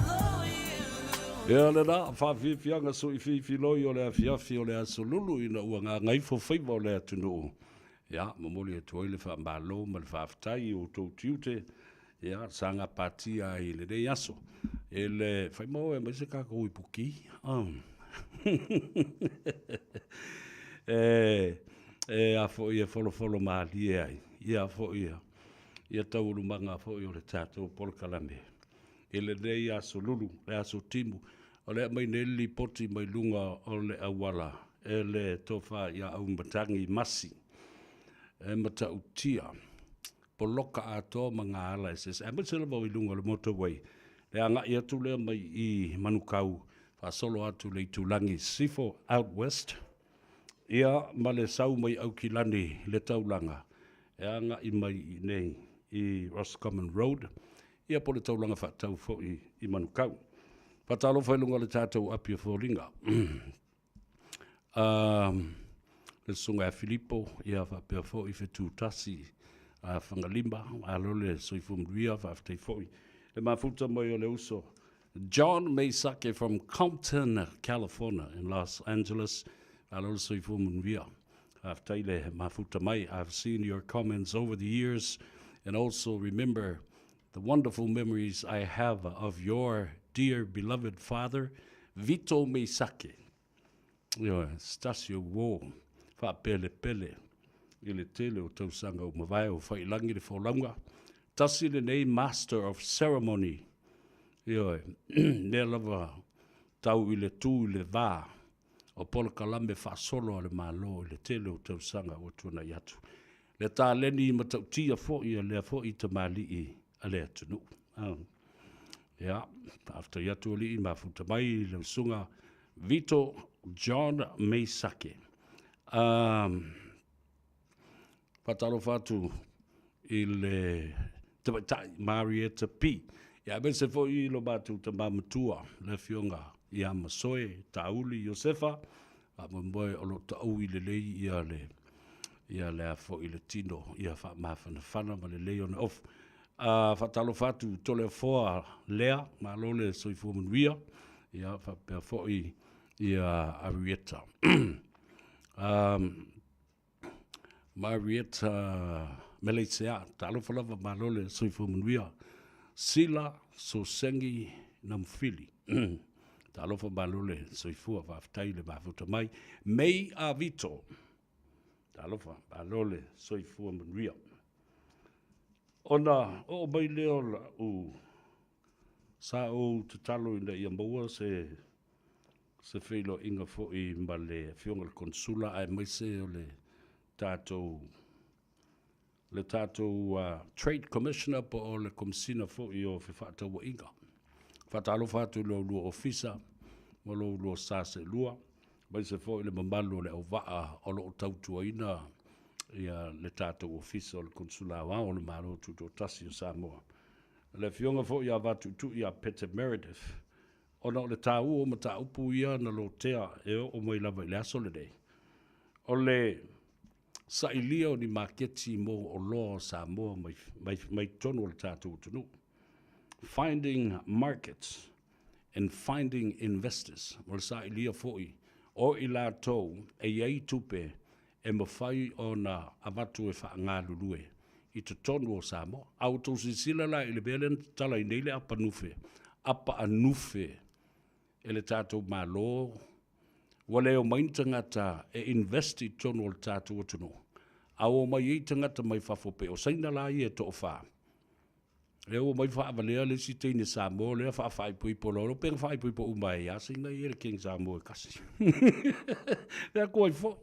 love you. Ia lena, faafiafiaga soifiifiloi o le afiafi o le aso Lulu ina ua gagaifo faiva o le atunuu. Ia, momoli atu ai le faamalo ma le faafetai i outou tiute. Ia, sa gapatia ai i lenei aso. E le fai mau e mai se kākou ipuki. Oh. e, e a foi e folofolo mālie ai. Ia foi ia, ia taualumaga foi o le tātou polokalame. I lenei aso lulu, le aso timu, o le aumai nei le lipoti mai luga o le auala e le tofa ia Auimatagi Masi e matautia poloka atoa ma ngā ala eseese, aemaise lava i luga o le motorway, le agai atu lea mai i Manukau, faasolo atu i le itulagi Sisifo out west, ia ma le sau mai Aukilani i le taulaga e agai mai i inei i Roscommon Road, ia po o le taulaga faatau foi i Manukau. Faatalofa i luga o le tatou api o foliga. le susuga ia Filipo, ia faapea foi Fetutasi a Fagalima, malo le soifua manuia, faafetai foi le mafuta mai o le uso John Meisake from Compton, California in Los Angeles, malo le soifua manuia. Faafetai le mafuta mai. I've seen your comments over the years and also remember the wonderful memories I have of your dear beloved father, Vito Meisake. Ioe, se tasi o uō faapelepele i le tele o tausaga ua mavae o Faiilagi le folauga. Tasi lenei Master of Ceremony, ioe, lea lava tau i le tu i le va o polokalame faasolo a le Malo i le tele o tausaga ua tuanai atu. Le taleni matautia foi a lea foi tamalii a le atunuu. Ia, faafetai atu alii mafuta mai le usuga Vito John Meisake. Faatalofa atu i le tamaitai Marietta P. Ia, aemaise foi lo matou tama matua, le afioga ia Masoe Tauli Iosefa, faamoemoe o lo o taui lelei ia le ia le a foi le tino ia faamafanafana ma lelei ona ofu. Faatalofa atu Toleafoa Lea, malo le soifua manuia, ia faapea foi ia Arieta. Marietta Meleisea, talofa lava malo le soifua manuia. Sila Sosengi Namufili, talofa malo le soifua, faafetai le mafuta mai. May Avito, talofa malo le soifua manuia. Ona oo mai lea o lau sa ou tatalo ina ia maua se se feiloaiga foi ma le afioga i le Konesula aemaise o le tatou le tatou Trade Commissioner po o le Komesina foi o Fefaatauaiga. Faatalofa atu i lo oulua ofisa ma lo oulua sa seelua, aemaise foi le mamalu o le auvaa o lo o tautuaina ia le tatou ofisa o le Konesula Aoao o le Malo Tutoatasi o Samoa. Le afioga foi ia Vatuitui ia Pete Meredith, ona o le taua o mataupu ia na lotea e oo mai lava i le aso lenei, o le sailia o ni maketi mo oloa o Samoa mai, mai, mai totonu o le tatou atunuu. Finding markets and finding investors. O le sailia foi o i latou e i ai tupe e mafai ona avatu e faagalulue i totonu o Samoa. A ua outou silasila la i le mea lea na tatala ai nei le apanufe, apaanufe e le tatou Malo, ua le omai ni tagata e invest i totonu o le tatou atunuu, a ua omai ai tagata mai fafo pei o Saina la ia e toafa. Lea ua omai faavalea le isi teine Samoa lea faafaaipoipo loa, pe na faaipoipo uma ai lava Saina ia i le King Samoa e tasi. Lea atu ai foi,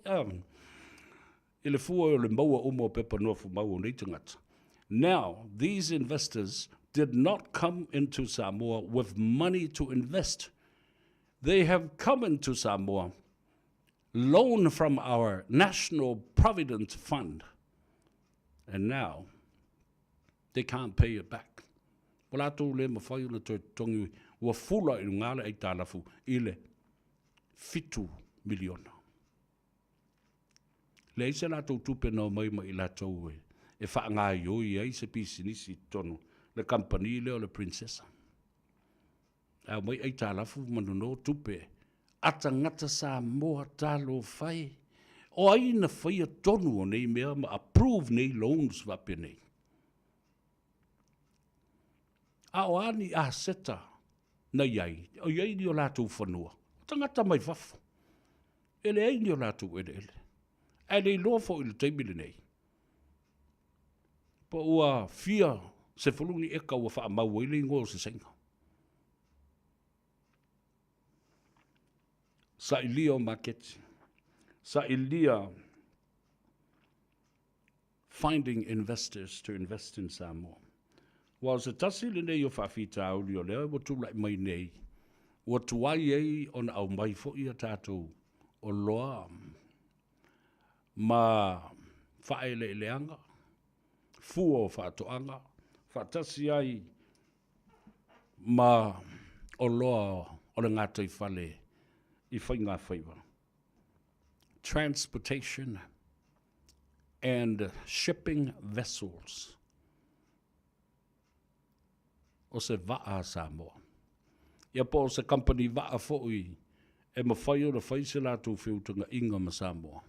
i le fua o le maua uma o pepa nofomau o nei tagata. Now, these investors did not come into Samoa with money to invest. They have come into Samoa loan from our National Provident Fund. And now, they can't pay it back. Ua latou le mafai ona toe totogi, ua fula i luga le aitalafu i le $7 miliona. Leai se latou tupe na omai ma i latou e faagaoioi ai se pisinisi i totonu le kamupani lea o le Princessa. Ae omai aitalafu ma nono tupe a tagata Samoa, talofa e. O ai na faia tonu o nei mea ma approve nei loans faapenei? A o a ni aseta na i ai, o i ai ni o latou fanua, o tagata mai fafo. E leai ni o latou eleele. Ae le iloa foi i le taimi lenei, po ua fia sefulu ni eka ua faamau ai le igoa o se Saina. Sailia o maketi, sailia finding investors to invest in Samoa. Aua o se tasi lenei o faafitauli o lea ua tulai mai nei, ua tuai ai ona aumai foi a tatou oloa ma faaeleeleaga, fua o faatoaga, faatasi ai ma oloa o le gataifale i faigafaiva. Transportation and shipping vessels. O se vaa a Samoa. Ia po o se company vaa foi e mafai ona fai se latou feutagaiga ma Samoa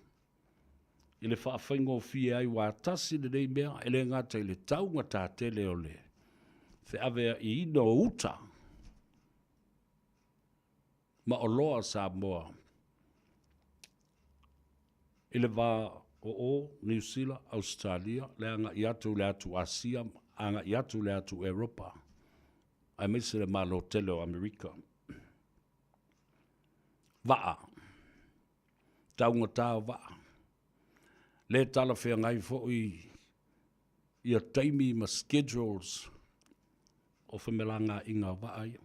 i le faafaigofie ai aua tasi lenei mea e le gata i le taugata tele o le feaveaiina o uta ma oloa a Samoa i le va o o Niu Sila, Ausetalia, le agai atu i le atu Asia, agai atu i le atu Eropa, aemaise le Malo tele o Amerika. Vaa, taugata o vaa, le talafeagai foi ia taimi ma schedules o femalagaaiga o vaa ia.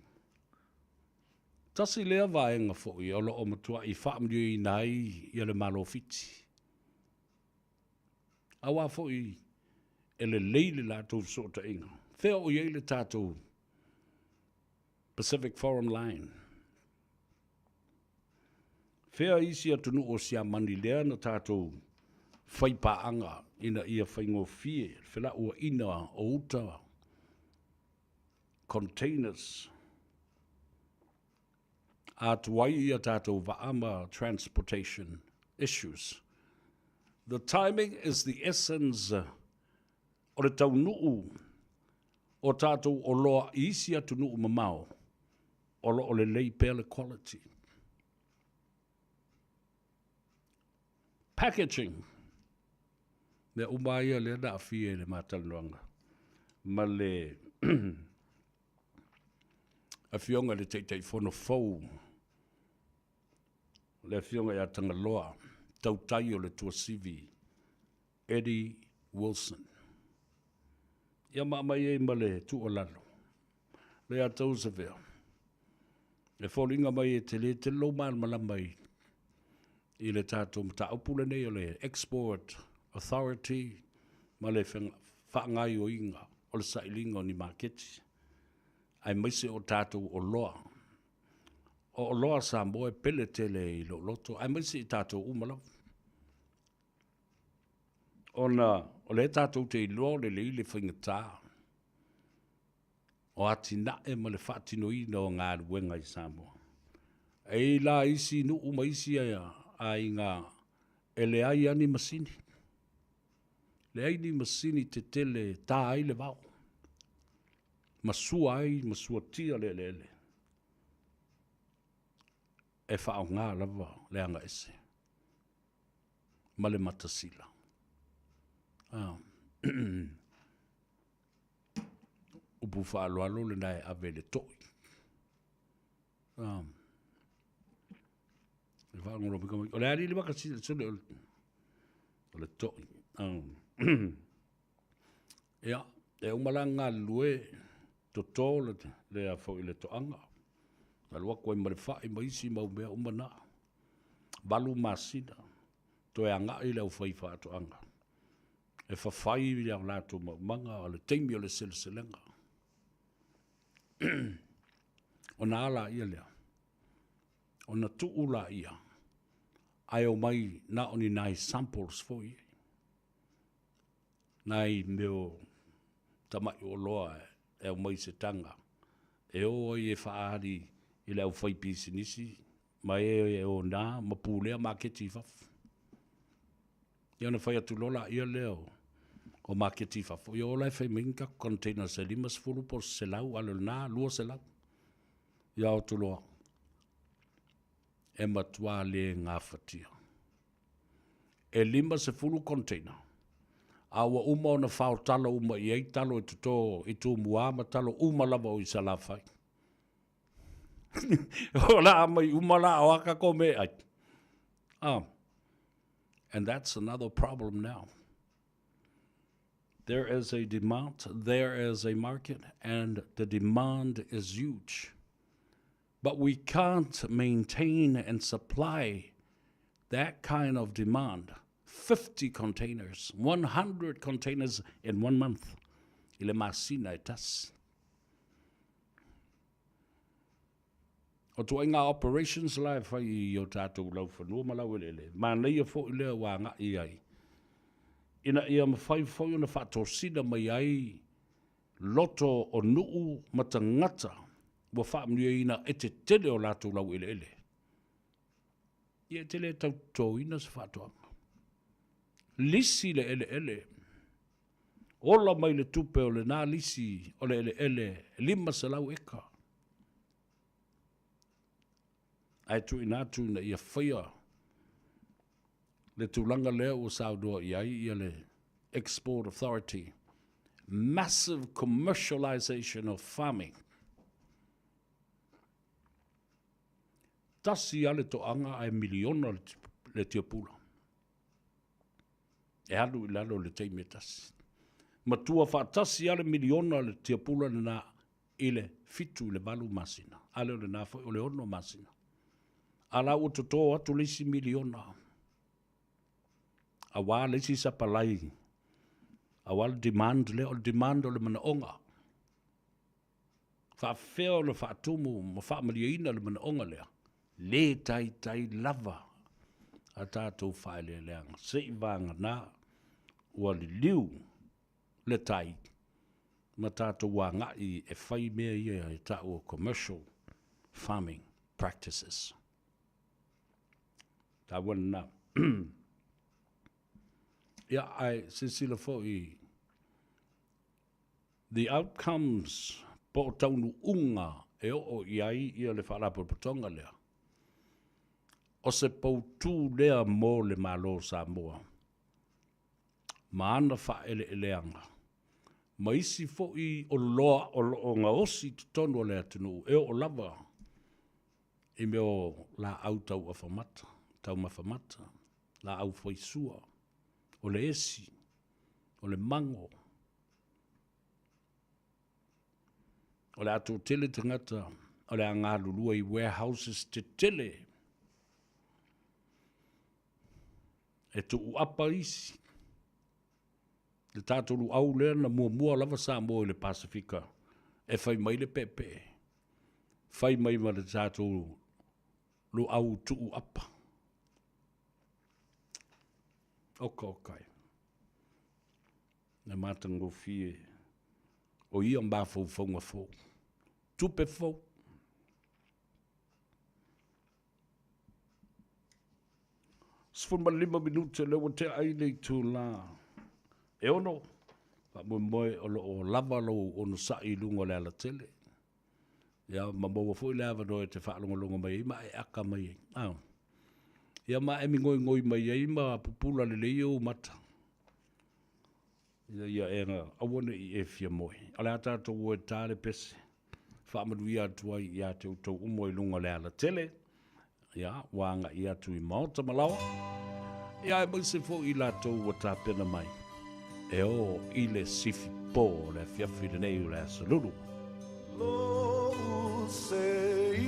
Tasi lea vaega foi o lo o matuai faamanuiaina ai ia le Malo o Fiti. Aua foi e lelei le latou fesootaiga. Fea o i ai le tatou Pacific Foreign Line? Fea isi atunuu o Siamani lea na tatou faipaaga ina ia faigofie le felauaiga o uta containers a tuai ia tatou vaa ma transportation issues. The timing is the essence o le taunuu o tatou oloa i isi atunuu mamao o lo o lelei pea le quality. Packaging. Mea uma lava ia lea na aafia i le ma talanoaga ma le Afioga i le Taitaifono fou, le Afioga ia Tagaloa, tautai o le Tuasivi, Eddie Wilson. Ia ma aumai ai ma le tuualalo, le ia te Savea, e foliga mai e tele tele lou malamalama i, i le tatou mataupu lenei o le Export Authority ma le faagaoioiga o le sailiga o ni maketi, aemaise o tatou oloa. O oloa a Samoa e pele tele i lou loto, aemaise i tatou uma lava. Ona o lea tatou te iloa o lelei le faigata o atinae ma le faatinoina o galuega i Samoa. E i ai la isi nuu ma isi aiga e leai lava ni masini, leai ni masini tetele e ta ai le vao, ma sua ai ma suatia le eleele, e faaaoga lava le agaese ma le matasila. Ah. Upu faaaloalo lena e ave i le to'i. Ah. E faalogologo mai tamaiti. O le a alii le makasina sole o le to'i. Ah. Ia, e uma la ona galulue toto le, le a foi le toaga. Alu atu ai ma le fai ma isi mau mea uma na. 8 masina toe agai le aufaifaatoaga e fafai ia latou maumaga o le taimi o le seleselega. Ona a laia lea, ona tuu laia, ae omai na o ni nai samples foi ia. Nai mea o tamai oloa e aumai i se taga e o ai e faaali i le aufaipisinisi ma e e ona ma pulea maketi i fafo. Ia ona fai atu loa laia lea o, O maketi i fafo, ia ola e fai mai ni tatou containers e 50 po o se 100, a le o lena 200. Ia o atu loa, e matua le gafatia. E 50 container, a ua uma ona fao talo uma i ai talo e toto i Tumua ma talo uma lava o i Salafai. O le a mai uma la o a tatou meaai. Ah. And that's another problem now. There is a demand, there is a market, and the demand is huge. But we can't maintain and supply that kind of demand. 50 containers, 100 containers in one month. I le masina e tasi. O ituaiga operations la e fai i o tatou laufanua ma laueleele, manaia foi lea ua agai ai, ina ia mafai foi ona faatosina mai ai loto o nuu ma tagata ua faamanuiaina e te tele o latou laueleele. Ia e te le tau totoina se faatoaga. Lisi le eleele. Ola mai le tupe o lena lisi o le eleele e 500 eka. Ae tuuina atu ina ia faia le tulaga lea ua saunoa i ai ia le Export Authority, massive commercialization of farming. Tasi lava le toaga ae miliona le tiapula. E alu i lalo i le taimi e tasi. Matua faatasi lava le miliona le tiapula lena i le 7 i le 8 masina. A lea o lena foi o le 6 masina. A la ua toto atu le isi miliona aua le isi sapalai, aua le demand lea, o le demand o le manaoga. Faafefea ona faatumu ma faamalieina le manaoga lea? Le taitai lava a tatou faaeleeleaga, seivagana ua liliu le tai ma tatou agai e fai mea ia e taua commercial farming practices. Taua lena. Ia, ae silasila foi the outcomes po o taunuuga e oo i ai ia le Faalapotopotoga lea, o se poutū lea mo le Malo o Samoa ma ana faaeleeleaga ma isi foi oloa o lo o gaosi i totonu o le atunuu e oo lava i mea o laau tauafa mata, taumafa mata, laau faisua, o le esi, o le mago. O le a toatele tagata o le a galulue i warehouses tetele e tuuapa isi. Le tatou luau lea na muamua lava Samoa i le Pasefika e fai mai le peepee, fai mai ma le tatou luau tuuapa. Oka oka e. Le matagofie o ia mafaufauga fou, tupe fou. 15 minute lea ua tea ai le itula e 6, faamoemoe o lo o lava lou onosai i luga o le alatele. Ia, ma maua foi le avanoa e te faalogologo mai ai ma e aka mai ai. Ah. Ia ma e migoigoi mai ai ma pupula lelei ou mata. Ina ia e aua ne i e fia moe. O le a tatou o e ta le pese. Faamanuia atu ai ia te outou uma i luga o le alatele. Ia, ua agai atu i maota ma laoa. Ia, aemaise foi i latou ua tapena mai e o i le sifi po o le afiafi lenei o le Aso Lulu. Lou sei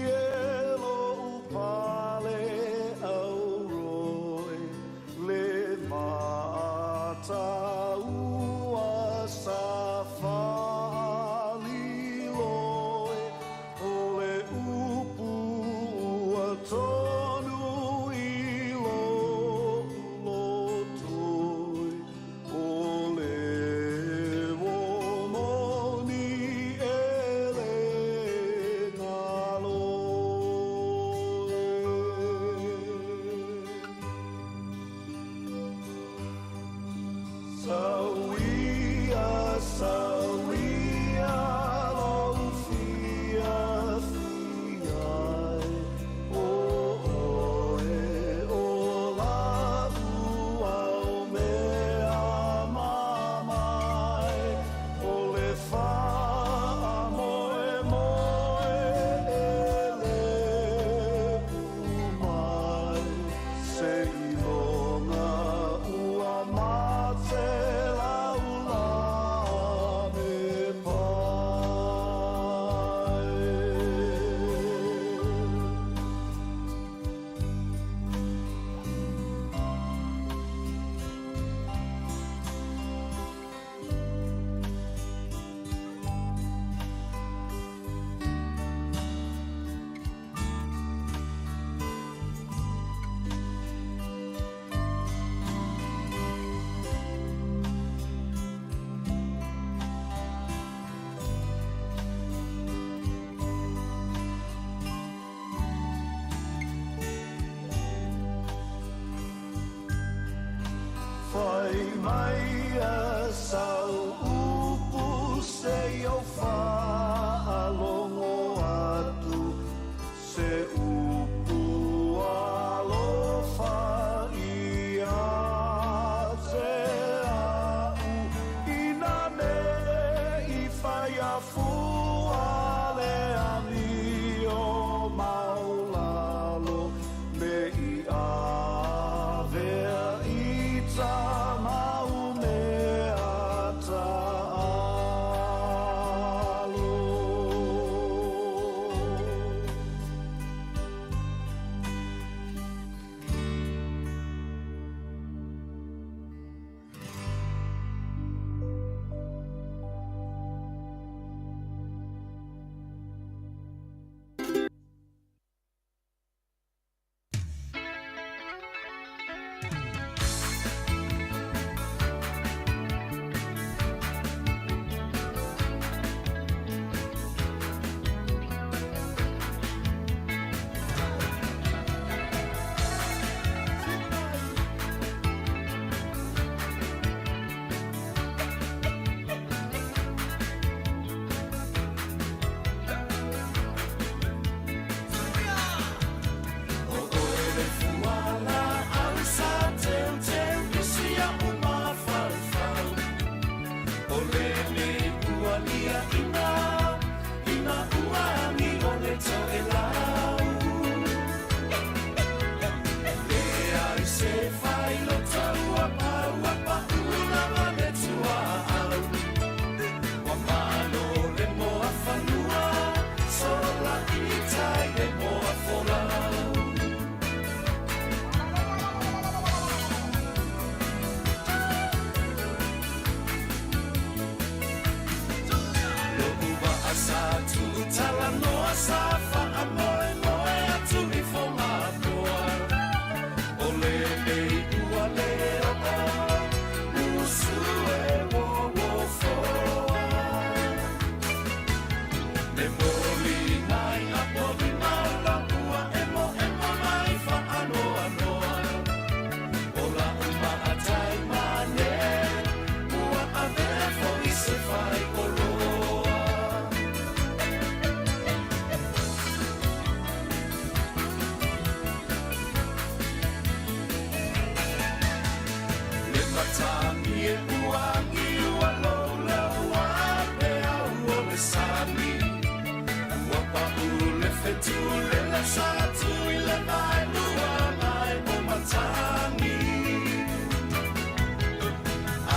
e lou pale auroi le mataua sa faaliloi o le upu ua tonu i lou lotoi o le uo moni e le galo. Fai mai sau upu se i ou faalogo atu se upu alofa ia te a'u ina ne i fai a fua le amio maulalo me i avea i ta mau mea taalo. O oe le fuala au sa teuteu i si a'u mafaufau O lenei ua liaʻina i na ua agi o le toʻelau Leai se failota ua pau ua paʻu lava le tuaau Ua malo le moa fanua sola i tai le moa folau. Lo'u wa'a sa tu'utalanoa sa fa'amoemoe atu i Fogapoa O lenei ua le o'o usu e uouofoa Me moli mai a polima la ua emoemo mai fa'anoanoa O la'u ma'atai mane ua avea fo'i se fai'oloa. Le matagi e ua agi ua loulau a peau o le sami Ua pa'u le fetu le sa atu i le vaelua mai o matagi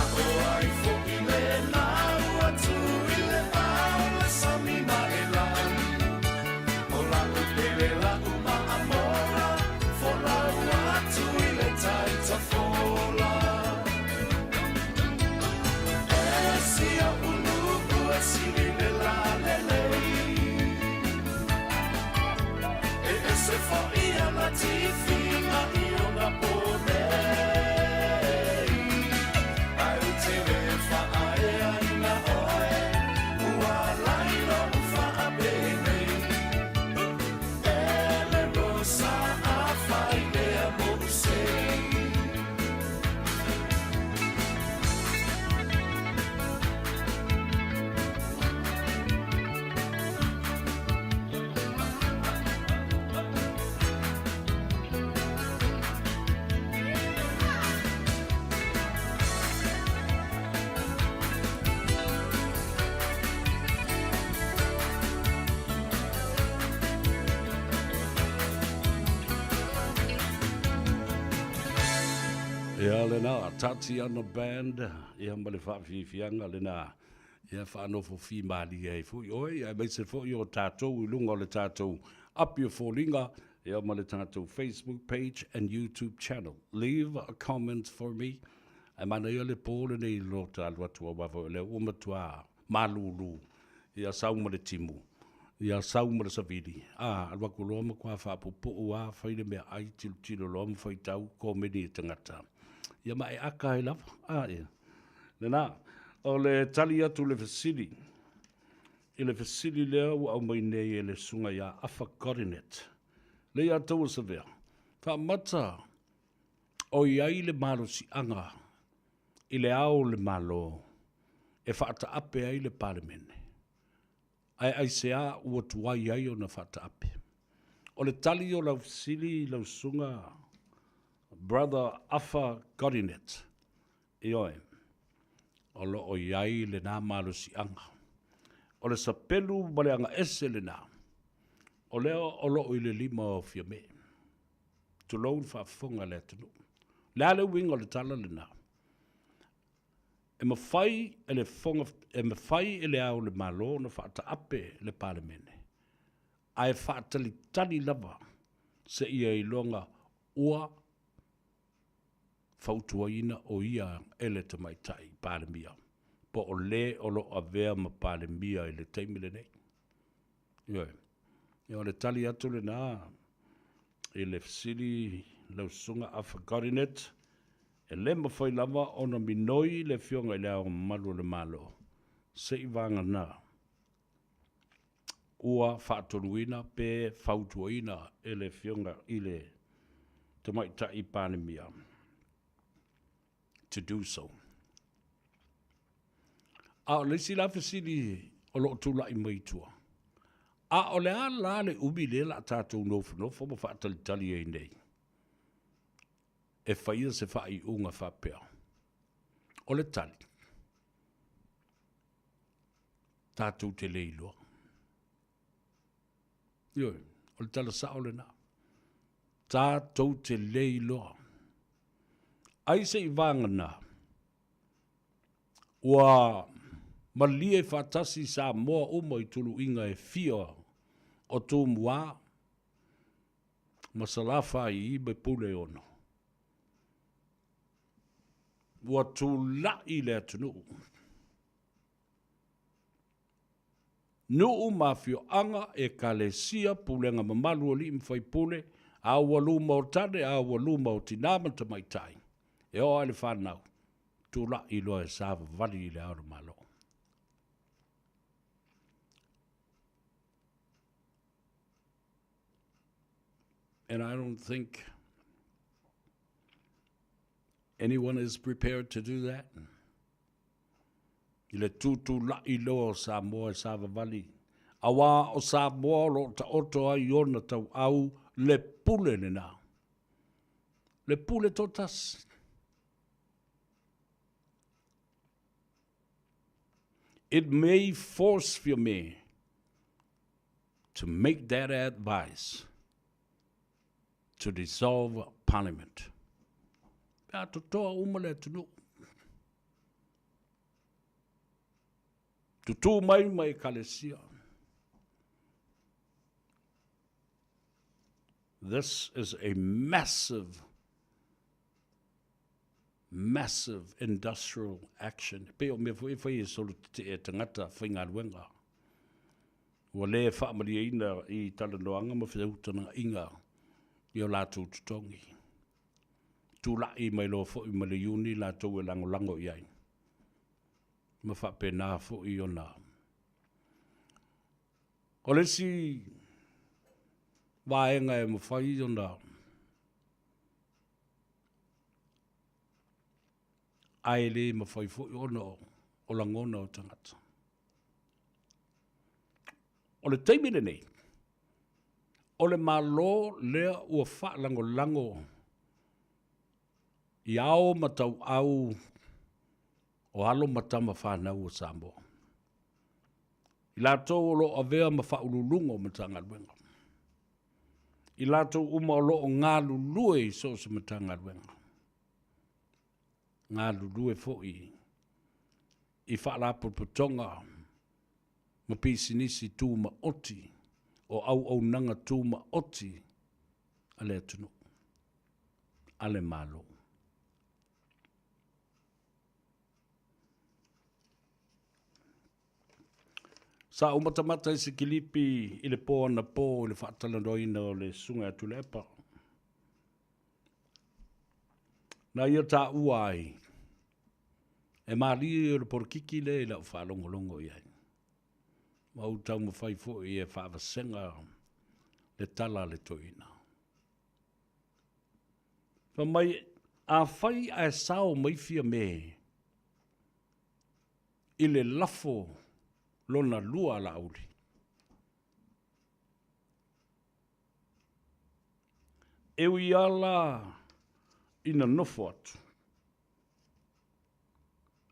A o ai fo'i lena ua tu i le vao le sami ma e lagi O la'u pele la'u ma'amola folau atu i le tai tafola E si o'u nu'u e sili le lalelei E ese fo'i ana tifiga i ona po nei Ae ou te le fa'aeaina oe ua lai lo'u fa'apenei E le rosa afai lea mo'u sei. Ia lena, Tatiana Band, ia ma le faafiafiaga lena, ia faanofo fimalie ai foi oe, ia aemaise foi o tatou i luga o le tatou api o foliga, ia ma le tatou Facebook page and YouTube channel. Leave a comment for me. Ae manaia le po lenei i lo ta alu atu aua foi o lea ua matua malulu ia sau ma le timu, ia sau ma le savili, a alu atu loa matua faapuupuu a fai le meaai tilotilo loa ma faitau komeni e tagata. Ia ma e aka ai lava, a ia. Lena, o le tali atu i le fesili, i le fesili lea ua aumai nei e le susuga ia Afa Godinet, le ia taua Savea, faamata o i ai le malosiaga i le Ao o le Malo e faataape ai le Palemene, ae aisea ua tuai ai ona faataape? O le tali o lau fesili i lau susuga Brother Afa Godinet, ioe, o lo o i ai lena malosiaga. O le sapelu ma le agaese lena, o lea o lo o i le lima o Fiame. Tulou le faafofoga a le atunuu. O le a le uiga o le tala lena? E mafai e le Fofoga, e mafai e le Ao o le Malo ona faataape le Palemene, ae faatalitali lava seia iloga ua fautuaina o ia e le Tamaitai Palemia, po o le o lo o avea ma Palemia i le taimi lenei. Ioe. Ia o le tali atu lena i le fesili lau Susuga Afa Godinet, e le mafai lava ona minoi le Afioga i Le Ao Mamalu o le Malo se i vagana ua faatonuina pe fautuaina e le Afioga i le Tamaitai Palemia to do so. A o le isi la fesili o lo o tulai mai i tua, a o le a la le umi lea o le a tatou nofonofo ma faatalitali ai nei e faia se faaiuga faapea? O le tali, tatou te le iloa. Ioe, o le tala sao lena. Tatou te le iloa. Ai se i vagana ua malie faatasi Samoa uma i tuluiga e fia o Tumua ma Salafai ma Puleono. Ua tulai le atunuu. Nuu ma afioaga, ekalesia, pulega mamalu o alii ma faipule, a ua luma o tane, a ua luma o tinā ma tamaitai, e oo lava i le fanau, tulai loa e savavali i le Ao o le Malo. And I don't think anyone is prepared to do that. I le tutulai loa o Samoa e savavali, auā o Samoa o lo o taoto ai i ona tauau le pule lena. Le pule toatasi. It may force for me to make that advice to dissolve parliament. Pe a totoa uma le atunuu. Tutū mai ma ekalesia. This is a massive, massive industrial action. E pei o mea foi e fai e solo tetee e tagata faigaluega. Ua le faamalieina i talanoaga ma feutagaiga i o latou totogi. Tulai mai loa foi ma le Iuni latou e lagolago i ai, ma faapena foi ona O le isi vaega e mafai ona ae le mafai foi ona o lagona o tagata. O le taimi lenei, o le Malo lea ua faalagolago i ao ma tauau o alo ma tama fanau o Samoa. I latou o lo o avea ma faauluuluga o Matagaluega. I latou uma o lo o galulue i so o se Matagaluega. Galulue foi i Faalapotopotoga ma pisinisi tumaoti o auaunaga tumaoti a le atunuu, a le Malo. Sa ou matamata i se kilipi i le pō anapō i le faatalanoaina o le Susuga ia Tuilaepa. Na ia taua ai, e malie o le polokiki lea i lau faalogologo i ai. Ma ou taumafai foi e faavasega le tala a le toeaina. Fai mai, afai ae sao mai Fiame. i le lafo lona lua a Laauli. E ui lava la ina nofo atu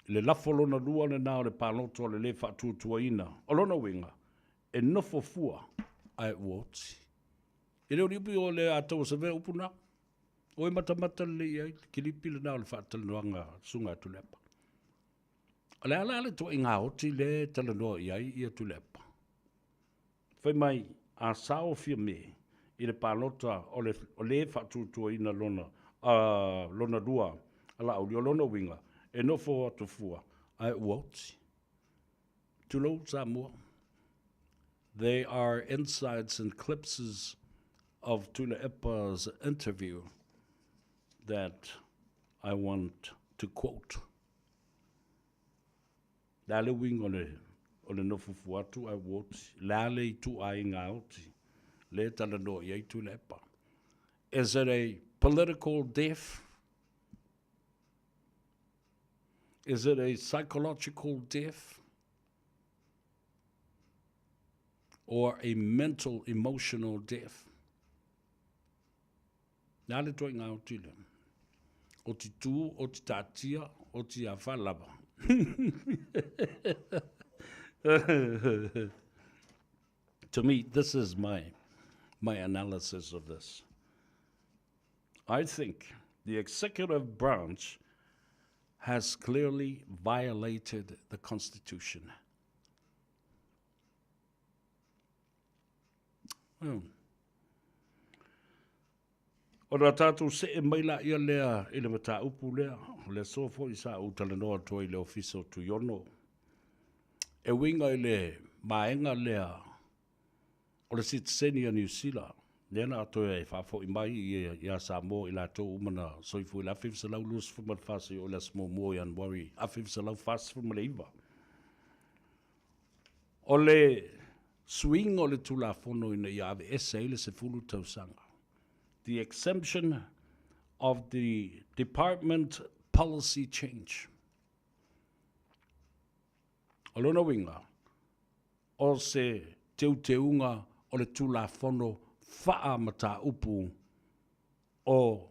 i le lafo lona lua lena o le palota o le lē faatuatuaina, o lona uiga, e nofo fua ae ua oti. E le o ni upu o le a tauasavea upu na. Ua e matamata lelei i ai le kilipi lena o le faatalanoaga a le Susuga ia Tuilaepa. O le a la le ituaiga oti lea e talanoa i ai ia Tuilaepa? Fai mai, a sao Fiame i le palota o le lē faatuatuaina lona, lona lua a Laauli, o lona uiga, e nofo atu fua ae ua oti. Tulou Samoa. They are insights and clips of Tuilaepa's interview that I want to quote. Le a le uiga o le, o le nofo fua atu ae ua oti? Le a le ituaiga oti lea e talanoa i ai Tuilaepa? Is it a political death? Is it a psychological death? Or a mental, emotional death? Le a le ituaiga oti lea? Oti tū, oti taatia, oti awha lava. To me, this is my, my analysis of this. I think the executive branch has clearly violated the Constitution. Well, Ona tātou see mai laia lea i le mataupu lea, o le aso foi sa ou talanoa atu ai i le Ofisa o Tuiono, e uiga i le vaega lea o le sitiseni a Niu Sila, lea na toe faafoi mai ia Samoa i latou uma na soifua i le 1924 seia oo i le aso 1 o Ianuari 1949. O le suiga o le Tulafono ina ia aveese ai le 10 tausaga, the exemption of the Department Policy Change. O lona uiga, o se teuteuga o le Tulafono faa-mataupu o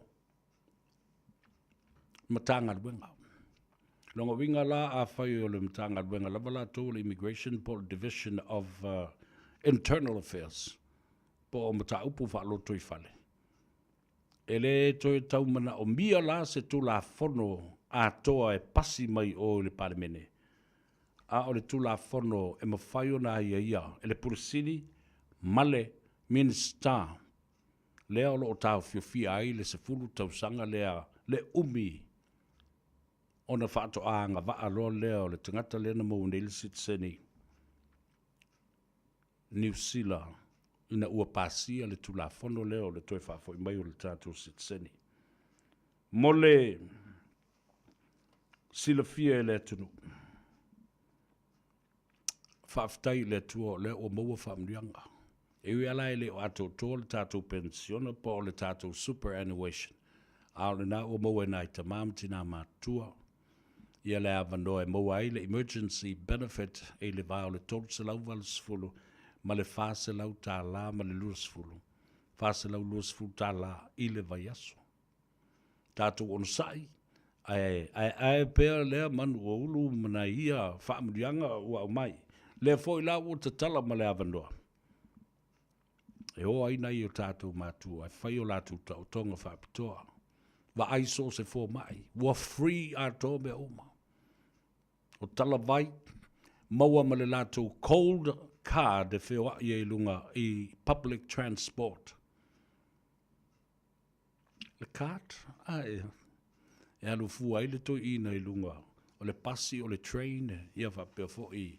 Matagaluega. Lona uiga la, afai o le Matagaluega lava latou o le Immigration po o le Division of Internal Affairs po o mataupu faalotoifale, e le toe tau manaomia la se Tulafono atoa e pasi mai o i le Palemene, a o le Tulafono e mafai ona aiaia e le Pule Sili ma le Minisita lea o lo o taofiofia ai le 10 tausaga lea le umi ona faatoa agavaa loa lea o le tagata lea na maua nei le sitiseni Niu Sila ina ua pasia le Tulafono lea o le toe faafoi mai o le tatou sitiseni. Mo le silafia e le atunuu, faafetai i le Atua o lea ua maua faamanuiaga. E ui lava la e le o atoatoa le tatou penisiona po o le tatou superannuation, a o lena ua maua e nai tama ma tina matutua ia le avanoa e maua ai le emergency benefit i le va o le $380 ma le $400 ma le 20, $420 i le vaiaso. Tatou onosai, ae aeae pea lea manu ua ulu ma nai ia faamanuiaga ua aumai. Lea foi la ua tatala ma le avanoa e o ai nai o tatou matua e fai o latou taotoga faapitoa, vaai so o se fomai, ua free atoa mea uma. O talavai, maua ma le latou cold card e feoai ai i luga i public transport. Le card, a e, e alu fua ai le toeaina i luga o le pasi, o le train, ia faapea foi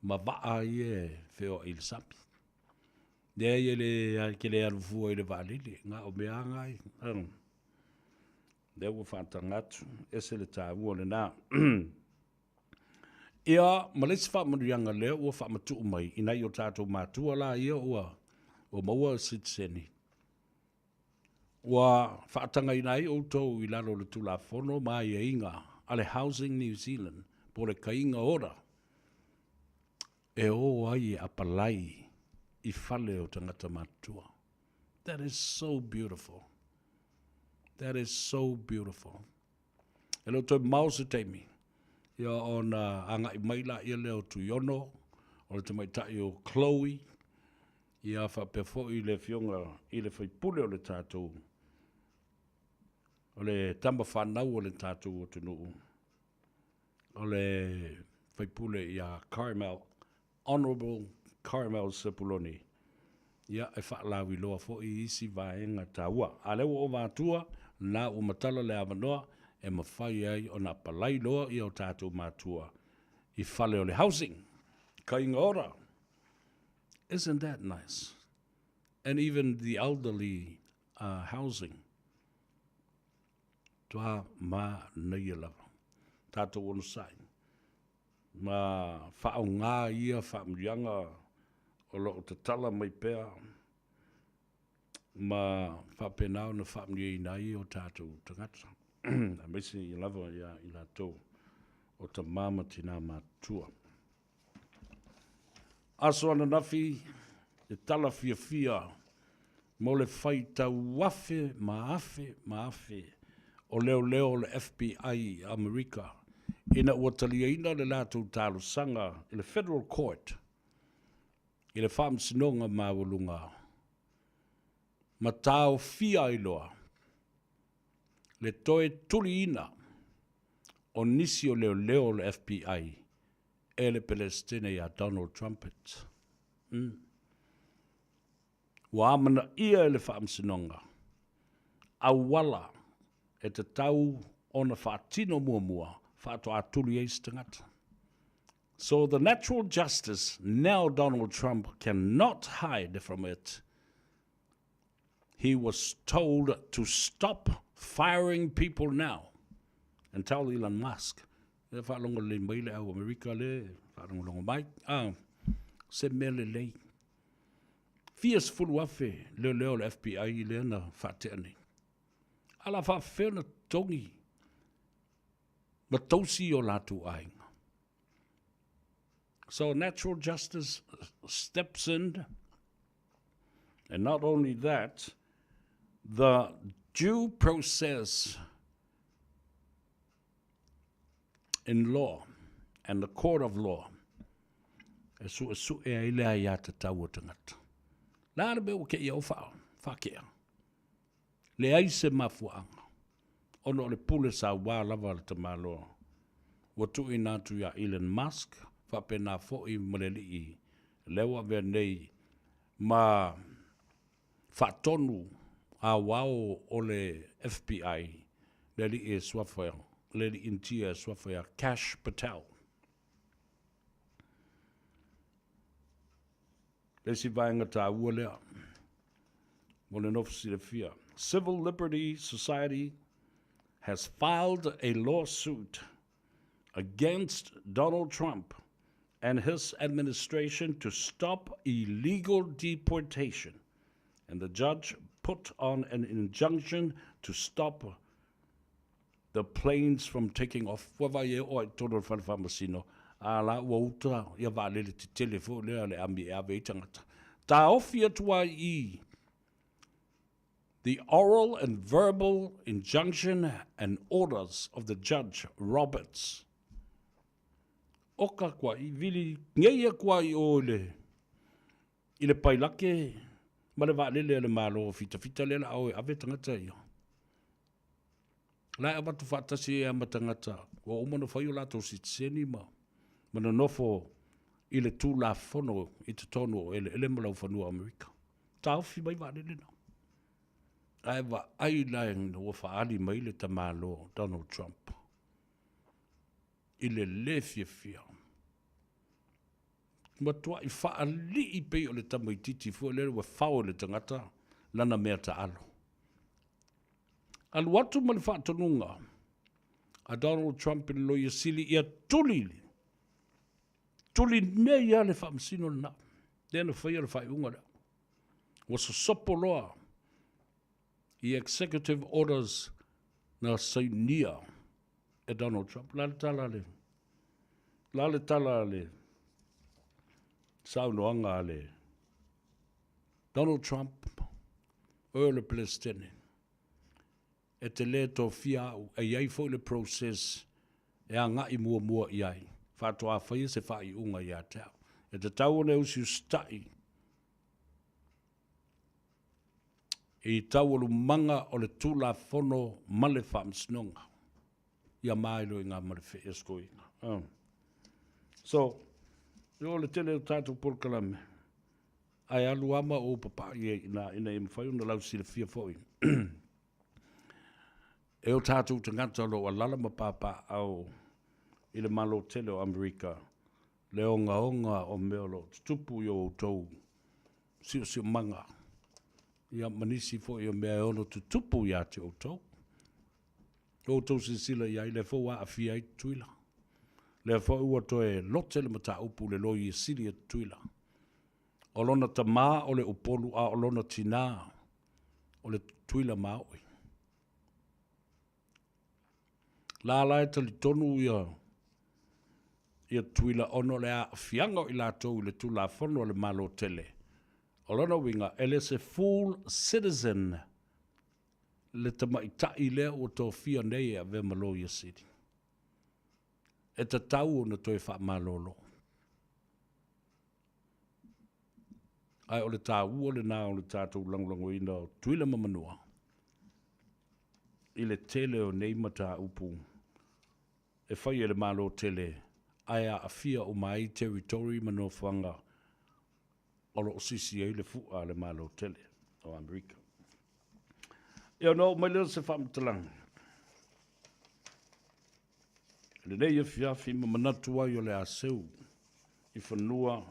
ma vaa ia e feoai i le sami. Leai e le, e te le alu fua i le vaalele, na o mea lava na ia. Lea ua faataga atu, ese le taua o lena. Ia, ma le isi faamanuiaga lea ua faamatuu mai i nai o tatou matua la ia ua, ua maua sitiseni, ua faatagaina ai outou i lalo o le Tulafono ma aiaiga a le Housing New Zealand po o le Kaiga Ora. e o ai e apalai i fale o tagata matutua. That is so beautiful. That is so beautiful. E le o toe mamao se taimi, ia ona agai mai laia lea o Tuiono, o le tamaitai o Chloe, ia faapea foi le afioga i le faipule o le tatou, o le tama fanau o le tatou atunuu, o le faipule ia Carmel, Honourable Carmel Sepuloni, ia e faalauiloa foi i isi vaega taua. A lea ua ova atua, lena ua matala le avanoa e mafai ai ona apalai loa ia o tatou matua i fale o le housing. Kainga ora! Isn't that nice? And even the elderly uh, housing. Toa manaia lava. Tatou onosai. Ma faaaoga ia faamanuiaga o lo o tatala mai pea ma faapena ona faamanuiaina ai o tatou tagata, aemaise lava ia i latou o tama ma tina matutua. Aso ananafi, e tala fiafia mo le faitau afe ma afe ma afe o leoleo o le FBI i Amerika ina ua taliaina le latou talosaga i le Federal Court i le Faamasinoga Maualuga ma taofia ai loa le toe tuliina o nisi o leoleo o le FBI e le Peresetene ia Donald Trumpet. Mm. Ua amanaia e le Faamasinoga auala e tatau ona faatino muamua faatoa tuli ai se tagata. So the natural justice now Donald Trump cannot hide from it. He was told to stop firing people now and tell Elon Musk. E faalogo lelei mai le au Amerika le faalogologo mai. Ah, se mea lelei. Fia 10,000 leoleo o le FBI lea na faatea nei. A la faafefea ona totogi ma tausi o latou aiga. So natural justice steps in. And not only that, the due process in law and the court of law e suʻesuʻe ai le aiatatau o tagata. La le mea ua kēia o whaakea. Leai se mafuaaga, ona o le pule sauā lava a le tamaloa ua tuuina atu iā Elon Musk, faapena foi ma le alii lea ua avea nei ma faatonu aoao o le FBI, le alii e suafa, le alii Initia e suafa ia Kash Patel. Le isi vaega taua lea mo le nofo silafia. Civil Liberty Society has filed a lawsuit against Donald Trump and his administration to stop illegal deportation. And the judge put on an injunction to stop the planes from taking off. Ua vaai e oo ai i totonu o le fale faamasino, a la ua uta ia vaalele tetele foi lea a le ami e ave ai tagata. Taofi atu ai i the oral and verbal injunction and orders of the Judge Roberts. Oka kua i vili ngeia kua i o i le i le pailake ma le vaalele a le Malo fitafita lea la a o e ave tagata ia. La e avatu faatasi ai ma tagata ua uma ona fai o latou sitiseni ma ma nonofo i le Tulafono i totonu o eleele ma laufanua o Amerika. Taofi mai vaalele na. Ae vaai la ina ua faaali mai le tamalo Donald Trump i le lē fiafia. Matuai faalii pei o le tamaititi foi lea ua fao e le tagata lana mea taalo. Alu atu ma le faatonuga a Donald Trump i le Loia Sili ia tuli, tuli nei lava le faamasino lena, lea na faia le faaiuga lea. Ua sosopo loa i executive orders na sainia e Donald Trump. La le tala a le, la le tala a le, Saunoaga a le Donald Trump, oe o le Peresetene, e te lē tofia au, e i ai foi le process e agai muamua i ai, faatoa faia se faaiuga ia te au. E tatau ona e usiusita'i i taualumaga o le Tulafono ma le Faamasinoga. Ia mailoiga ma le feeskoiga. So, o le tele o tatou polokalame, ae alu lava ma ou papa'i ai i ina, ina ia mafai ona lausilafia foi e o tatou tagata o lo o alaala ma papaaao i le Malo tele o Amerika le ogaoga o mea o lo o tutupu i o outou siosiomaga, ia ma nisi foi o mea e ono tutupu ia te outou. Ua outou silasila i ai, lea foi ua aafia ai Tutuila. Lea foi ua toe lote le mataupu i le Loia Sili a Tutuila. O lona tama o le Upolu a o lona tinā o le Tutuila maoi. La la e talitonu ia ia Tutuila ona o le aafiaga o i latou i le Tulafono a le Malo tele. O lona uiga, e le se full citizen le tamaitai lea ua tofia nei e avea ma Loia Sili. E tatau ona toe faamalolo. Ae o le taua lena o le tatou lagolagoina o Tutuila ma Manua i le tele o nei mataupu e fai e le Malo tele ae aafia uma ai territory ma nofoaga o lo o sisi ai le fua a le Malo tele o Amerika. Ia ona oo mai lea o se faamatalaga i lenei afiafi ma manatu ai o le a seu i fanua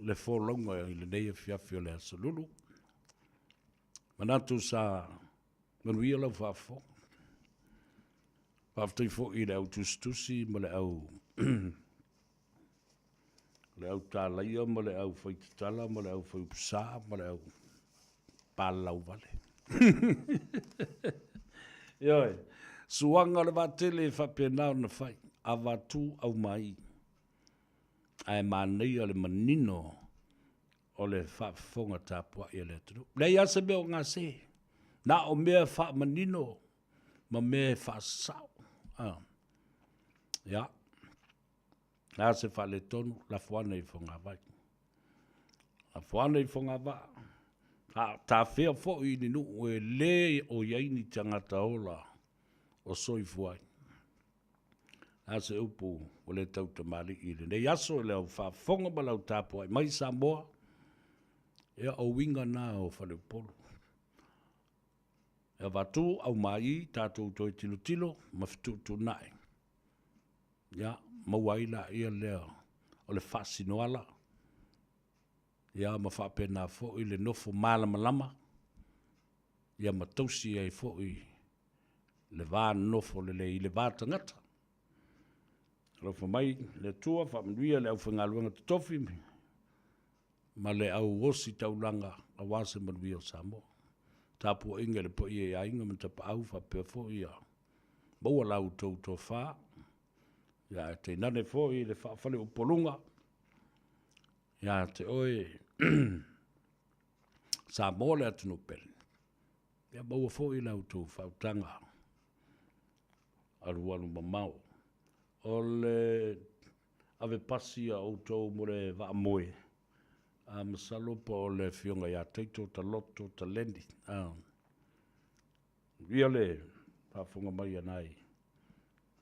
le folauga i lenei afiafi o le Aso Lulu. Manatu sa manuia lau faafofoga. Faafetai foi i le au tusitusi ma le au le au talaia ma le au faitatala ma le au faiupusa ma le au palalauvale. Ioe, suaga o le vaatele e faapena ona fai, avatu aumai, ae manaia le manino o le faafofoga tapuai a le atunuu. Leai lava se mea o gase, na o mea faamanino ma mea e faasasao. Ah. Ia, le a se faaletonu, lafo ane i fogavai. Lafo ane i fogavaa. A tafea foi i ni nuu e le o i ai ni tagata ola o soifua ai. A se upu ua le tautamalii i lenei aso i lau faafofoga ma lau tapuai mai Samoa, ia o uiga na o faleupolu. E avatu aumai tatou toe tilotilo ma fetuutuunai. Ia, maua ai laia lea o le faasinoala, ia ma faapena foi le nofo malamalama, ia ma tausi ai foi le va nofo lelei i le va tagata. Alofa mai le Atua, faamanuia le aufaigaluega totofi ma le au ositaulaga aua se manuia o Samoa. Tapuaiga i le paia i aiga ma tapaau faapea foi ia maua la outou tofa, ia ae tainane foi le faafaleupoluga ia te oe Samoa le atunuu pele, ia maua foi la outou faautaga alualu mamao. O le ave pasi a outou mo le vaamoe, a masalo po o le afioga ia Taito Taloto Taleni. A, ia le faafofoga mai a nai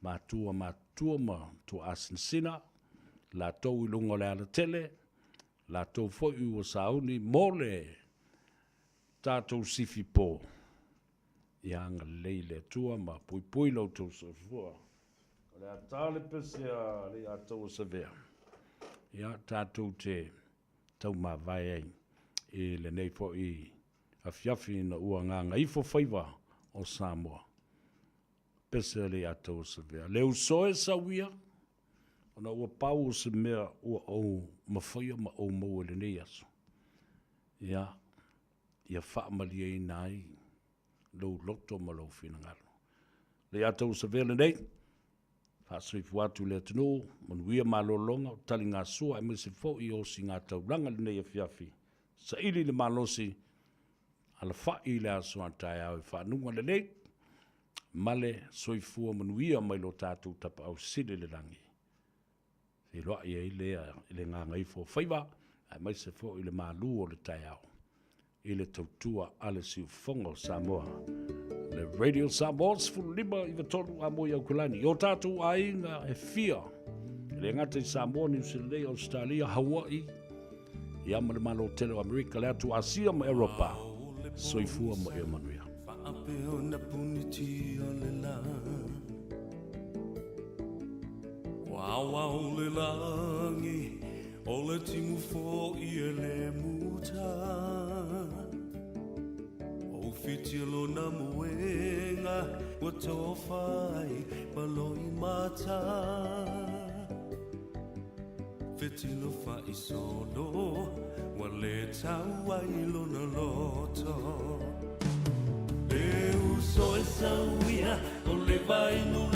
matua matutua ma tuaasinasina, latou i luga o le alatele, latou foi ua sauni mo le tatou sifi po. Ia agalelei le Atua ma puipui lo outou soifua. O le a ta le pese a Leiataua Savea, ia tatou te taumavae ai i lenei foi afiafi ina ua gagaifo faiva o Samoa. Pese a Leiataua Savea. Le uso e sauia, ona ua pau o se mea ua ou mafaia ma ou maua i lenei aso. Ia, ia faamalieina ai lou loto ma lou finagalo. Leiataua Savea lenei. Faasoifua atu i le atunuu, manuia malologa o taligasua aemaise foi o osigataulaga i lenei afiafi. Saili le malosi, alafai i le aso a taeao i faanuga lelei ma le soifua manuia mai lo tatou Tapaau Sili i le lagi. Feiloai ai lea i le gagaifo o faiva aemaise foi le malu o le taeao i le tautua a le siufofoga o Samoa. Le Radio Samoa 15 i 3 a moi Aukilani. I o tātou aiga e fia, e le gata i Samoa, Niu Silene, Australia, Hawaii, ia ma le Malo tele o Amerika, le atu Asia ma Europa. Soifua ma ia manuia. Faapea na puniti o le la Wauau le lagi O le timu fo'i e le muta O whiti lona moenga Ua tofa ai ma loi mata Fetilo fa'isolo Ua le tau ai lona loto Le uso e sauia O le vai